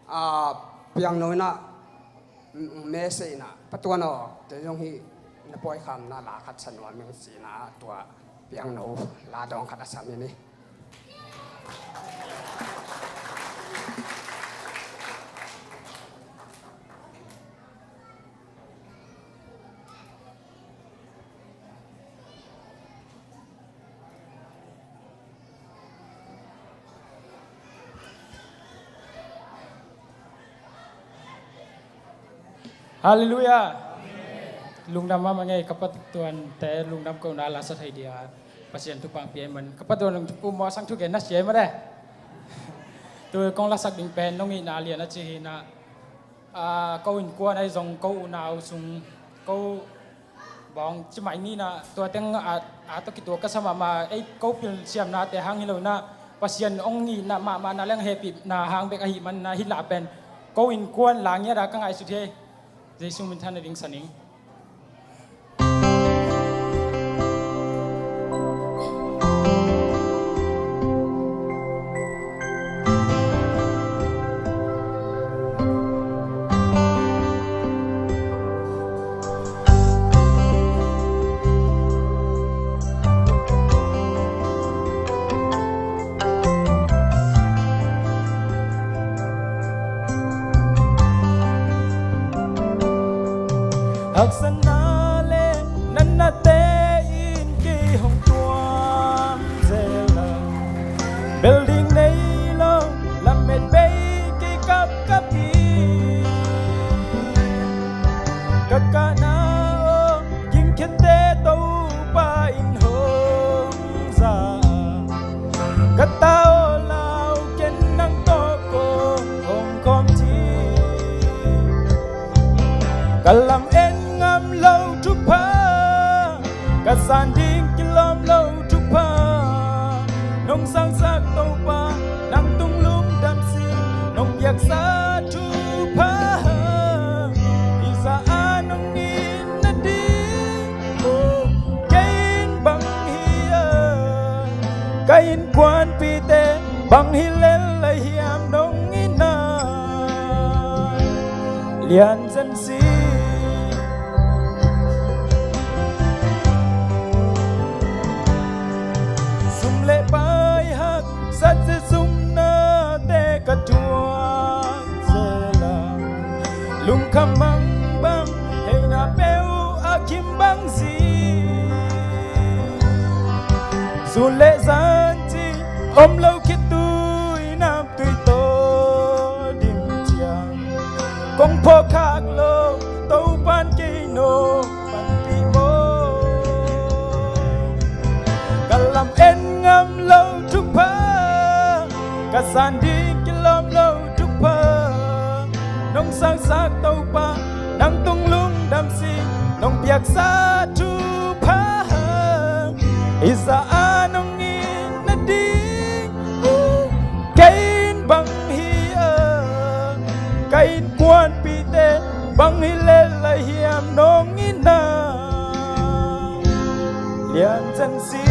a, piangno inah, message inah, Pa Tuan aw, kei zong hih na pawi khamna la khat sa nuam ing cinah, tua piangno la dawng khat a sam hi ni. Halleluiah. Lungdam mahmah ngei, ka Pa Tuante lungdam kohna la sa thei dia Pasian thupha pia i man. Ka Pa Tuan, um, mawsang thugen na sia i mate. Tu kong lasak ding pen nong itna lian a ci hinah, a, ko innkuan ahi zong ko unau sung, ko bawng ci mai ninah, tua teng a, a tawh kituak ka sa mahmah, ei ko pilsiamnate hang hi lo inah, Pasian hong itna mahmahna leng hehpihna hang bek ahih maninah hih la pen ko innkuan la ngiat a ka ngaihsut hi. Jesu min than a ding sa ning. Haksatna le natnate in kei hong tuam zel a, bel ding nei lo lamet bei kei kapkap hi. Ka kahna aw gingkhiatte Topa in hong za a, ka ta aw lau ken nang tawh kong hong khawm ci. Ka lamen ngam lo thupha, ka san ding kilawm lo thupha, nong sangsak Topa nang tung lungdam sing, nong piaksa thupha, hi zah a nong it nading uh, kei in bang hi a, ka innkuanpihte bang hi lel lai hiam nong itna lian zen si. Sum le pai haksat zia zumnate ka tuak zel a, lungkham mangbang heina peuh a kim bang zi. Sun le zan ci om lo khitui nam tui tawh ding ciang, kong phawk khak lo Topa'n kei nong panpih maw. Ka lamen ngam lo thupha, ka san ding kilawm lo thupha, nong sangsak Topa nang tung lungdam sing, nong piaksa thupha, hi zah a nong it nading uh, kei in bang hi a, ka innkuanpihte bang hi lel lai hiam nong itna lian zen si.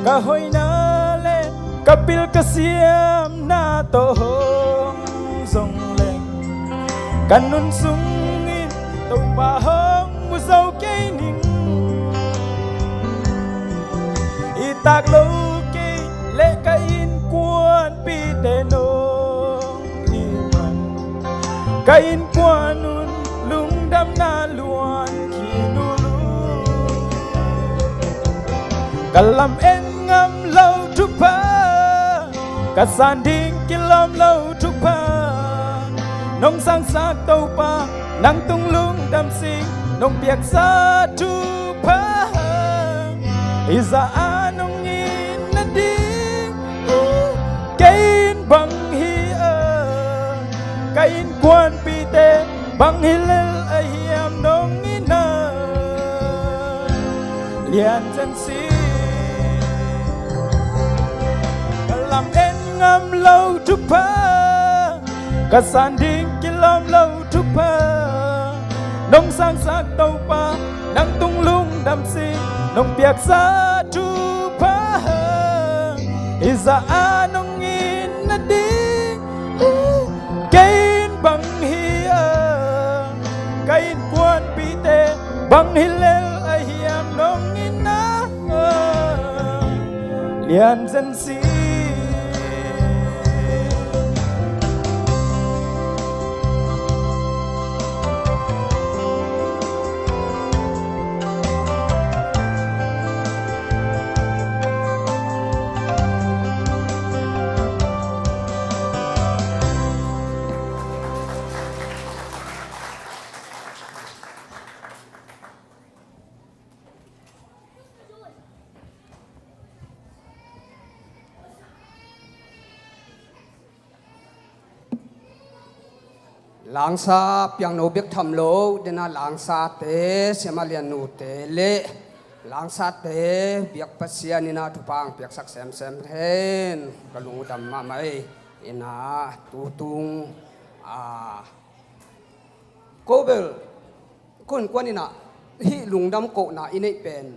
Ka hoihna le ka pil ka siamna tawh hong zong leng, ka nun sungin Topa hong mu zo kei ning. I tak lo kei le ka innkuanpihte nong it man, ka innkuan un lungdamna luan khin uh. Ka lamen ngam lo thupha, ka san ding kilawm lo thupha, nong sangsak Topa nang tung lungdam sing, nong piaksa thupha, hi zah a nong it nading uh, kei in bang hi a, ka innkuanpihte bang hi lel a hiam nong itna lian zen si. Ka lamen ngam lo thupha, ka san ding kilawm lo thupha, nong sangsak Topa nang tung lungdam sing, nong piaksa thupha, hi zah a nong it nading uh, kei in bang hi a, ka innkuanpihte bang hi lel a hiam nong itna lian zen si. Langsa piangno bek tham lo, dena langsate, siamah liannute le langsate biak Pasian in a thupha hong piaksak semsem hen, ka lung uh dam mahmah ei. In a tutung a Ko bel, ko innkuan in ah hih lungdam kohna i neih pen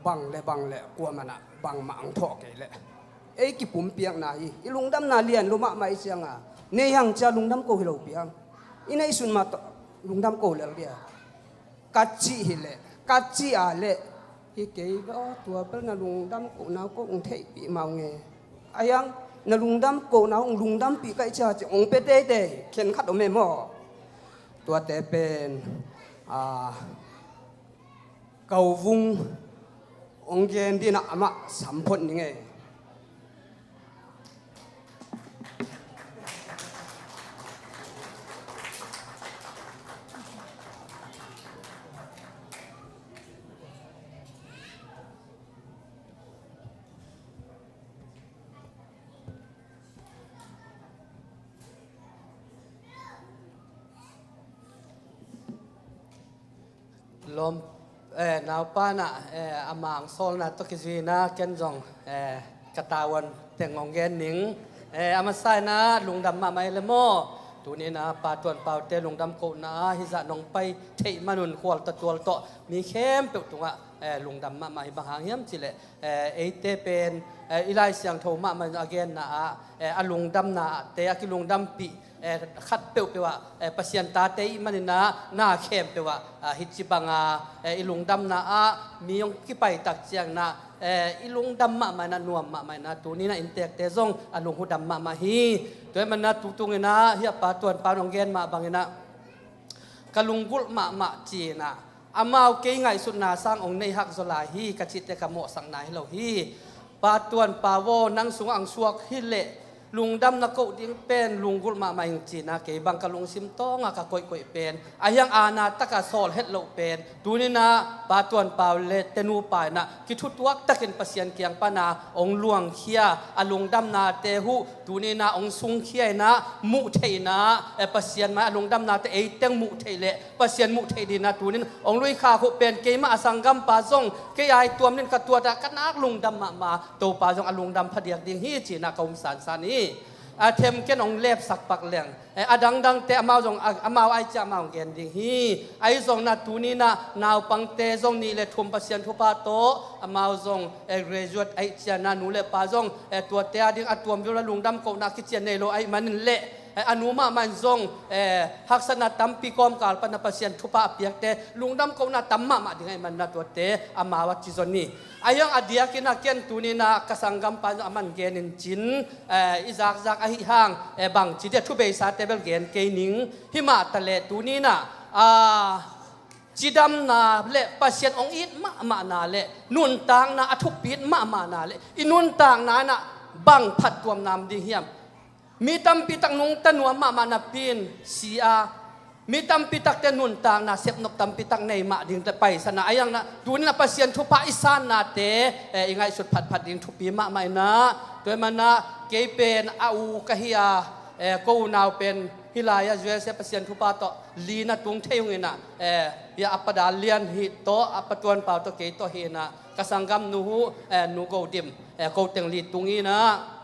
bang le bang le kuaman ah bangmah ang thawh kei leh ei kipumpiakna hi. I lungdamna lian lua mahmah i cianga nei hang cia lungdam ko hi lo piang. I neihsun mah tawh lungdam ko lel dia ka cih hileh, ka cih a leh, hi kei ve aw, tua bel na lungdam kohna ko hong theihpih mah hong e. A hiang na lungdam kohna hong lungdampih ka i cia ci hong pia teitei khen khat om e maw? Tuate pen a, Kauvung hong gen dinah amah samphot ning e. Lawm, eh, naupa nah, eh, a mang sawlna tawh kizuina ken zong, eh, ka tavuan teng hong gen ning. Eh, a masa inah lungdam mahmah hi le maw? Tuni inah Pa Tuan Paute lungdam kohna ah hizah nong pai theih manun khual tawh tual tawh mi khempeuh tungah, eh, lungdam mahmah hi. Bang hang hiam cihleh, eh, eite pen, eh, i Lai Siangtho mahmah a genna ah, eh, a lungdamna ahte a kilungdampih, eh, khat peuhpeuh ah, eh, Pasian tate i hih maninah na khempeuh ah, ah, hih ci banga, eh, i lungdamna ah mi hong kipaitak cianginah, eh, i lungdam mahmah inah nuam mahmah inah tuni inah inntekte zong a lunghudam mahmah hi. Tua hih maninah tutunginah hih a Pa Tuan Paun hong gen mah banginah ka lunggulh mahmah ci-inah amau kei ngaihsutna sang hong nei hakzaw lai hi ka cihte ka mawhsakna hi lo hi. Pa Tuan Pau aw, nang sungah ang suak hileh lungdam na koh ding pen lunggulh mahmah ing ci-inah kei bang ka lungsim tawngah ka koihkoih pen, a hiang aana takah sawl het loh pen, tuni inah Pa Tuan Pau le te nupa inah kithutuak takin Pasian kiang pana hong luangkhia a lungdamnate huh tuni inah hong sungkhia inah muh theih inah, eh, Pasian mai a lungdamnate eiteng muh theih leh Pasian muh theih dinah tuni in hong luikhak huh pen keimah a sanggampa zong kei ai tuam nin ka tuatah ka nak lungdam mahmah, Topa zong a lungdam phadiak ding hi ci-inah ka um sansan hi. A themken hong lepsak pak leng, eh, a dangdangte amau zong, a, amau ai ciah amau hong gen ding hi. Ahi zong inah tuni inah naupangte zong nih le thum Pasian thupha tawh amau zong, eh, graduate aih cianah nu le pa zong, eh, tuate a ding a tuam viu la lungdam kohna kician nei lo ahih manin leh, eh, a nu mahmah in zong, eh, haksatna tampi kawmkal pana Pasian thupha a piakte lungdam kohna tam mahmah ding ahih maninah tuate amau a ci zon hi. A hiang a diakinah ken tuni inah ka sanggampa in zong a man genin cin, eh, i zakzak ahi hang, eh, bangci dia thubeisate bel gen kei ning. Himah taleh tuni inah, ah, cidamna le Pasian hong it mahmahna le nuntakna a thupit mahmahna le i nuntakna inah bang phattuamna om ding hiam? Mi tampi tak nungta nuam mahmah napi in si a, mi tampi takte nuntakna sepnop tampi tak nei mah ding te paisana a hiang inah tuni inah Pasian thupha i sannate, eh, i ngaihsut phatphat ding thupi mahmah inah tua hih maninah kei pen a u ka hi a, eh, ko unau pen hih lai-ah U S A Pasian thupha tawh lina tung thei ung inah, eh, hih a Pa Dal Lian hih tawh a Pa Tuan Pau tawh kei tawh hi inah ka sanggamnu huh, eh, Nu Go Dim, eh, ko teng li tung inah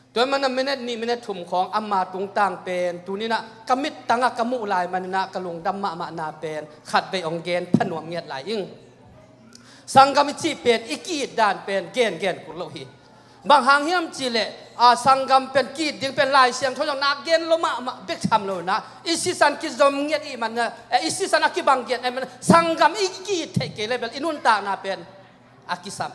tua hih maninah minute nih minute thum khawng ama tungtang pen tuni inah ka mittangah ka muh lai maninah ka lungdam mahmahna pen khatvei hong gen phanuam ngiat lai ing. Sanggam i cih pen i ki-it dan pen gengen kul lo hi. Bang hang hiam cihleh, a, sanggam pen ki-it ding pen Lai Siangtho zong nak gen lo mahmah bek tham lo inah i sisan kizom ngiat i hih maninah, eh, i sisan a kibang ngiat i hih maninah sanggam i ki-it theih kei leh bel i nuntakna pen a kisam.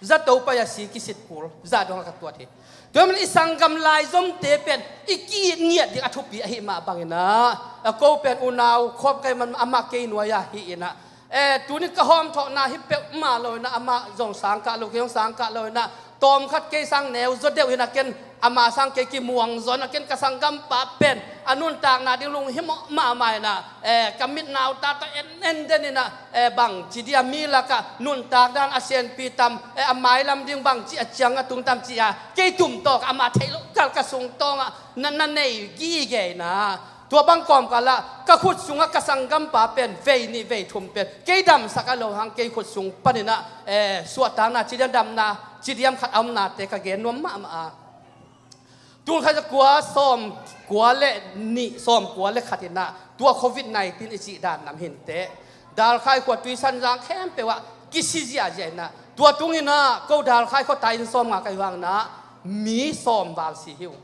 Zato pai a si kisit kul zah dongah ka tuat hi. Tua hih maninah i sanggam laizomte pen i ki-it ngiat ding a thupi ahih mah banginah, eh, ko pen unau khawm ka hih man amah kei nuai-ah hi inah, eh, tuni ka hawmthawhna hi peuhmah lo inah amah zong sangkah lo, kei zong sangkah lo inah tawmkhat kei sang neu zaw deuh inah ken ama sang kei kimuang zaw inah ken ka sanggampa pen a nuntakna ding lunghimawh mahmah inah, eh, ka mitnauta tawh en en den inah, eh, bangci dia mi lakah nuntak dan a senpi tam, eh, a mailam ding bangci a ciang a tung tam ci-a kei tum tawk amah theih loh kal ka sung tawngah na, na nei gige inah tua bang kawmkalah ka khut sungah ka sanggampa pen vei nih vei thum pen kei damsak a lo hang kei khut sung paninah, eh, suahtakna cidiam damna cidiam khat a omnate ka gen nuam mahmah a. Tul khat za kua sawm kua le nih, sawm kua le khat in ah tua covid nineteen i cih dan lam hi inteh, Dalkhai khua Tuisanzang khempeuh ah kisi ziahziah in ah, tua tung in ah ko Dalkhai khuata inn sawm nga ka hi hang in ah mi sawm val si hi uh.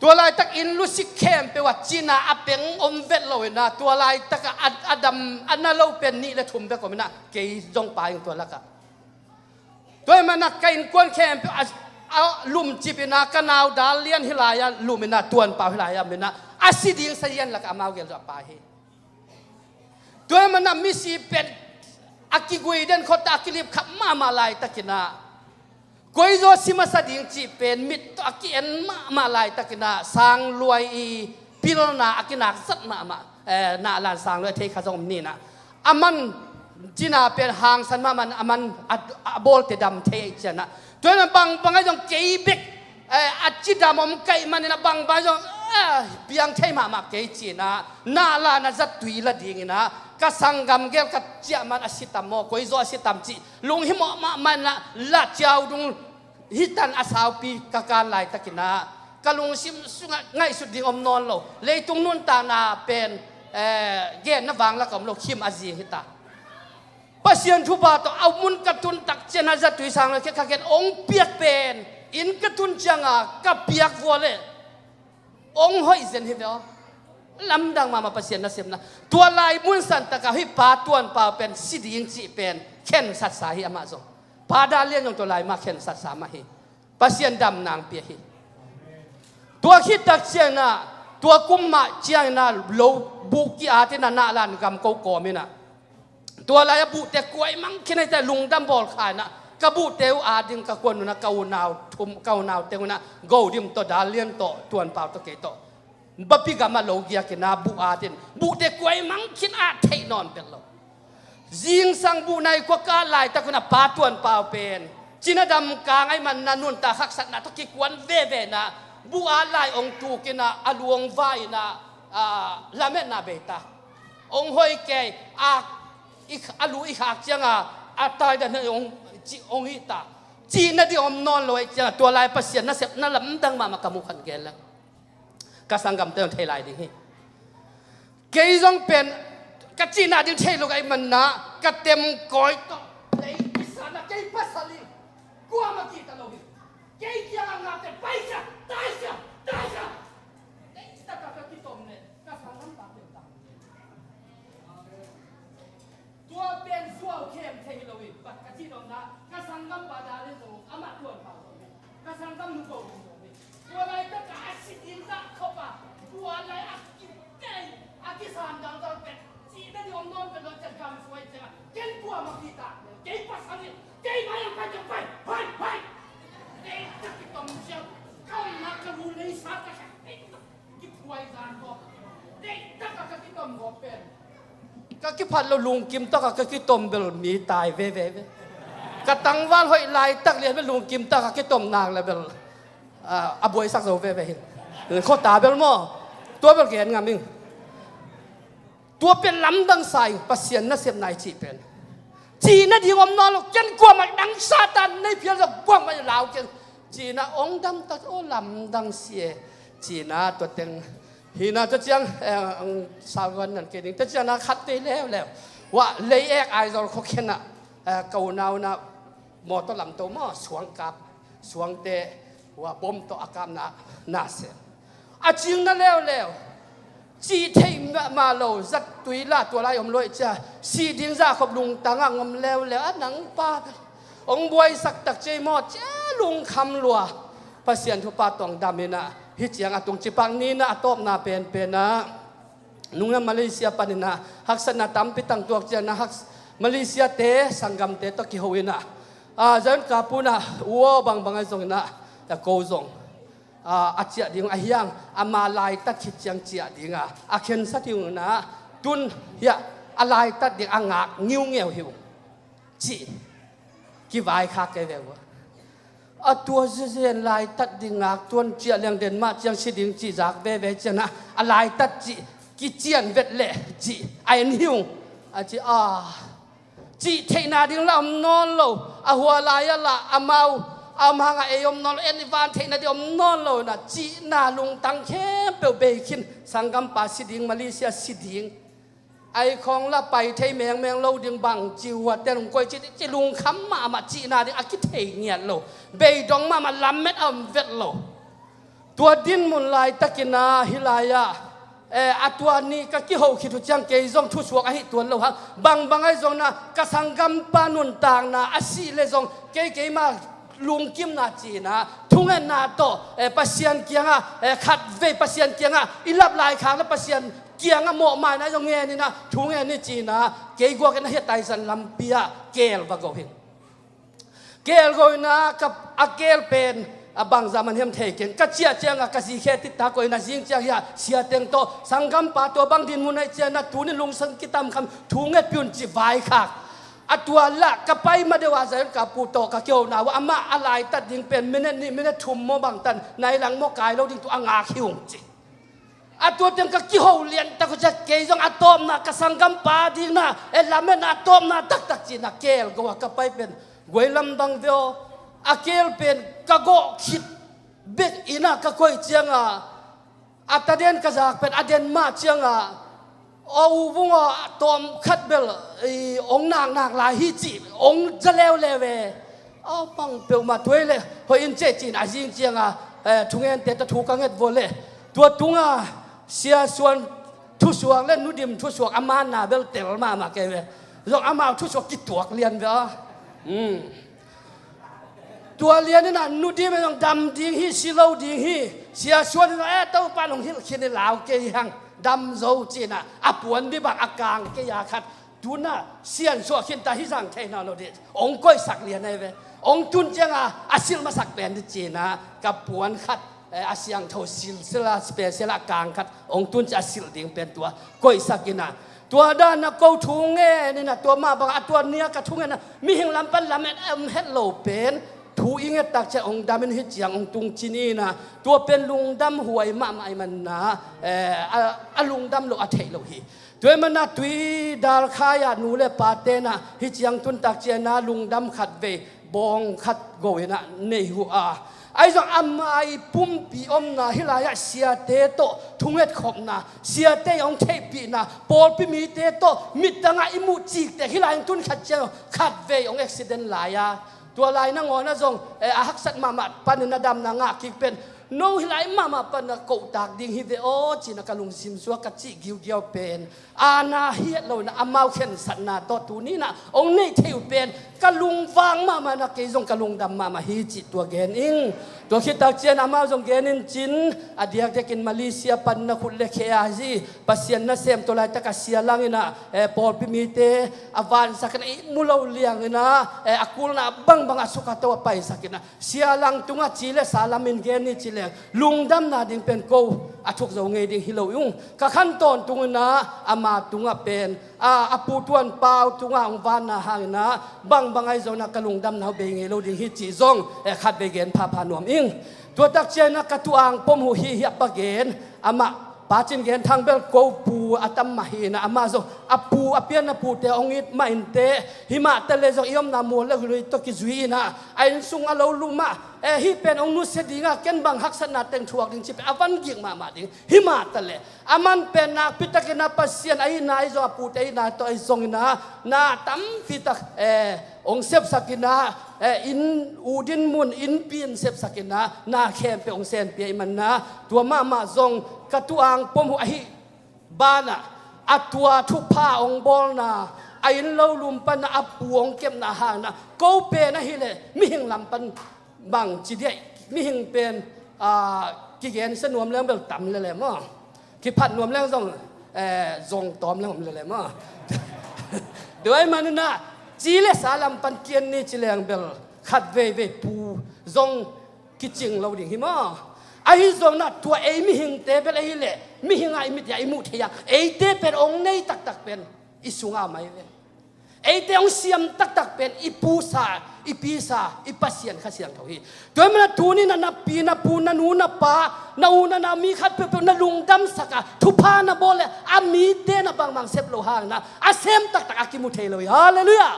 Tua laitak inn lusik khempeuh ah cina a peng om vet lo in ah, tua laitak ah a, a dam a na lo pen nih le thum bek om in ah, kei zong pai ing tua lakah. Tua ahih manin ah ka innkuan khempeuh a, a lumcip in ah, ka nau Dal Lian hih lai-ah lum in ah, Tuan Pau hih lai-ah om in ah, a si ding sazian lakah amau gel zong a pai hi. Tua ahih manin ah misi pen a kigui den khuata a kilip khap mahmah laitak in ah, koizaw si masa ding cih pen mit tawh a ki-en mahmah laitak in ah, sang luai i pilna a kinak zat mahmah, eh, Nahlan sang luai thei kha zong om ni in ah, a man cina pen hangsan mahmah in a man a, a bawlte dam thei ahih ciangin ah, tua in ah bangbang ahi zong kei bek, eh, a cidam om ka hih manin ah bangbang ahi zong, eh, piang thei mahmah kei ci in ah, Nahlan a zat tui la ding in ah, ka sanggam gel ka ciah man a si tam maw, koizaw a si tam cih lunghimawh mahmah in ah, la ciau dung hi tan a saupi ka kan laitak in ah, ka lungsim sungah ngaihsut ding om nawn lo. Leitung nuntakna pen, eh, genna vang lakah om lo, khim a zing hi ta. Pasian thupha tawh a mun ka tun tak ciangin ah zatui sang lo khe ka gen ong piak pen inn ka tun ciangin ah ka piak vua leh ong hoih zen hi ve aw. Lamdang mahmah Pasian nasepna. Tua lai mun san takah hih Pa Tuan Pau pen si ding cih pen khensatsa hi amah zong. Pa Dal Lian zong tua lai mah khensatsa mah hi. Pasian dam nang pia hi. Tua khit tak ciangin ah, tua kum mah ciangin ah lo buh ki-at in ah Nahlan gam ko kawm in ah, tua lai-ah buhte kuai mang khin ahih ciang lungdam bawl kha in ah, ka buhte uh at ding ka kuan un ah, ka unau thum, ka unau teng un ah, Go Dim tawh, Dal Lian tawh, Tuan Pau tawh, kei tawh, Bapi gamah lo giak in ah buh at in, buhte kuai mang khin, at theih nawn bel lo. Zingsang buh nai khua ka at laitak un ah Pa Tuan Pau pen cina dam kang ahih manin ah nuntak haksatna tawh kikuan veve in ah, buh at lai ong tuk in ah, a lu ong vai in ah, ah, lametna bei ta. Ong hoih kei, a, i, a lu i khak ciangin ah, a tai dan ong, ci, ong hih ta. Cih nading om nawn lo ahih ciangin ah, tua lai Pasian nasepna lamdang mahmah ka muh khan gen leng. Ka sanggamte zong thei lai ding hi. Kei zong pen ka cihna ding thei lo ka hih manin ah, ka temkawi tawh lei i san ah kei pasal hi. Kuamah kihta lo hi. Kei kiangah ngakte pai sia, tai sia, tai sia. Leitak ah ka kitom leh ka sanggampa pen tam. Tua pen suau khem thei hi lo hi. Bat ka cih dong na, ka sanggampa Dal Lian zong, amah Tuan Pau zong hi. Ka sanggamnu Go Dim zong hi. Tua laitak ah a si ding zah khop a, tua lai a kitei, a kisan dangdang pen cih nading om nawn pen lo ciang gam suai ciang a, ken kuamah kihta, kei pasal hi, kei mai ang pai ciang pai, pai, pai. Kei ka kitom ciang, ka omna ka lu lei sa ka sia. Ka kiphat lo lungkim takah ka kitom bel mi tai veve ve. Ka tangval hoih laitak lian bel lungkim takah kitom nak le bel, ah, a buaisak zo veve hi. Khuata bel maw? Tua bel gen ngam ing. Tua pen lamdang sa ing, Pasian nasepna i cih pen. Cih nading om nawn lo, ken kuamah dang Satan nei phial zong kuamah lau keng. Ci-in ah ong dam tak, aw lamdang si e. Ci-in ah tua teng hi-in ah tua ciang, eh, ong salguan nan kei ding. Tua ciang ah khat vei leuleu. Wah, lei ek Aizawl khua khen ah, eh, ka unau in ah mawtaw lamto maw, suang kap, suangte, wah, bom tawh a kapna, na se. A cingna leuleu. Cih theih mahmah lo, zat tui lah tua lai om luai cia. Sih ding zahkhop lungtang ah om leuleu, a nang pa bel ong buaisak tak cei maw, cia lungkham lua. Pasian thupha tawh dam in ah, hih ciang a tung cipak ni-in ah a tawpna penpen ah, nungnam Malaysia panin ah haksatna tampi tang tuak ciangin ah, hak-, Malaysia-te sanggamte tawh kiho in ah, a, Zion Kapu in ah, u aw bangbang ahi zongin ah, a ko zong a, a ciah ding uh, a hiang, ama laitat khit ciang ciah ding a, a khensat hi ung in ah, tun hiah a laitat ding a ngak ngiungeu hi ung, cih kivaikhak kei ve uh a. A tua zezen laitat ding ngak tuan ciah liang den mah ciang si ding cih zak veve ciang ah, a laitat cih kician vet leh cih a en hi ung, a ci a. Cih theihna ding lah om nawn lo. A hua lai-ah lah amau Amah hangah ei om nawn lo, en i van theihna ding om nawn lo inah, cihna lungtang khempeuh bei khin, sanggampa si ding, Malaysia si ding. Ai khawng la pai thei mengmeng lo ding bang ci uh a, ten hong koih ci, ci lungkham mahmah, cihna ding a kithei ngiat lo. Bei dong mahmah, lamet a om vet lo. Tua dinmun laitakin ah hih lai-ah, eh, a tua nih ka kiho khit uh ciang kei zong thusuak ahi tuan lo hang. Bangbang ahi zong inah ka sanggampa nuntakna a sih le zong kei keimah lungkimna ci inah, thungetna tawh, eh, Pasian kiangah, eh, khatvei Pasian kiangah i lap laikhak le Pasian kiangah mawhmaina zong ngen inah, thu ngen ni ci inah, kei guak inah hih a Taizan lampi ah keel va go hi. Keel go inah ka, a keel pen a bangzah man hiam thei keng. Ka ciah ciangah ka zi khe tittak ko inah, zing ciang hih a sia teng tawh, sanggampa, tua bang dinmun ahih ciangah tuni lungsim kitamkham thu ngetpih un ci vaikhak. A tua lah ka pai ma deuh a Zion ka pu tawh ka kihona uh, amah a laitat ding pen minute nih, minute thum maw bangtan, nai lang maw kai lo ding, tua a ngak hi ung ci. A tua teng ka kiho liantak uh ciang kei zong a tawpna, ka sanggampa ding na, e, lametna a tawpna taktak ci inah keel go a ka pai pen guai lamdang ve aw. A keel pen ka gawh khit bek inah ka koih ciangah a taden ka zak pen a den mah ciangah, aw u vung aw, tawm khat bel, i, ong naknak lai hi ci, ong za leuleu e. Aw, pang peuhmah tuai le hoih in ceh ci inah a zing ciangah, eh, thungente tawh thu ka nget vua le. Tua tungah Sia Suan thusuak le Nu Dim thusuak a manna bel tel mahmah kei ve. Zong amau thusuak kituak lian ve aw. Hmm. Tua lian inah Nu Dim in zong dam ding hi, si lo ding hi. Sia Suan in zong, e, Topa in hong hilh khin hi, lau kei hang, dam zo ci inah a puan bibang a kang kei a khat. Tu inah siansuah khinta hi zang thei nawn lo dih. Ong koihsak lian ahi ve. Ong tun ciangah a silh masak pen dih ci inah ka puan khat, eh, a siangtho silsila special a kang khat ong tun ciang a silh ding pen tua koihsak inah, tua dan a ko thu ngen inah, tua mah bangah a tua nia ka thu ngen inah, mihing lam pan lamet om het lo pen thu i ngettak ciang ong dam in, hih ciang ong tung ci ni inah, tua pen lungdam huai mahmah ahih manin ah, eh, a, a lungdam loh a theih lo hi. Tua ahih manin ah tui dalkhai ah nu le pate inah hih ciang tuntak ciang inah lungdam khatvei bawng khat go inah nei uh a. Ahi zong amah i pumpi omna hih lai-ah siate tawh thungetkhopna, siate i hong theihpihna, pawlpi mite tawh mittangah i muh ciktek hih lai hong tun khat ciang khatvei hong accident lai a, tua lai nangawn ah zong, eh, a haksat mahmah panin a damna ngah kik pen, no hih lai mahmah panin a kohtak ding hi ve aw ci inah ka lungsim suak ka cih giugiau pen, aana hiat lo inah amau khensatna tawh tuni inah hong neih theih uh pen ka lungvang mahmah inah kei zong ka lungdam mahmah hi cih tua gen ing. Tua khittak ciang amau zong gen in cin, a diakdiakin Malaysia pan na khut le khe a zi Pasian nasem tua laitak a sia lang inah, eh, pawlpi mite a vansak inah i mu lo liang inah, eh, a kulna bangbang a sukha to a paisak inah sia lang tungah ci le sa lamin gen ni ci leng lungdamna ding pen ko a thuk zo ngei ding hi lo ung. Ka khan tawntung inah ama tungah pen, a, a pu Tuan Pau tungah hong vanna hang inah bangbang ahi zong inah ka lungdamna uh bei ngei lo ding hi cih zong, eh, khatvei gen phapha nuam ing. Tua tak ciang inah ka tu-ang pom uh hi hiah pa gen, amah Pa Cin Gen Thang bel ko pu a tam mah hi inah, amah zong a pu, a pianna pute hong it mah inteh, himah taleh zong i omna mual le lui tawh kizui inah a inn sung a lo lum ah, eh, hih pen hong nusia ding a, ken bang haksatna teng thuak ding ci pen a van gik mahmah ding. Himah taleh a man pen nakpi takin ah Pasian a itna ahi zong, a pute a itna tawh ahi zong inah na tampi tak, eh, hong sepsak inah, eh, inn, u dinmun, innpi in sepsak inah na khempeuh hong senpih ahih manin ah tua mahmah zong ka tu-ang pom uh ahih banah a tua thupha hong bawlna, a inn lo lum pan a pu hong kepna hang inah ko pen ahih leh mihing lam pan bang ci diah, mihing pen, ah, kigensia nuam leng bel tam lele maw? Kiphat nuam leng zong, eh, zong tawm leng om lele maw? Tua ahih manin ah ci le sa lam pan kian ni ci leng bel khat veivei pu zong kicing lo ding hi maw? Ahi zong inah tua ei mihingte bel ahih leh mihing ah i mit ah i muh thei a, eite pen hong nei taktak pen i sungah om ahi ve. Eite hong siam taktak pen i pusa, i pisa, i Pasian Kha Siangtho hi. Tua ahih manin ah tuni inah na pi, na pu, na nu, na pa, na u, na nau, mi khat peuhpeuh na lungdamsak a, thupha na bawl leh a mite na bangmah sep loh hang inah a sem taktak a kimu thei lo hi. Halleluiah.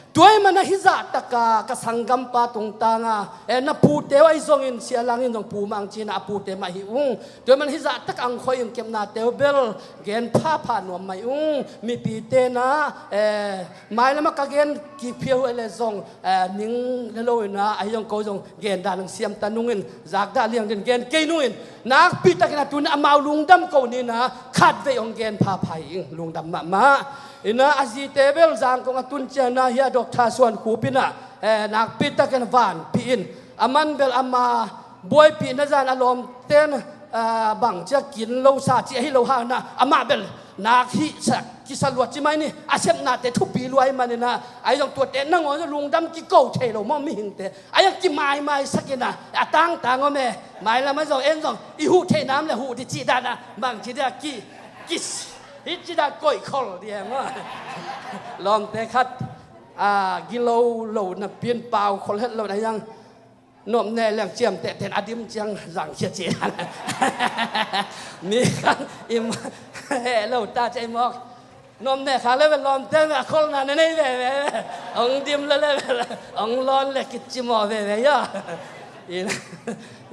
Tua ahih manin hih zahtaka ka sanggampa tungtanga, eh, na pute uh ahi zongin, sialang in zong pu mang cina a pute mah hi ung. Tua ahih manin hih zahtaka ang khoi in kepnate uh bel gen phapha nuam mai ung. Mipite na, eh, mailama ka gen kik phial uh le zong, eh, ning le lo ina ahi zong ko zong gen dan ang siam ta nungin, zakdah liang din gen kei nungin, nakpi takin a tuni amau lungdam ko nina khatvei hong gen phapha hi ing, lungdam mahmah. Ina a zite bel Zangkong a tun ciangin a hia Doctor Suan Khup ina, eh, nakpi takin vanpi in, aman bel ama buaipihna zan a lawmten, eh, bang cia kin lo sa ci ahi lo hang ina, amah bel nak hih sa, kisa lua ci mai ni, a sepnate thupi lua ahih manin a, ahi zong tuate nangawn zong lungdam kiko thei lo maw mihingte, ahi zong kimaimai sak ina, a tangtang om e, mailam ahi zong en zong i huh theih nam le huh di cih dan a, bang ci dia ki, ki, hih ci dan koih khol di e maw. Lawmte khat, a, gilo lo napi in pau khol het lo na ahi zong, nop ne leng ciam teh ten a dim ciang zang khia ci dan. Mi khan i heh lo ta ci mawk. Nop ne kha le ve lawmte a kholna ne nei veve. Ong dim le le ve, ong lawn le kit ci maw veve ia. Ina,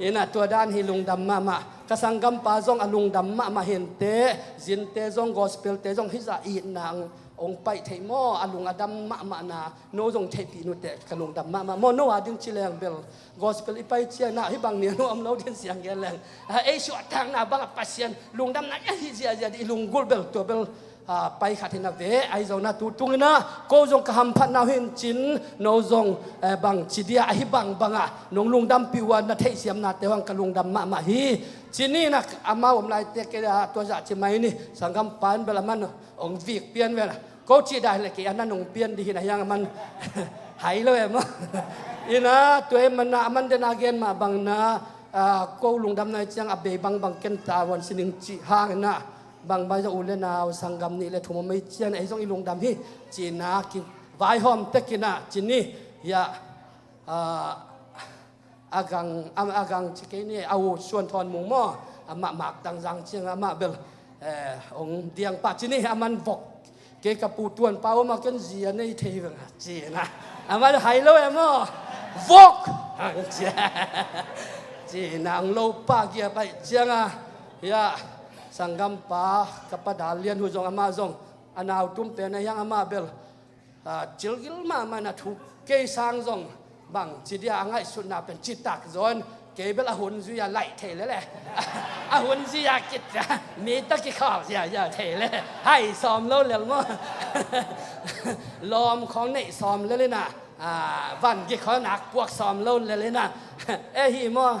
ina tua dan hi lungdam mahmah. Ka sanggampa zong a lungdam mahmah hinte, zinte zong, gospel te zong hih zah itna ang ong paih theih maw, a lung a dam mahmahna, no zong theihpih nuteh ka lungdam mahmah maw, no a ding ci leng bel. Gospel i pai ciangin a hih bang nian uh om lo din siang gen leng. A, ei suahtakna bangah Pasian lungdamna i ahi ziahziah dih i lunggulh bel tua bel, a, pai khat hi na ve, ahi zong na tu tungin a, ko zong ka hamphatna uh hi in cin, no zong, eh, bang ci dia, ahi bang bangah, nong lungdampih uh a na theihsiamnate uh hang ka lungdam mahmah hi. Ci ni na amau om laite kei a tua zah ci mai ni, sanggampa in bel aman ong vik pian vel. Ko cih dan le kei a na nong pian dih hi na hiang aman hai lo em aw. Ina, tua ahih manin a aman den a gen mah bangin a, a, ko lungdamna hi ciang a bei bangbang ken ta huan sining cih hangin a, bang bai zong u le nau sanggam nih le thum om hi ciang ei zong i lungdam hi. Ci-in a kivaihawm tekin a, ci ni, hiah, a, a gang, a, a gang ci kei ni, a u Suan Thawn Mung maw, amah mak dang zang ciang amah bel, eh, ong diang pah ci ni, aman vok. Kei ka pu Tuan Pau amah ken zi a nei thei veng a, ci-in a. Amah hai lo em aw, vok! Ci-in a, ong lo pah gia paih ciang a, hiah, sanggampa, ka pa Dal Lian Hu zong amah zong, a nau tum pen a hiang amah bel, a, cilgil mahmah na thu kei sang zong bang ci dia a ngaihsutna pen citak zaw in kei bel a hun zui a laih thei lele. A hun zui a kit a mi ta kikhau ziazia thei le. Hai sawm lo lel maw. Lawm khawng neih sawm lel ina, a, van gi khawng nak puak sawm lo lel ina. E hi maw.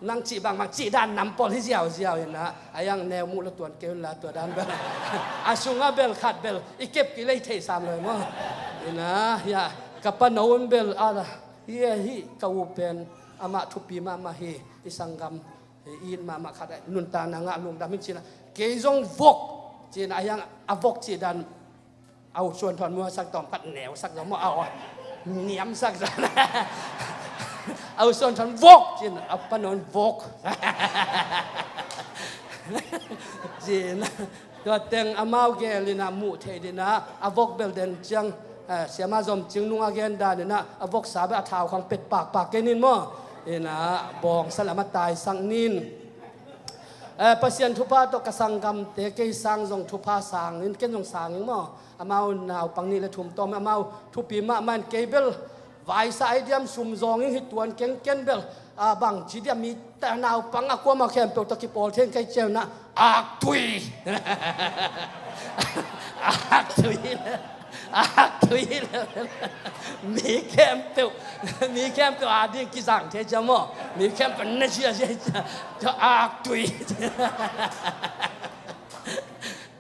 Nang cih bangbang cih dan nam pawl hi ziauziau in a, a iang neu muh la tuan kei un la tua dan bel. A sungah bel khat bel i kep kilei thei sam lo maw. Ina, hiah, ka pa no un bel a la, hi e hi ka u pen amah thupi mahmah hi, i sanggam hi, i it mahmah khat a nuntakna ngah lungdam hi ci-in a, kei zong vok ci-in a, a iang a vok cih dan, a u Suan Thawn Mung a sak tawm khat neu sak zaw maw, a aw, niam sak zaw. A u Suan Thawn vok ci-in a, a pa no un vok. Ci-in a, tua teng amau gel in a muh theih dih in a, a vok bel den ciang, eh, Siama Zom Cing Nung a gen dan in a, a vok sa bel a thau khawng pet pakpak kei nin maw. In a, bawngsa lam a taisak nin. Eh, Pasian thupha tawh ka sanggamte kei sang zong thupha sang in, ken zong sang in maw. Amau naupang nih le thum tawm, amau thupi mahmah in kei bel. Vaisa ai diam sum zawng in hi tuan kengken bel. A bang ci diam mi ta naupang a kuamah khempeuh tawh kipawl thei in kei ciang na. Aktui. Aktui. Aktui. Mi khempeuh. Mi khempeuh a ding kizang thei ciang maw. Mi khempeuh na ziazia ciang. Aktui.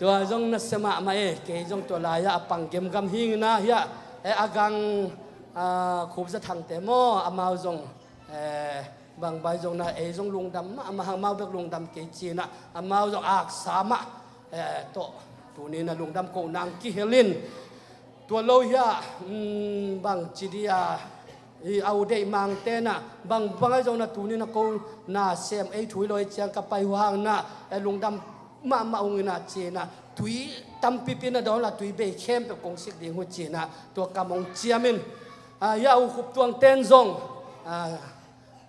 Tua zong nasia mahmah e, kei zong tua lai-ah a pang gemgam hing ina hiah, eh, a gang, ah, Khup Za Thangte maw, amau zong, eh, bangbai zong na ei zong lungdam mah, amah hang amau bek lungdam kei ci-in ah, amau zong aksa mah, eh, tawh, tuni na lungdam kohna ang kihel in, tua lo hiah, um, bang ci dia, i a u deih mangte na, bang, bang ai zong na tuni na ko na sem ei thu hi lo ei ciang ka pai uh hang na, eh, lungdam mahmah ung ina ci-in ah, tui tampipi na dawn la tui bei khempeuh kong sik ding uh ci-in ah tua kam hong ciam in, ah, hia U Khup Tuang ten zong, ah,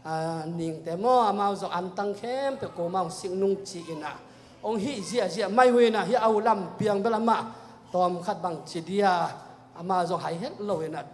ah, ningte maw, amau zong antang khempeuh koma hong sik nung ci-in ah hong hih ziahziah mai uh in ah, hia U Lam Piang bel amah tawmkhat bang ci dia, amah zong hai het lo in ah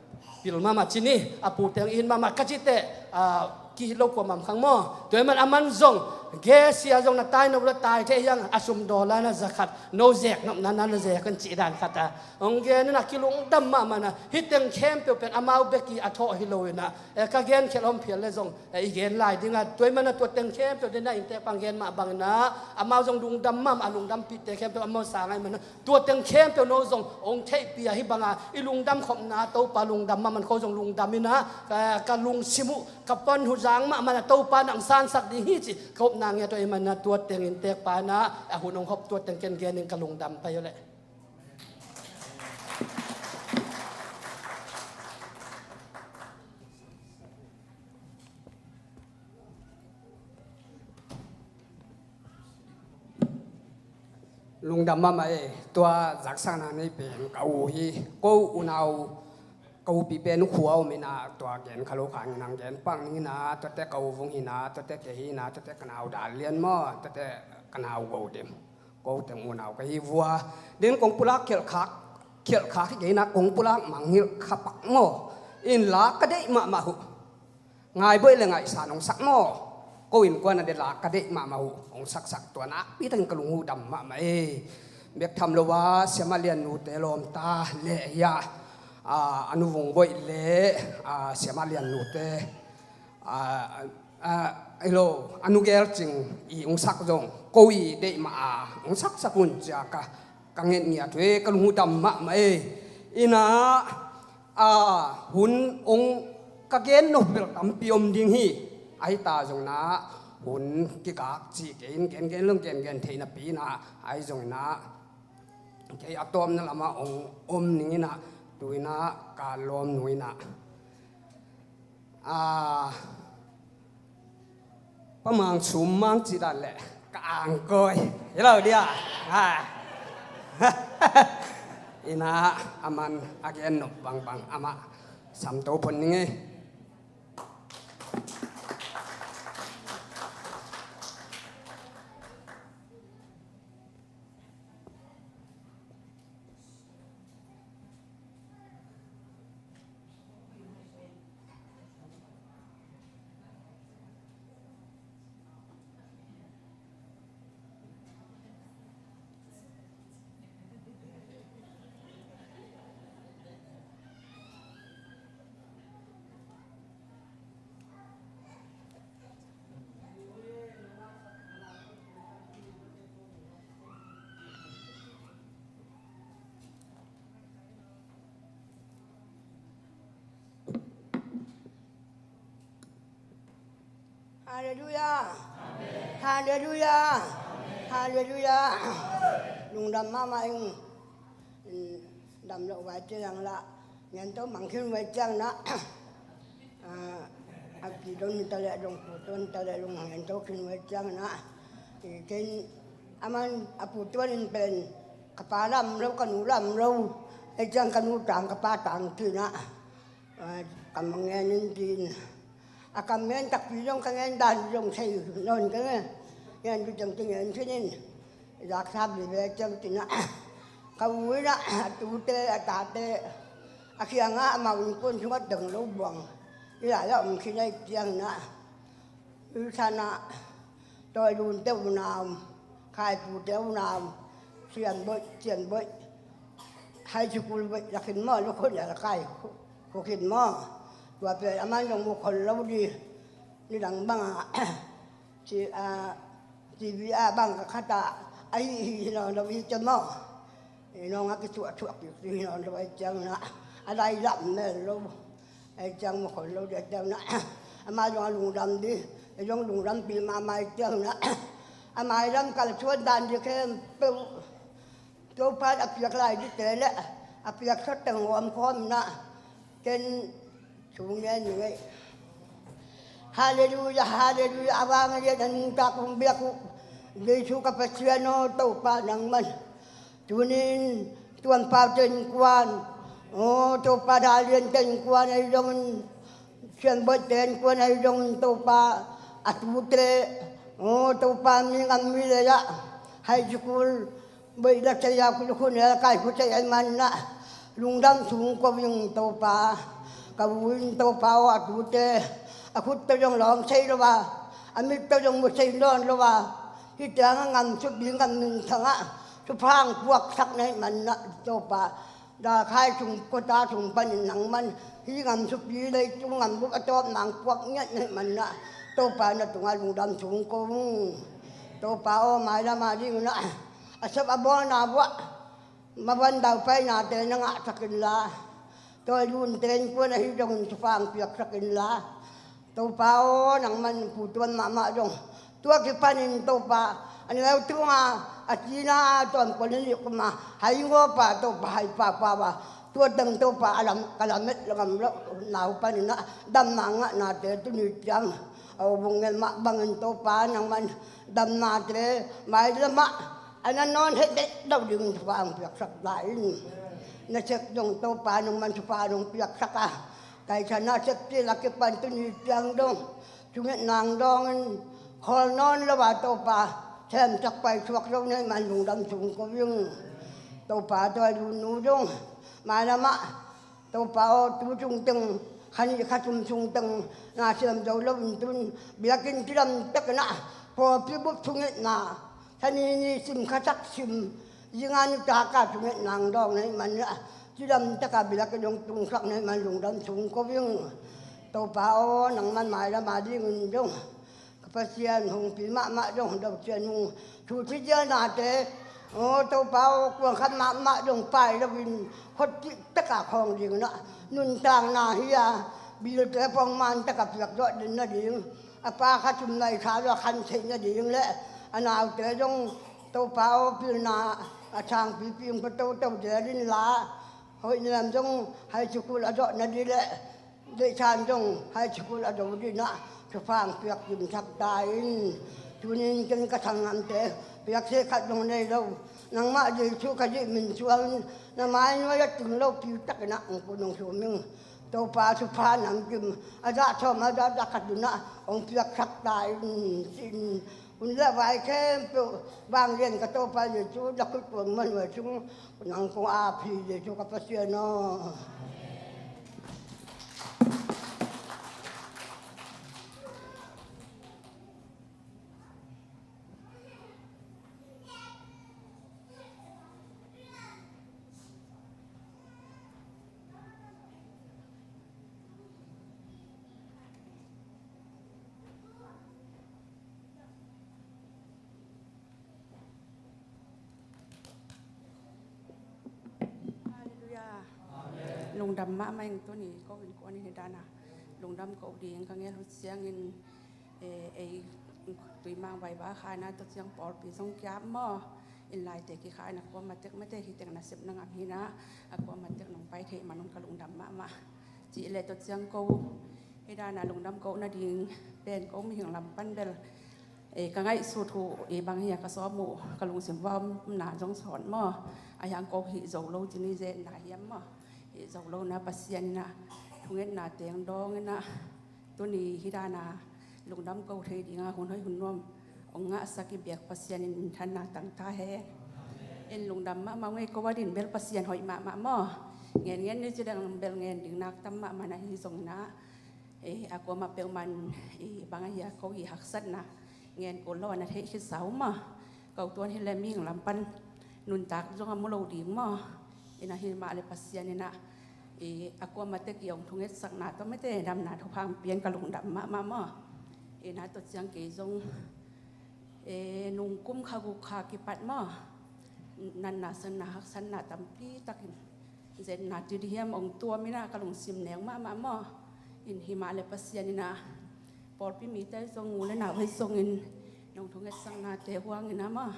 pil mahmah ci ni, a pute hong it mahmah ka cih teh, ah, kihit lo kua mamkhang maw. Tua ahih man aman zong, gas sia zong na tai nop lo, tai thei hiang, a sum dollar na zakhat no zek nopna na na zek un cih dan khat ah hong gen in ah, kilungdam mahmah in ah, hih teng khempeuh pen amau bek i a thawh hi lo in ah, eh, ka gen khial om phial leh zong, eh, i gen lai ding a, tua ahih man ah tua teng khempeuh den a inntek pang gen mah bang in ah, amau zong lungdam mahmah, a lungdampihte khempeuh amau sang ahih man ah, tua teng khempeuh no zong hong theihpih a, hih bang a i lungdam khopna Topa lungdam mahmah in ko zong lungdam in ah, ka, ka lungsim uh, ka pon uh zang mahmah in ah Topa nang sansak ding hi ci ka upna ngiat uh ahih man ah, tua teng inntek pa in ah, a hun hong hop tua teng ken gen in ka lungdam pai uh leh. Lungdam mahmah e, tua zaksakna nei pen ka u hi. Ko unau, ka upi pen khua om in ah, tua gen kha lo kha ngin ang gen pak ning in ah, tuate ka u Vung hi in ah, tuate kei hi in ah, tuate ka nau Dal Lian maw, tuate ka nau Go Dem. Ko teng unau ka hi vua. Den kong pulak khialh khak, khialh khak hi kei in ah, kong pulak mangngilh kha pak maw. In la ka deih mahmah uh. Ngai boih le ngaihsan hong sak maw. Ko innkuan a de la ka deih mahmah uh hong saksak, tua nakpi takin ka lung uh dam mahmah e. Bek tham lo a, Siamah Lian nute lawmta le hia, a, a nu Vung Boih le, a, Siamah Lian nute, a, a, a, hi lo, a nu Gel Cing i hong sak zong ko i deih mah a hong saksak un ci a ka, ka nget ngiat uh e, ka lung uh dam mahmah e. In ah, a, hun hong ka gen nop bel tampi om ding hi. Ahi ta zong in ah, hun kikak cih kei in, gen gen lo in gen gen thei napi in ah, ahi zong in ah, kei a tawpna lam ah hong om ning in ah, tu in ah ka lawmnu in ah, a, Pa Mang Sum Mang cih dan leh ka angkawi hi lo dia. Ha. In ah, aman a gen nop bangbang amah samto phot ning ei. Halleluiah. Halleluiah. Halleluiah. Lungdam mahmah ing. Dam loh vai ciang lah, ngen to mang khin vai ciang na. A, a pi don ta leh, dong pu don ta leh, lung ngen to khin vai ciang na. I ken aman a pu tuan in pen, ka pa lam lo, ka nu lam lo. Ei ciang ka nu tang, ka pa tang ci na. A, kam ngen in ci in. A kam ngen takpi zong ka ngen dan zong thei nawn ka ngen. Ngen tu ciang ci ngen khin in. Zaksa vive ciang ci na. Ka u in a, a tute, a tate, a kiang ah amau innkuan sungah teng lo buang. I lai ah om khin ahih ciang na. Ui sana, Tawi Lun te unau, Khai Pu te unau, Sian Boih, Sian Boih, Hai Sikul Boih, la khin maw, lu khun la kai, khu khin maw. Tua pen aman zong mu khol lo di, nidang bang a, ci, a, ci vi a bang ka khat a, ahi hi hi lo lo hi ci maw. I nong a kituah tuah kik hi lo lo ai ciang na, a lai lam mel lo. Ei ciang mu khol lo di a ciang na. Amah zong a lungdam di. Ei zong lungdam pil mahmah ei ciang na. A mailam kalsuan dan di khempeuh Topa'n a piak lai dite le a piak sawt teng huam khawm na. Ken thu ngen ni ngei. Halleluiah, halleluiah. A vang lian a nungtak hong biak uh Jesu ka Pasian aw, Topa nangman Tunin tuanpa te innkuan, aw Topa, Dalian te innkuan ahi zongin, Sianbawi te innkuan ahi zongin Topa, a tute, aw Topa, mi ngam mi lei ah high school baih la thei a, kulkhun hel kai khuthei ahih manin ah lungdam thu ko ing Topa. Ka u in Topa aw, a tute a khut tawh zong lawng thei lo a, a mit tawh zong mu thei nawn lo a, hih ciang a ngam suk ding ngam minthang ah thupha hong puaksak na hih manin ah Topa, dakhai sung khuata sung panin nangman hih ngam supi leitung ngam bup a tawpna hong puak ngiat na hih manin ah Topa, na tungah lungdam thu ko ung. Topa aw, mailam a dingin ah a sep a bawlna vuah maban daupainate na ngahsak inla, Tawi Lun te innkuan ahi zongin thupha hong piaksak inla, Topa aw, nangman Pu Tuan mahmah zong tua kipanin Topa, a neu tunga a cina a tawnkuan in ih kuma hai ngawpa Topa, hai papa a, tua teng Topa a lam, ka lamet ngam loh nau panin ah damna ngahnate tuni ciang a vung ngen mah bangin Topa, nangman damnate mailam ah a na nawn het deuh deuh dingin thupha hong piaksak ta in. Na sep zong Topa, nangman thupha nong piaksak a, kaisana sep cil a kipan tuni ciang dong thungetna hong dawngin khawl nawn lo a Topa, themsak paisuak zo na hih man lungdam thu ko ing. Topa, Tawi Lun nu zong mailam ah Topa aw, tu sung teng, kha nih kha thum sung teng na siam zo loin tun biakinn cidam takin ah pawlpi bup thungetna, tha ni ni sim kha sak sim, zinga nitak a thungetna hong dawng na hih manin ah cidam takin biakinn hong tungsak na hih man lungdam thu ko ing. Topa aw, nangman mailam a dingin zong ka Pasian hong pi mahmah zong, Docian Hung thu thuciamnate, aw Topa aw, kuang khat mahmah zong pai loin hot cih takin khawng dingin ah nuntakna hi a, bilte pawng man takin piak zawh den nading, a pa kha thum nai kha zawh khan theih nading le a naute zong Topa aw, pilna a thangpipi hong pia toto zel inla, hoih niam zong high school a zawh nading le deihtan zong high school a zo dingin ah thupha hong piak dimsak ta in. Tunin ken ka sanggamte piakse khat zong nei lo, nangmah Jesu Khazih min suangin na mai nuai a ting lopi takin ah hong put hong sum ing. Topa, thupha namkim a zah thawm a zah zah khat in ah hong piaksak ta in, ci-in hun le vai khempeuh vanglian ka Topa Jesu na khut kuang manuai sung nang kong ap hi, Jesu ka Pasian aw. Halleluiah. Amen. Lungdam mahmah ing. Tuni ko innkuan in hih dan a lungdam ko ding ka ngen uh ciangin, eh, ei Tuimang Vaiva khaina tawh ciang pawlpi zong kiap maw, inn laite kikhaina kuama tek mate, hih teng nasepna ngam hi-in ah a kuama tek nong pai theih man un ka lungdam mahmah. Cih leh tawh ciang ko hih dan a lungdam ko nading pen ko mihing lam pan bel, eh, ka ngaihsut uh, eh, bang hiam ka sawm uh, ka lungsim va omna zong sawt maw. A hiang ko hih zo lo ci ni zen na hiam maw. Hih zo lo na Pasian in ah thungetna teng dawng in ah tuni hih dan a lungdam ko thei ding a hun hoih hun nuam hong ngahsak i biak Pasian in minthanna tang ta hen. In lungdam mahmah ngei ko a din bel Pasian hoih mahmah maw. Ngen ngen ni ci dang bel ngen ding nak tam mahmah na hi zongin ah, eh, a kuama peuhmah in, eh, bang a hia ko i haksatna ngen kul lo a na theih khit sa uh maw. Ko tuan hi leh mihing lam pan nuntak zong a mu lo ding maw. In ah hih mah leh Pasian in ah, eh, a kuama tek i hong thungetsakna tawh mate damna thupha hong pia in ka lungdam mahmah maw. In ah tawh ciang kei zong, eh, nung kum kha guk kha kipat maw, natna sanna haksatna tampi takin zetna ti ding hiam hong tuam in ah ka lungsim neu mahmah maw. In hih mah leh Pasian in ah pawlpi mite zong, u le nau ahi zongin nong thungetsaknate huang in ah maw,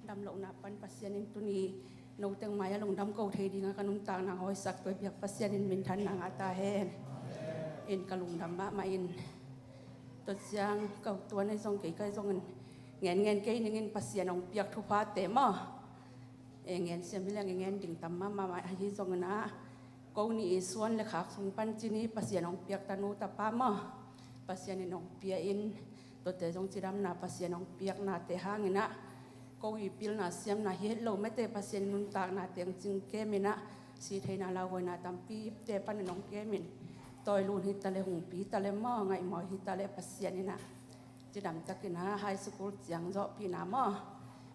damlohna pan Pasian in tuni no teng mai-ah lungdam ko thei ding a ka nuntakna hong hoihsak tua i biak Pasian in minthanna ngah ta hen. In ka lungdam mahmah in. Tua ciang ko tuan ahi zong kei ka ahi zongin ngen ngen kei ning in Pasian hong piak thuphate maw. E, ngen siam hi leng i ngen ding tam mahmah, ahi zongin ah ko nih i suan le khak sung pan ci ni Pasian hong piak tanu tapa maw, Pasian in hong pia in, tuate zong cidamna Pasian hong piaknate hangin ah ko i pilna siamna hi het lo mete, Pasian nuntakna teng cing kemin ah si theina lauhuaina tampite panin hong kemin, tawi lun hi ta le, hungpi hi ta le maw, ngaihmawi hi ta le, Pasian in ah cidam takin ah high school ciang zawhpihna maw,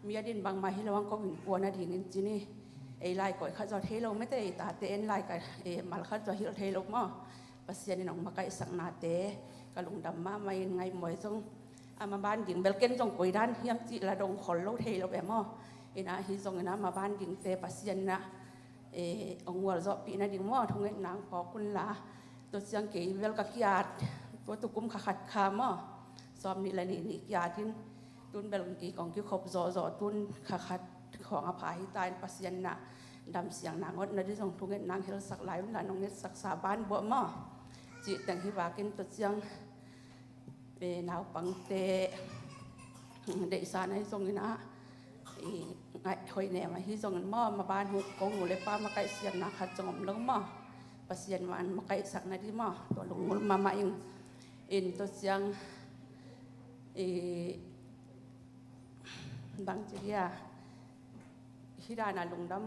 mi a din bangmah hi lo ang ko innkuan a dingin ci ni. Ei lai kawih khat zaw thei lo mete, i tate en lai ka, e, mal khat zaw hilh thei lo maw. Pasian in hong makaihsaknate ka lungdam mahmah in, ngaihmawi zong a maban ding bel ken zong koi dan hiam cih la dong khol lo thei lo e maw. In ah ahi zongin ah maban dingte Pasian in ah e, hong gualzawhpih nading maw, thungetna hong phawk unla. Tua ciang kei bel ka ki-at, tua tukum kha khat kha maw, sawm nih le nih nih ki-at in, tun bel kei kong kikhop zawhzawh, tun kha khat khawng a pha hi ta in, Pasian in ah damsiangna ngotna ding zong thungetna hong hilhsak lai unla, nong ngetsaksa ban buah maw. Cih teng hi vakin tua ciang e, naupangte deihsakna hi zongin ah, e, ngaih hoih nem ahi zongin maw, maban uh ko nu le pa makaihsiamna khat zong om lo maw. Pasian man makaihsakna ding maw, tua lunggulh mahmah ing. In tua ciang, e, bang ci dia, hih dana lungdam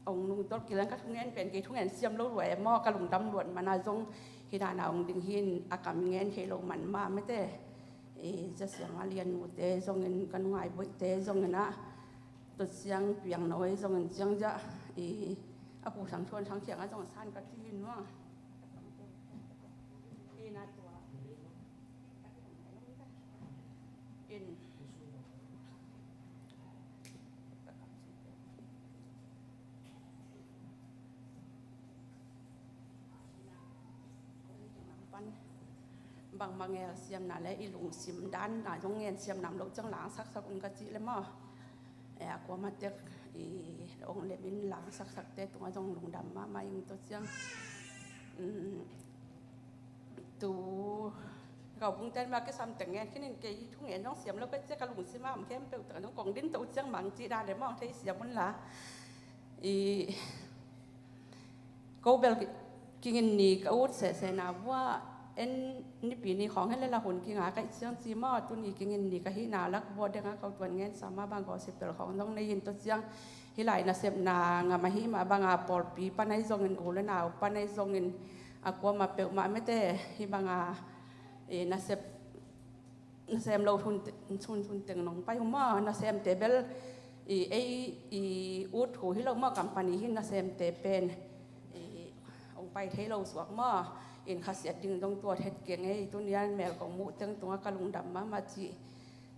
hong nungtolh kei leng ka thungen pen kei thungen siam lo lua e maw, ka lungdam luat mana zong hih dana hong ding hi in a kam i ngen thei lo man mah mete. E, Za Siang a lian nute zongin, ka nungai boihte zongin ah, tua ciang Piang Nawi zongin, ciang Za, e, a Pu Sang Thuan Sang Thiang a zong san ka ci hi in maw. E, na tua. In. Bangmah ngelsiamna le i lungsim dan na zong ngelsiamna om lo ciang langsaksak un ka cih le maw. E, a kuamah tek i ong lemin langsaksakte tungah zong lungdam mahmah ing tua ciang. Um, Tu ka bungten mah kisam teng ngen khin in, kei thungen zong siam lo ka cia, ka lungsim a om khempeuh teng zong kong din to ciang mang cih dan le mawng thei siam unla. I ko bel kingin ni ka ut sehsehna vua, en nipi ni khawng hen le la hun kinga kaih ciang ci maw, tuni kingin ni ka hihna lak vua denga ko tuan ngen sa mah bang gospel khawng zong nei in tua ciang. Hih lai nasepna ngam ahi mah banga pawlpi pan ahi zongin, u le nau pan ahi zongin, a kuamah peuhmah mete hih banga, eh, nasep, nasem lo hun, hun, hun teng nong pai uh maw, nasemte bel, i, ei, i ut thu hi lo maw, company hi nasemte pen, i, hong pai thei lo suak maw, in khasiat ding zong tuat het keng ei, tunian mel kong muh teng tungah ka lungdam mahmah cih.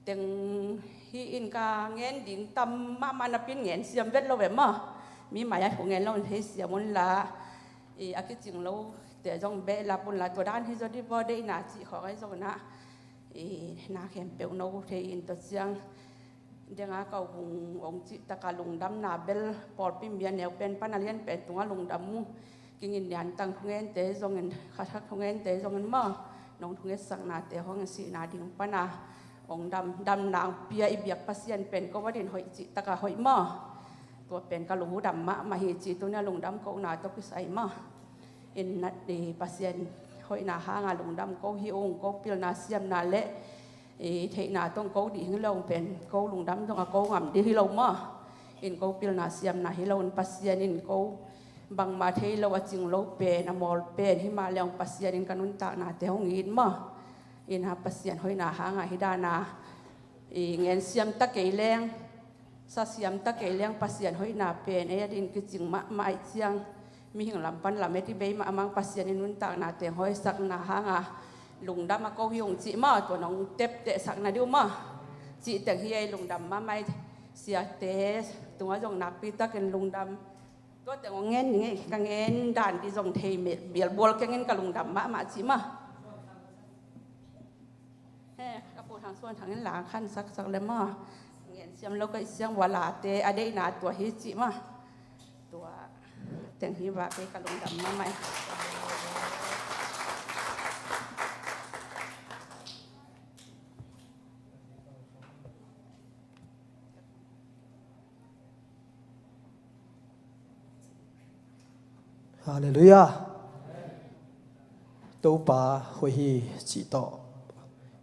Teng hi in ka ngen ding tam mahmah napi in ngen siam vet lo ve maw. Mi mai-ah thu ngen lo in thei siam unla. I a kicing lo te zong behlap unla, tua dan hi zaw dih vaw deihna cih khawng ahi zongin ah. I na khempeuh no thei in tua ciang. Denga ka hung ong cih taka lungdamna bel pawlpi mi a neu pen pan a lian pen tungah lungdam uh. Kingin niantang thungente zongin, khathak thungente zongin maw, nong thungetsaknate hong sihna ding pana hong dam, damna hong pia i biak Pasian pen ko a din hoih cih taka hoih maw. Tua pen ka lung uh dam mahmah hi cih tuni a lungdam kohna tawh kisai maw. In nat i Pasian hoihna hanga lungdam ko hi ung, ko pilna siamna le i theihna tawh ko dih hi lo pen ko lungdam dong a ko ngam dih hi lo maw. In ko pilna siamna hi lo in Pasian in ko bangmah thei lo a cing lo pen a mawl pen hi mah leng Pasian in ka nuntaknate hong it maw. In a Pasian hoihna hanga hi dana i ngen siam ta kei leng, sa siam ta kei leng Pasian hoihna pen ei a din kicing mahmah aih ciang, mihing lam pan lamet i bei mahmah Pasian in nuntakna teng hoihsakna hanga lungdam a ko hi ung cih maw, tua nong teptehsakna dih uh maw. Cih teng hi ei lungdam mahmah ei siate tungah zong nakpi takin lungdam. Tua teng hong ngen ning ei, ka ngen dan dih zong thei mel bial bual kengin ka lungdam mahmah cih maw. He, ka Pu Thang Suan Thang in lang khan saksak le maw. Ngen siam lo ka i siang ua late a deihna tua hi cih maw. Tua teng hi vah kei ka lungdam mahmah. Halleluiah. Topa hoih hi cih tawh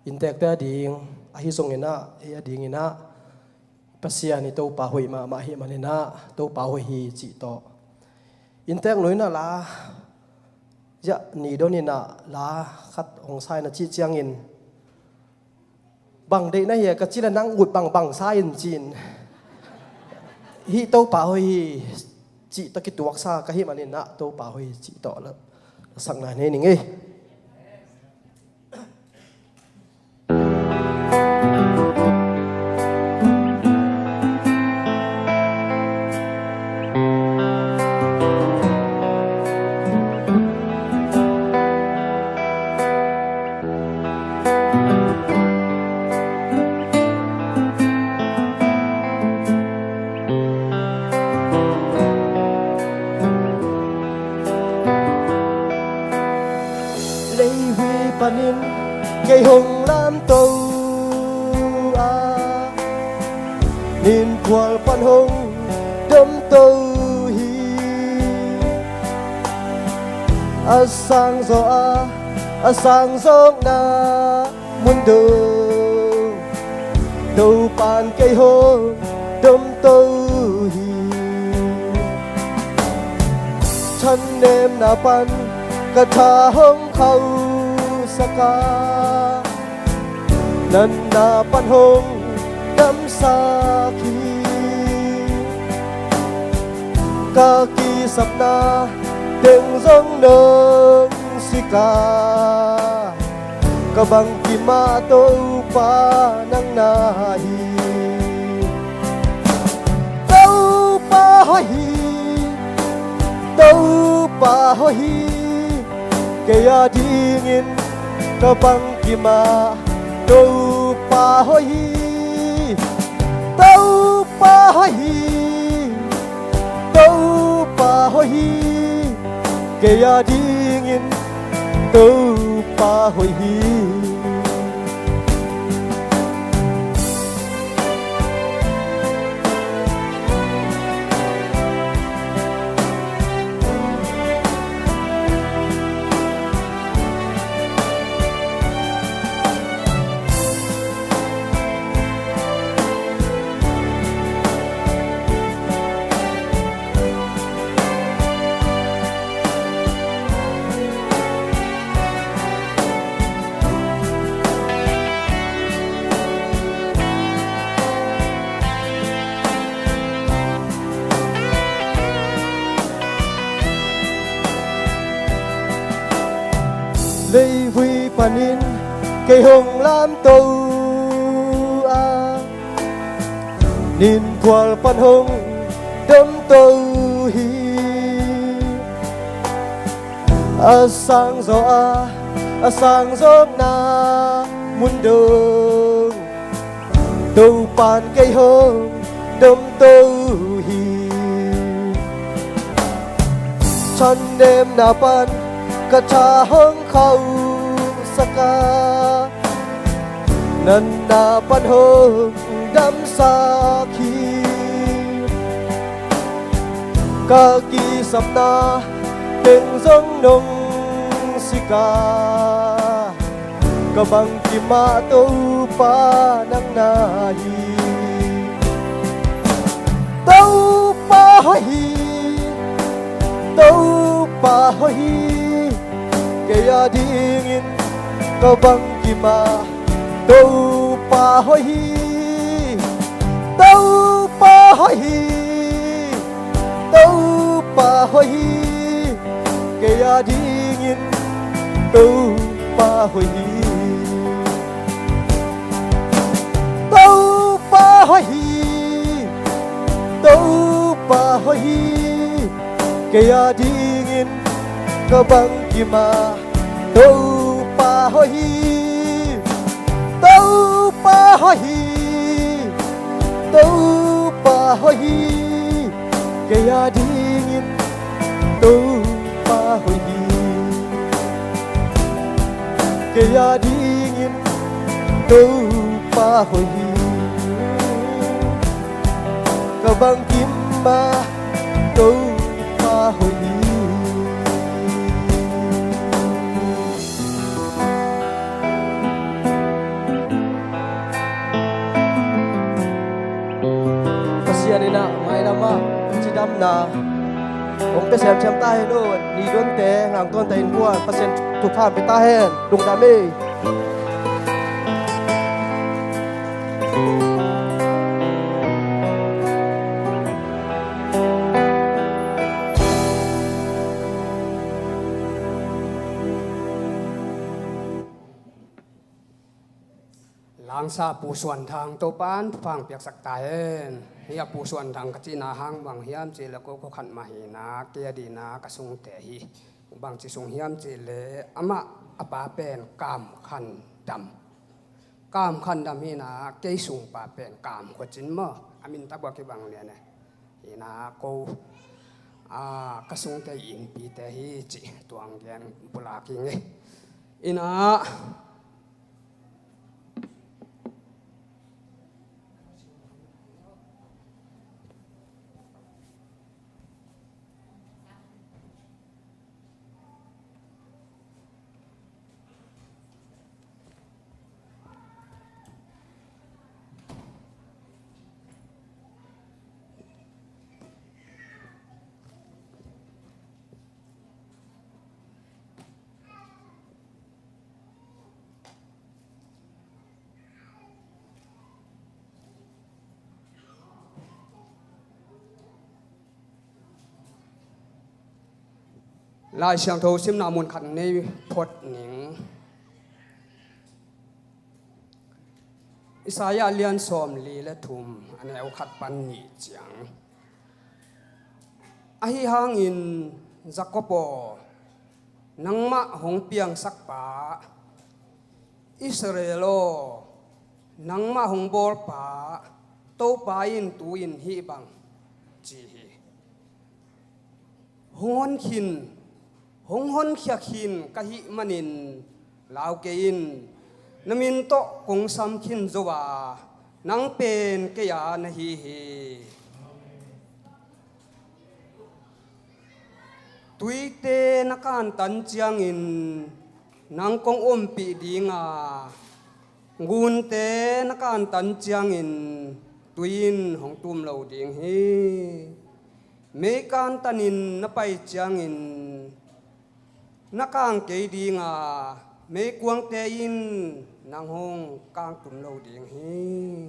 inntekte ading ahi zongin ah, ei adingin ah Pasian i Topa hoih mahmah ahih manin ah Topa hoih hi cih tawh inntek nuin ah la ziah ni donin ah la khat hong sa in a cih ciangin, bang deih na hia ka cih leh nang ut bangbang sa in ci-in, hih Topa hoih hi cih tawh kituaksa ka hih manin ah Topa hoih hi cih tawh la, la sakna nei ning ei. Leihhui panin kei hong lamto a, ninkhual pan hong domto hi. A sangzaw a, a sangzawkna mun dong Topan kei hong domto hi. Thannemna pan ka tha hong khauhsak a, natna pan hong damsak hi. Ka kisapna teng zong nong sik a, ka bangkim ah Topa nang na hi. Topa hoih hi, Topa hoih hi, kei adingin ka bangkim ah Topa hoih hi. Topa hoih hi, Topa hoih hi, kei adingin Topa hoih hi. Leivui panin kei hong lamto a, ninkhual pan hong domto hi. A sangzaw a, a sangzawkna mun dong Topan kei hong domto hi. Thannemna pan ka tha hong khauhsak a, natna pan hong damsak hi. Ka kisapna teng zong nong sik a, ka bangkim ah Topa nang na hi. Topa hoih hi, Topa hoih hi, kei adingin ka bangkim ah Topa hoih hi. Topa hoih hi, Topa hoih hi, kei adingin Topa hoih hi. Topa hoih hi, Topa hoih hi, kei adingin ka bangkim ah Topa hoih hi. Topa hoih hi, Topa hoih hi, kei adingin Topa hoih hi. Kei adingin Topa hoih hi. Ka bangkim ah Topa hoih hi. Ina, mailamah cidamna hong pia semsem ta hen uh. Ni donte, ngangtuante innkuan Pasian thupha pia ta hen. Lungdam hi. Langsa Pu Suan Thang, Topan thupha piaksak ta hen. Hih a Pu Suan Thang ka cihna hang bang hiam cihleh ko, ko khat mah hi-in ah kei a dingin ah ka sungte hi. Bangci sung hiam cihleh amah a pa pen Kam Khan Dam. Kam Khan Dam hi-in ah kei sungpa pen Kam Khua Cin maw, a min tak bua kibang lian e. Hi-in ah ko, a, ka sungte innpite hi cih tuang gen pulak ing e. Hi-in ah Lai Siangtho simna mun khat nei phot ning. Isaiah lian sawmli le thum, a neu khat pan nih ciang. Ahi hangin Jakob aw, nangmah hong piangsak pa, Israel aw, nangmah hong bawl pa, Topa in tu-in hih bang ci hi. Hong hon khin, hong honkhia khin ka hih manin lau kei in. Na min tawh kong sam khin zo a, nang pen kei a na hi hi. Tuite na kantan ciangin nang kong ompih ding a, gunte na kantan ciangin tui in hong tum lo ding hi. Mei kantanin na pai ciangin na kang kei ding a, meikuangte in nang hong kang tum lo ding hi.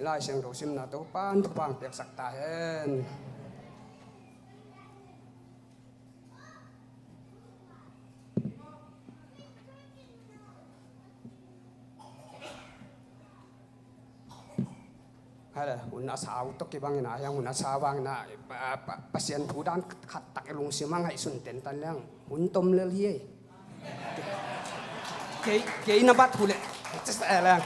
Lai Siangtho simna Topan thupha piaksak ta hen. Hale, hun a sau tawh kibang ina, hiang hun a sau vang ina, pa, pa, Pasian thu dan khat tak i lungsim a ngaihsun tentan leng hun tom lel hi ei. Kei, kei na bat hu le. Tes e leng.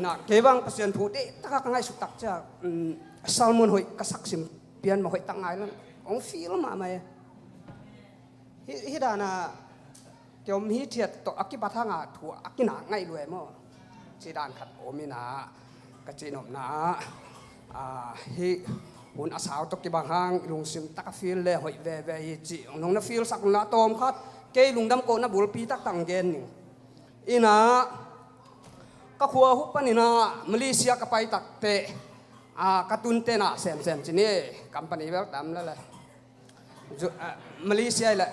Ina, kei bang Pasian thu te tak a ka ngaihsut tak cia, mm, sermon hoih ka sak sim pian mah hoih tak ngai leng. Ong feel mahmah e. Hi, hi dana, kei om hi thiat tawh a kibat hanga thu a kinak ngaih lua e maw. Ci dan khat om ina, ka ci nopna, a, hi hun a sau tawh kibang hang, i lungsim tak a feel le hoih veve hi ci. Nong na feel sak unla tawm khat, kei lungdam kohna bulpi taktak gen ning. Ina, ka khua huh pan ina, Malaysia ka pai takte, a, ka tunte na semsem ci ni, company bel tam lele. Ju-, ah, Malaysia i le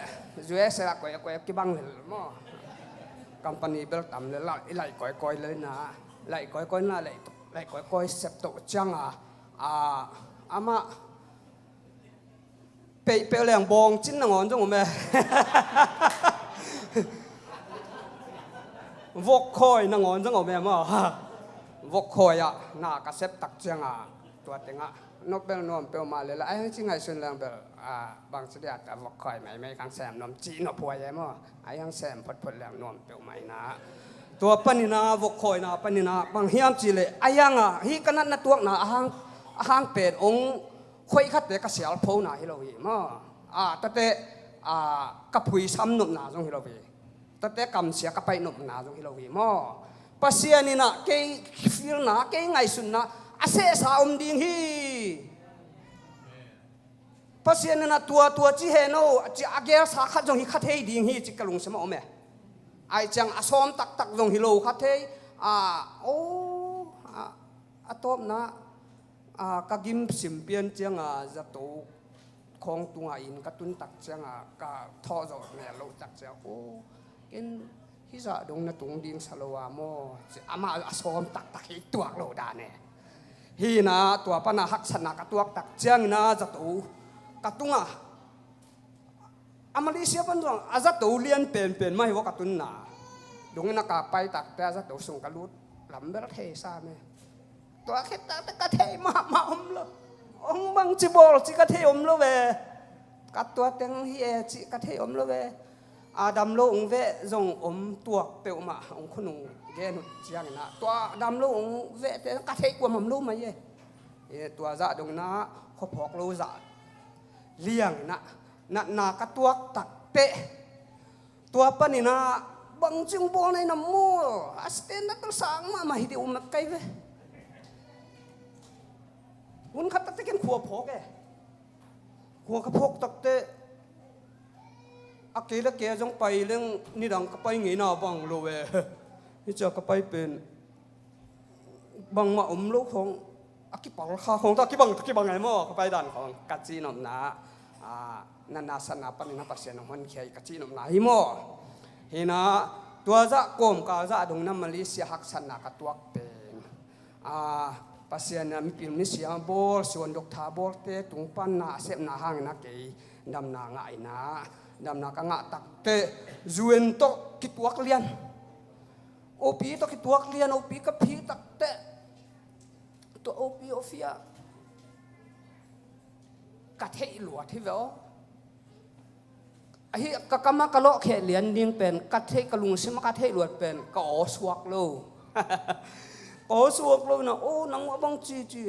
U S A la koi, koi kibang le maw. Company bel tam le la, i lai koi koi le na, lai koi koi na, lai, lai koi koi sep to ciang a, ah, ama pei pei leng bawng cin nangawn zong om e. Vok khoi nangawn zong om e maw. Vok khoi a na ka sep tak ciang a, tua teng a nop bel nuam peuhmah le la, ai hang ci ngaihsun leng bel, a, bang ci dia ta vok khoi maimai kang sem nuam ci nop huai e maw. Ai hang sem photphot leng nuam peuhmah ina. Tua pan ina vok khoi na pan ina bang hiam ci le, ai hang a, hi ka natna tuakna a hang, a hang pen ong khoih khatte ka sialphona hi lo hi maw. A, tate, a, ka phuisam nopna zong hi lo hi. Tate kamsia ka paih nopna zong hi lo hi maw. Pasian ina kei feelna, kei ngaihsutna a sehsa om ding hi. Pasian ina tua tua ci hen o, a ci a gelsa khat zong hi kha thei ding hi ci ka lungsim a om e. Ai ciang a sawm taktak zong hi lo kha thei. A, o, a, a tawpna A, ka gim sim pian cianga zato khawng tunga inn ka tun tak cianga ka thawh zawh mel loh tak ciang, aw, ken hih zah dong na tung ding sa lo a maw, ci, amah a sawm taktak hi, tuak lo dan e. Hi ina tua pana haksatna ka tuak tak ciangina zato ka tunga a Malaysia pan zong a zato lian penpen mah hi vawk a tunna. Dongin a ka pai takte a zato sung ka lut lam bel thei sa me. Tua khit takte ka thei mahmah om lo. Hong bangci bawl ci ka thei om lo ve. Ka tua teng hi e ci ka thei om lo ve. A dam lo hong veh zong om tuak peuhmah hong khun hong gen uh ciangina tua dam lo hong vehte ka thei kuam om lo mai e. E, tua zah dongina khuaphawk lo zah liangina natna ka tuak takte tua panina bangci hong bawl na ina maw, a standard bel sang mahmah hi dih uh mek kai ve. Hun khat takte ken khua phawk e. Khua ka phawk takte a kei le kei a zong pai leng nidang ka pai ngeina bang lo e. Hi cia ka pai pen bangmah om lo khawng, a kipal kha khawng ta kibang ta kibang e maw, ka pai dan khawng ka cihnopna, a, natna satna panin a Pasian hong honkhia hi ka cihnopna hi maw. Hi ina tua zah kawmkal zah dongina Malaysia haksatna ka tuak pen, a, Pasian a mipil misiam bawl, siwan dok tha bawlte tung panna a sepna hangina kei damna ngah ina, damna ka ngah takte U N tawh kituak lian. O P tawh kituak lian, O P ka phih takte tua O P office ah ka theih luat hi ve aw. Ahi ka kamah ka lawhkheh lian ding pen ka theih, ka lungsimah ka theih luat pen ka aw suak lo. Ka aw suak lo ina, aw, nang a bang ci ci.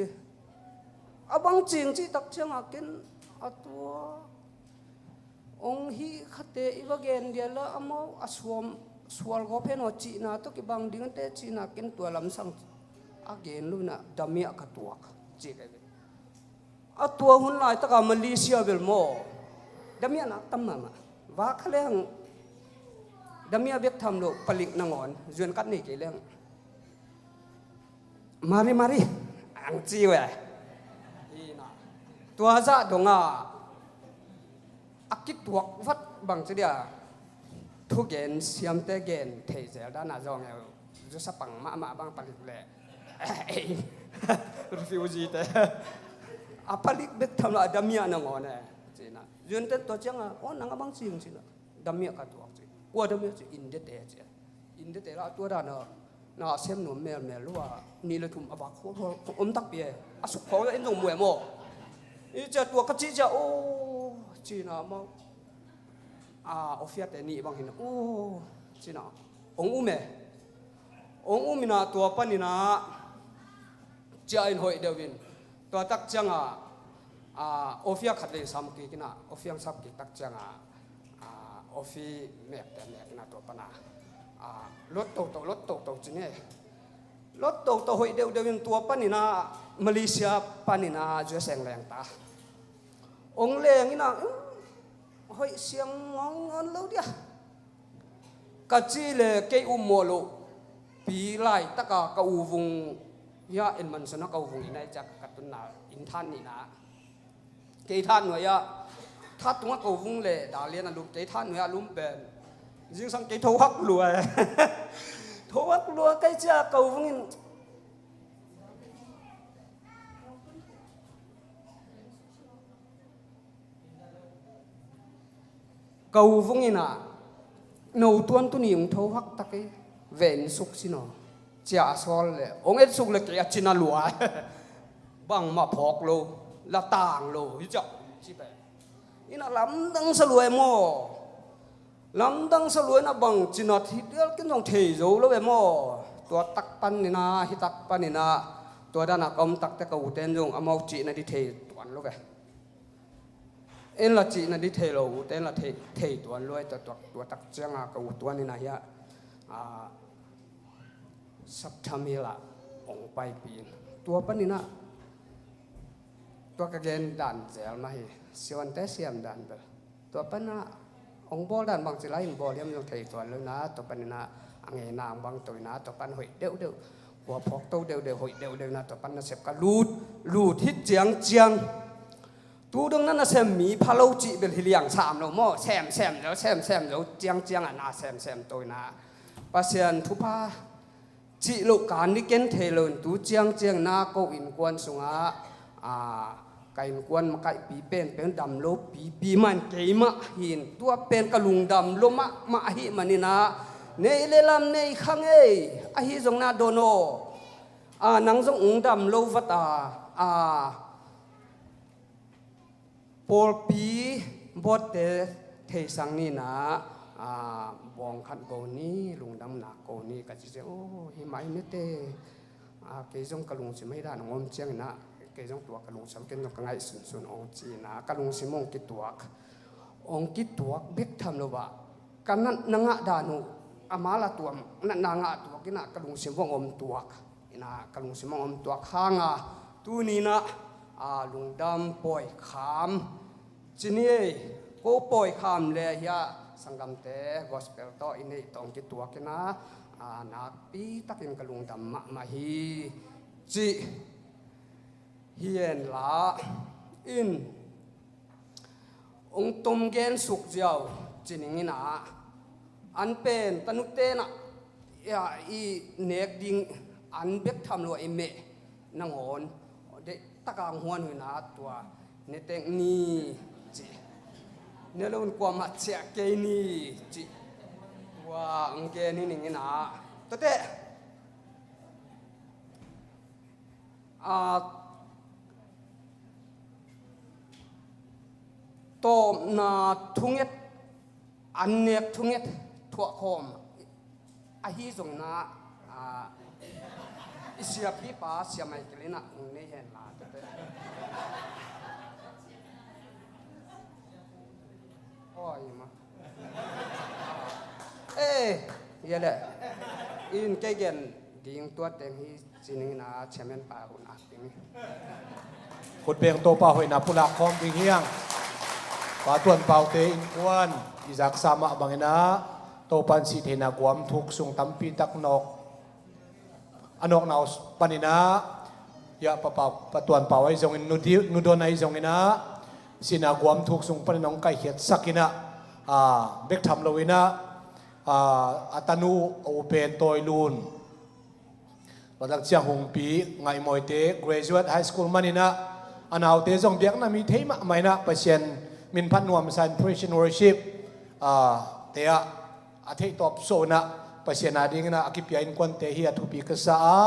A bang cing cih tak cianga ken a tua hong hih khate i va gen dia la amau a suam sual gawp hen aw cihna tawh kibang ding a te cihna ken tua lamsang a gen lo ina damiah ka tuak ci ka hi ve. A tua hun laitaka Malaysia bel maw damiah nak tam mahmah. Vak kha leng damiah bek tham loh palik nangawn zuan kat nei kei leng mari mari ang ci uh e. Tua zah donga a kituak vat bang ci dia thugen siamte gen thei zel dana zawng e. Zu sapang mahmah bang palik leh refugee te a palik bek tham lo a damiah nangawn e. Cina zuan ten tua cianga aw nang a bang cing cina damiah ka tuak ci. Kua damiah ci? India te ci. India te la tua dana na sem nuam melmel lua ni le thum a vak khuakhua om takpi e. A suk khawng in zong muai maw. I cia tua ka ci cia aw cina mau a office te nih bang hin aw cina hong um e. Hong um ina tua panina cia in hoih deuh in tua tak cianga a office khat le sam kik ina office sam kik tak cianga a office mekte mek ina tua pana a lot toto lot toto cine. Lot toto hoih deuhdeuh in tua panina Malaysia panina U S A leng ta. Hong leng ina hoih siang ngawngawn lo dia. Ka ci le kei um mawh loh pi laitaka ka u vung hia en man sona ka u vung ina i ciak ka tunna inn than nihna. Kei that nuai ah that tungah ko vung le dalian a lum, kei that nuai ah lum pen zingsang kei tho hak lua e. Tho hak lua kei cia ko vung in ko vung in ah no tuan tuni ung tho hak tak e. Ve in suk sin aw cia a sawl le ong et suk le kei a cin a lua. Bangmah phawk lo, la tang lo hi ciah ci pen. Ina lamdang sa lua e maw? Lamdang sa lua ina bang cinat hi dial kin zong thei zo lo e maw? Tua tak pan ina hi tak pan ina tua dana ka om takte ka uten zong amau cihna di thei tuan lo ve. En la cihna di thei lo uten la thei, thei tuan lo e. Tua, tua, tua tak cianga ka u tuan ina hiah a Sapthamila ong paipi in tua pan ina tua ka gen dan zel mah hi. Siwante siam dan bel tua pana ong bawl dan bang ci lai in bawl hiam zong thei tuan lo ina tua pan ina a ngeina ang bang to ina tua pan hoih deuhdeuh. Kua phawk to deuhdeuh, hoih deuhdeuh na tua pan nasep ka lut, lut hi ciangciang. Tu dong na nasem mi pha lo cih bel hi liang sam lo maw, semsem zo, semsem zo ciangciang a na semsem to ina Pasian thupha cih loh kan ni ken thei lo in tu ciangciang na ko innkuan sungah, a, ka innkuan makaihpi penpen dam lo pipi man keimah hin tua pen ka lungdam lo mahmah ahi maninah nei le lam nei kha ngei ahi zong na dawn aw. A, nang zong ung dam lo vat a, a, pawlpi bawtte theisang ninah, a, bawng khat go ni, lungdamna ko ni ka ci ciang, o, hi mai mete. A, kei zong ka lungsim hei dan ong om cianginah kei zong tua ka lungsim ken zong ka ngaih sunsun ong ci ina ka lungsim ong kituak. Ong kituak bek tham lo ah ka natna ngah dan uh ama la tuam natna ngah tuak ina ka lungsim ong om tuak ina ka lungsim ong om tuak hanga tuninah, a, lungdam pawi kham ci ni ei. Ko pawi kham le hiah sanggamte gospel tawh i neih tawh ong kituak ina, a, nakpi takin ka lungdam mahmah hi cih hi henla in ong tom gen suk ziau ci ning ina an pen tanute na, ya, i nek ding an bek tham lua i meh nangawn deih taka ong huan huina tua ne tek ni ci ne lo in kuamah ciah kei ni ci tua ong gen hi ning ina tua teh, a, tawpna thunget, an nek thunget thuahkhawm ahi zongna, a, i siapipa siamai kilinah ung nei henla tete. Oi ma. Eh, ya le. In kei gen ding tua teng hi ci ning ina chairman pa hun ak ding. Khut beng Topa hoihna pulak khawm ding hiang. Pa Tuan Paute innkuan i zaksa mah banginah Topan sih theihna guam thuk sung tampi tak nawk a nawkna uh paninah, ya, Pa, Pa, Pa Tuan Pau ahi zongin, Nu Di-, Nu Don ahi zonginah sihna guam thuk sung panin ong kaihkhiatsak inah, a, bek tham lo inah, a, a tanu a u pen Tawi Lun, Ladak Ciang Hungpi, Ngaihmawite Graduate High School maninah a naute zong biakna mi thei mahmah inah Pasian min phat nuamsa in praise and worship, a, te ah a theih tawp so inah Pasian a dinginah a kipia innkuante hi a thupi ka sa a,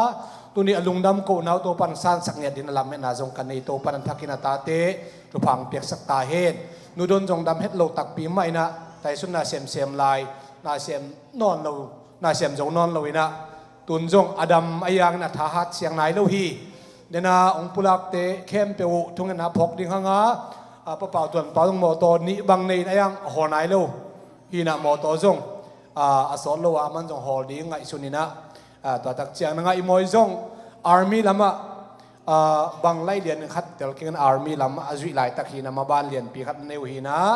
tuni a lungdam kohna uh Topan sansak ngiat dingin a lametna zong ka nei. Topan a thakin a tate thupha ong piaksak ta hen. Nu Don zong dam het lo takpi mah inah taisun na semsem lai, na sem nawn lo, na sem zo nawn lo inah tun zong a dam a yangin a thahat siang nai lo hi. Dena ong pulakte khempeuh uh thungetna phawk ding hanga, a, Pa Pau Tuan Pau zong mawtaw nih bang nei in a yang a hawl nai lo. Hinah mawtaw zong, a, a sawt lo ah a man zong hawl ding ngaihsun inah, a, tua tak ciang na Ngaihmawi zong army lamah, a, bang lai lian khat tel keng army lamah a zuih laitak hinah maban lianpi khat nei uh hinah,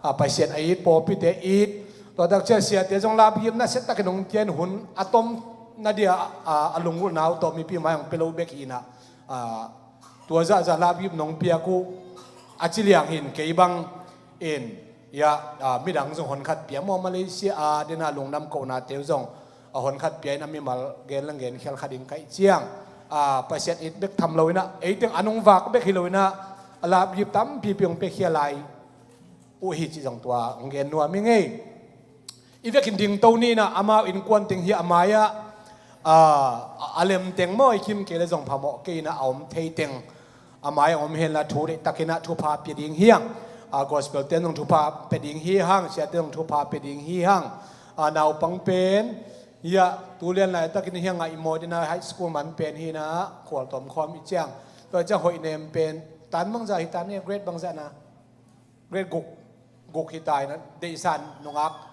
a, Pasian a it pawlpite it. Tua tak ciang siate zong lapgipna set takin hong tian hun a tom na dia, a, a lunggulhna uh tawh mipi mai hong pia lo bek hinah, a, tua zahzah lapgip nong piak uh a ci liang hin kei bang in, ya, a, midang zong honkhat pia maw Malaysia a dena lungdam kohnate uh zong a honkhat pia in a mimal gen lang gen khial kha ding kaih ciang, a, Pasian it bek tham lo inah eiteng a nung vak bek hi lo inah a lapgip tampipi hong pia khia lai uh hi cih zong tua hong gen nuam hi ngei. I vekin dingto ni inah amau innkuan teng hi a mai-ah, a, a lem teng maw i khim kei le zong phamawh kei inah a om thei teng a mai-ah om henla thu deih takinah thupha pia ding hiang. A, gospel ten zong thupha pia ding hi hang, siate zong thupha pia ding hi hang. A, naupang pen hiah tulian laitakin hiang Ngaihmawi dena high school man pen hinah khualtawm khawm i ciang. Tua ciang hoih nem pen tan bangzah hi tan e grade bangzah na. Grade guk, guk hi ta inah deihsan nungak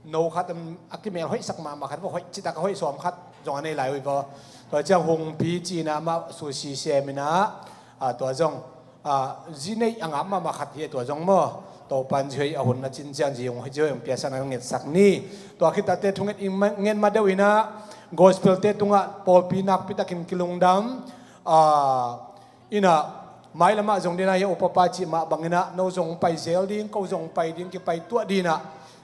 no khat, um, a kimel hoihsak mahmah khat, hoih citak a hoih sawm khat zong a nei lai uh hi vaw. Tua ciang Hungpi ci inah amah sushi sem inah, a, tua zong, a, zi neih a ngap mahmah khat hi tua zong maw. Topan zi hoih a hun a cin ciang zi hong, zi hoih hong piasan a ngetsak ni. Tua khit tate thunget i ma-, ngen ma deuh inah, Gospel-te tungah pawlpi nakpitakin kilungdam, ah, inah mailamah zong dena hi a upapa cih mah banginah no zong pai zel ding, ko zong pai ding, kipai tuah dinah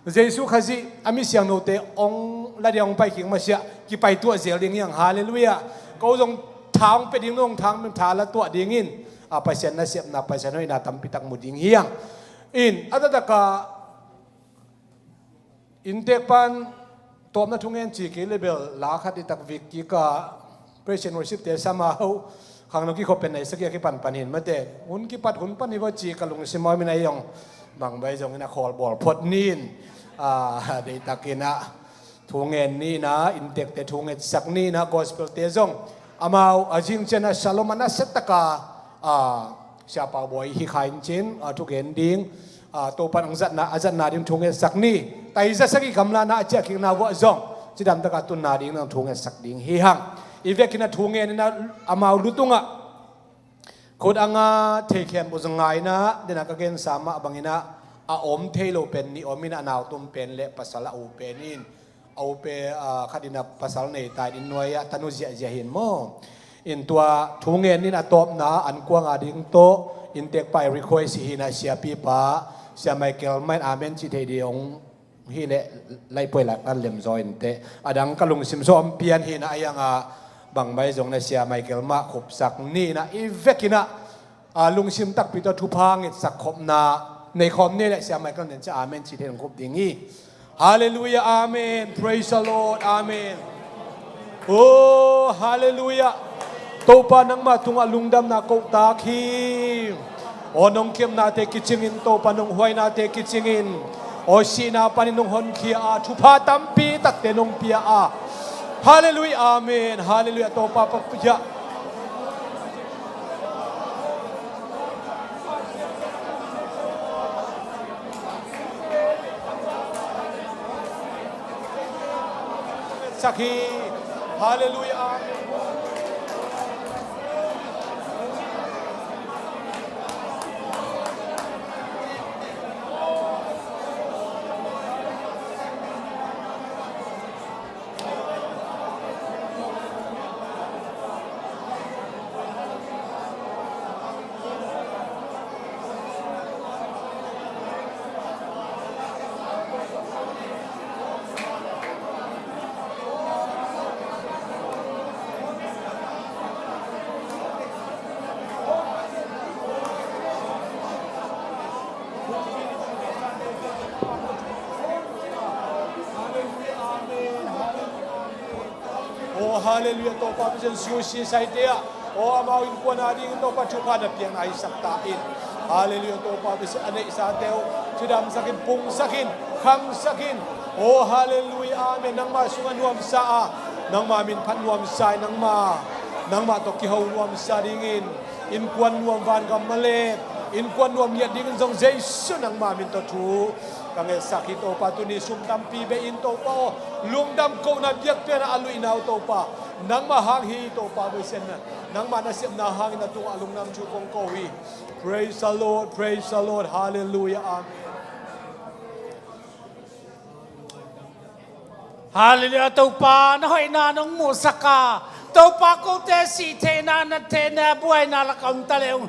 Jesu Khazih a mi siangthote ong la ding ong pai kik masiah kipai tuah zel ding hiang. Halleluiah. Ko zong tha ong pia ding, no zong tha, tha la tuah dingin, a, Pasian nasepna, Pasian hoihna tampitak mu ding hiang. In a taktakah inntekpan tawpna thungen ci kei le bel la khat i tak vik kikah praise and worship-te sama uh khangno kikhop pen nai sakia kipanpan hin mate, hun kipat hun pan hi va ci ka lungsim a om in a hi ong bangbai zongin a khawl bawl phot nin, a, deihtakin a thu ngen nina, inntekte thu ngetsak nina, gospel-te zong amau a zingcian a Salom a nasia taka, a, Sia Pau Bawi hi kha in cin, a, thugen ding, a, Topan ang zatna, a zatna ding thu ngetsak ni. Taiza sagih gamlana a ciahkikna vuah zong cidam taka tunna ding nang thu ngetsak ding hi hang. I vekin a thu ngen ina amau lu tungah khut anga thei khempeuh zong ngaina, dena ka gensa mah bangina a om thei lo pen nih om in a nautum pen le pasal a u pen in a upe, a, khat in a pasal nei ta in nuai ah tanu ziahziah hin maw. In tua thu ngen in a tawpna an kuanga ding tawh inntekpa i request hi na siapipa, Sia Michael mah in amen cih thei ding ong hi le laihpuai lak an lem zaw in teh. A dang ka lungsim zaw om pian hi na a ianga bangbai zong na Sia Michael mah khupsak ni na i vekin a a, lungsim takpi tawh thupha ngetsak khopna nei khawm ni le Sia Michael nen cia amen cih thei nong khup ding hi. Halleluiah, amen. Praise the Lord, amen. Oh, halleluiah. Topa nangmah tungah lungdamna kohtak hi. Aw nong kepnate kicingin, Topa nong huainate kicingin, aw sihna panin nong honkhia a, thupha tampi takte nong pia a. Halleluiah, amen. Halleluiah, Topa papiah. Sak hi. Halleluiah. Oh, halleluiah, Topa Pasian, susi saite ah, oh, amau innkuan a dingin Topa thupha na piakna hisak ta in. Halleluiah, Topa Pasian, a neihsate uh cidamsakin, pungsakin, khangsakin. Oh, halleluiah, amen. Nangmah sungah nuamsa a, nangmah min phat nuamsa in, nangmah, nangmah tawh kiho nuamsa dingin, innkuan nuam, vangam mah le innkuan nuam ngiat dingin zong Jesu nangmah min tawh thu ka ngetsak hi. Topa, tuni sum tampi bei in Topa aw, lungdam kohna biakpiakna a luihna uh Topa, nangmah hang hi Topa, Pasian, nangmah nasepna hangin na tungah lungdam thu kong ko hi. Praise the Lord, praise the Lord, halleluiah, amen. Halleluiah, Topa na hoihna nong muhsak a, Topa kote sih theihna, nat theihna, buaina laka om ta le ung.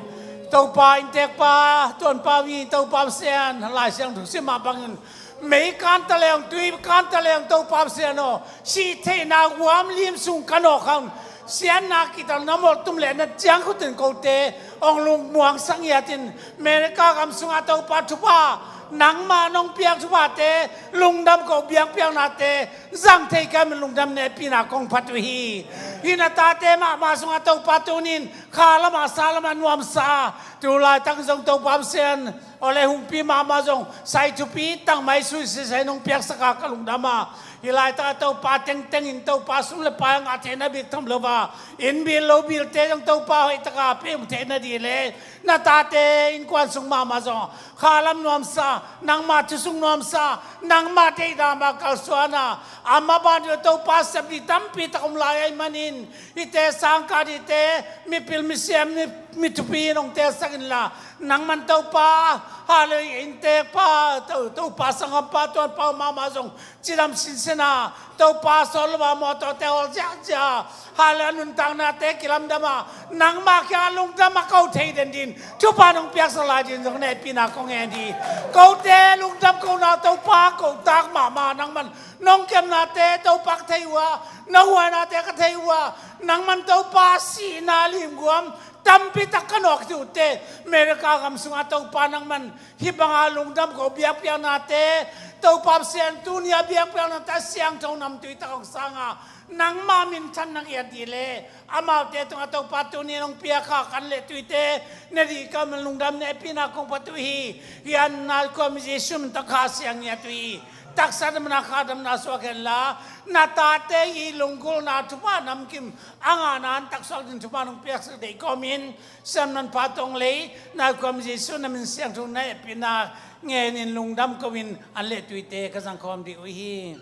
Topa inntekpa, tuanpa mi, Topa Pasian, Lai Siangtho sim mah bangin mei kan ta le ung, tui kan ta le ung, Topa Pasian aw, sih theihna guam lim sung ka nawk hang. Siatna kital na mawltum le na ciangkhutin kote ong lungmuang sangiatin, America gam sungah Topa thupha nangmah nong piak thuphate, lungdam ko biakpiaknate zang thei kei min lungdam nehpihna kong phat uh hi. Hih na tate mahmah sungah Topa tunin kha lamah sa lamah nuamsa, tu laitak zong Topa Pasian, aw le hungpi mahmah zong sai thupi tangmai sui sisai nong piaksak a ka lungdam a, hih laitak a Topa tengteng in Topa sum le pai a ngah theihna bik tham lo a, inn bil lo bilte zong Topa hoih taka pia theihna dih le na tate innkuan sung mahmah zong kha lam nuamsa, nangmah thusung nuamsa, nangmah deihna mah kalsuana, a maban uh Topa sep dih tampi tak om lai ahih manin, hihte sangkah dihte mipil misiam mi, mi thupi in hong telsak inla, nangman Topa Hallelujah, inntekpa, to, Topa sanggampa Tuanpa mahmah zong cidam sinsen a, Topa sawt lo a mawtawte hawl ziahziah a, hallelujah, a nuntaknate kilamdam a, nangmah kiangah lungdam a ko thei den dingin thupha nong piaksak lai dingin zong na hehpihna kong ngen hi. Kote lungdam kohna Topa, ko tak mahmah nangman nong kemnate Topa ka thei uh a, na huainate ka thei uh a, nangman Topa sihna limguam tampi tak ka nawk hi uh teh, America gam sungah Topa nangman hih banga lungdam ko biakpiaknate, Topa Pasian tuni a biakpiaknate a siangtho namtui tak hong sang a, nangma minthan na ngiat dih leh amaute tungah Topa tuni nong piak a kan leh tuite ne dih ka man lungdam ne hehpihna kong phat uh hi. Hih a nai khuami Jesuh min tawh Kha Siangtho ngiat uh hi. Taksa damna, kha damna suak hen la, na tate i lunggulhna thupha namkim a ngahna an taksuak ding thupha nong piaksak deih kawmin, siamna pha tawng lei nai khuami Jesuh na min siangtho na hehpihna ngenin lungdam ko-in an leh tuite ka zangkhawm dih uh hi.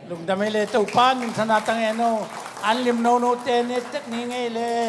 Lungdam ei le, Topa minthanna tang en aw. An lim nonote ne tek ni ngei le.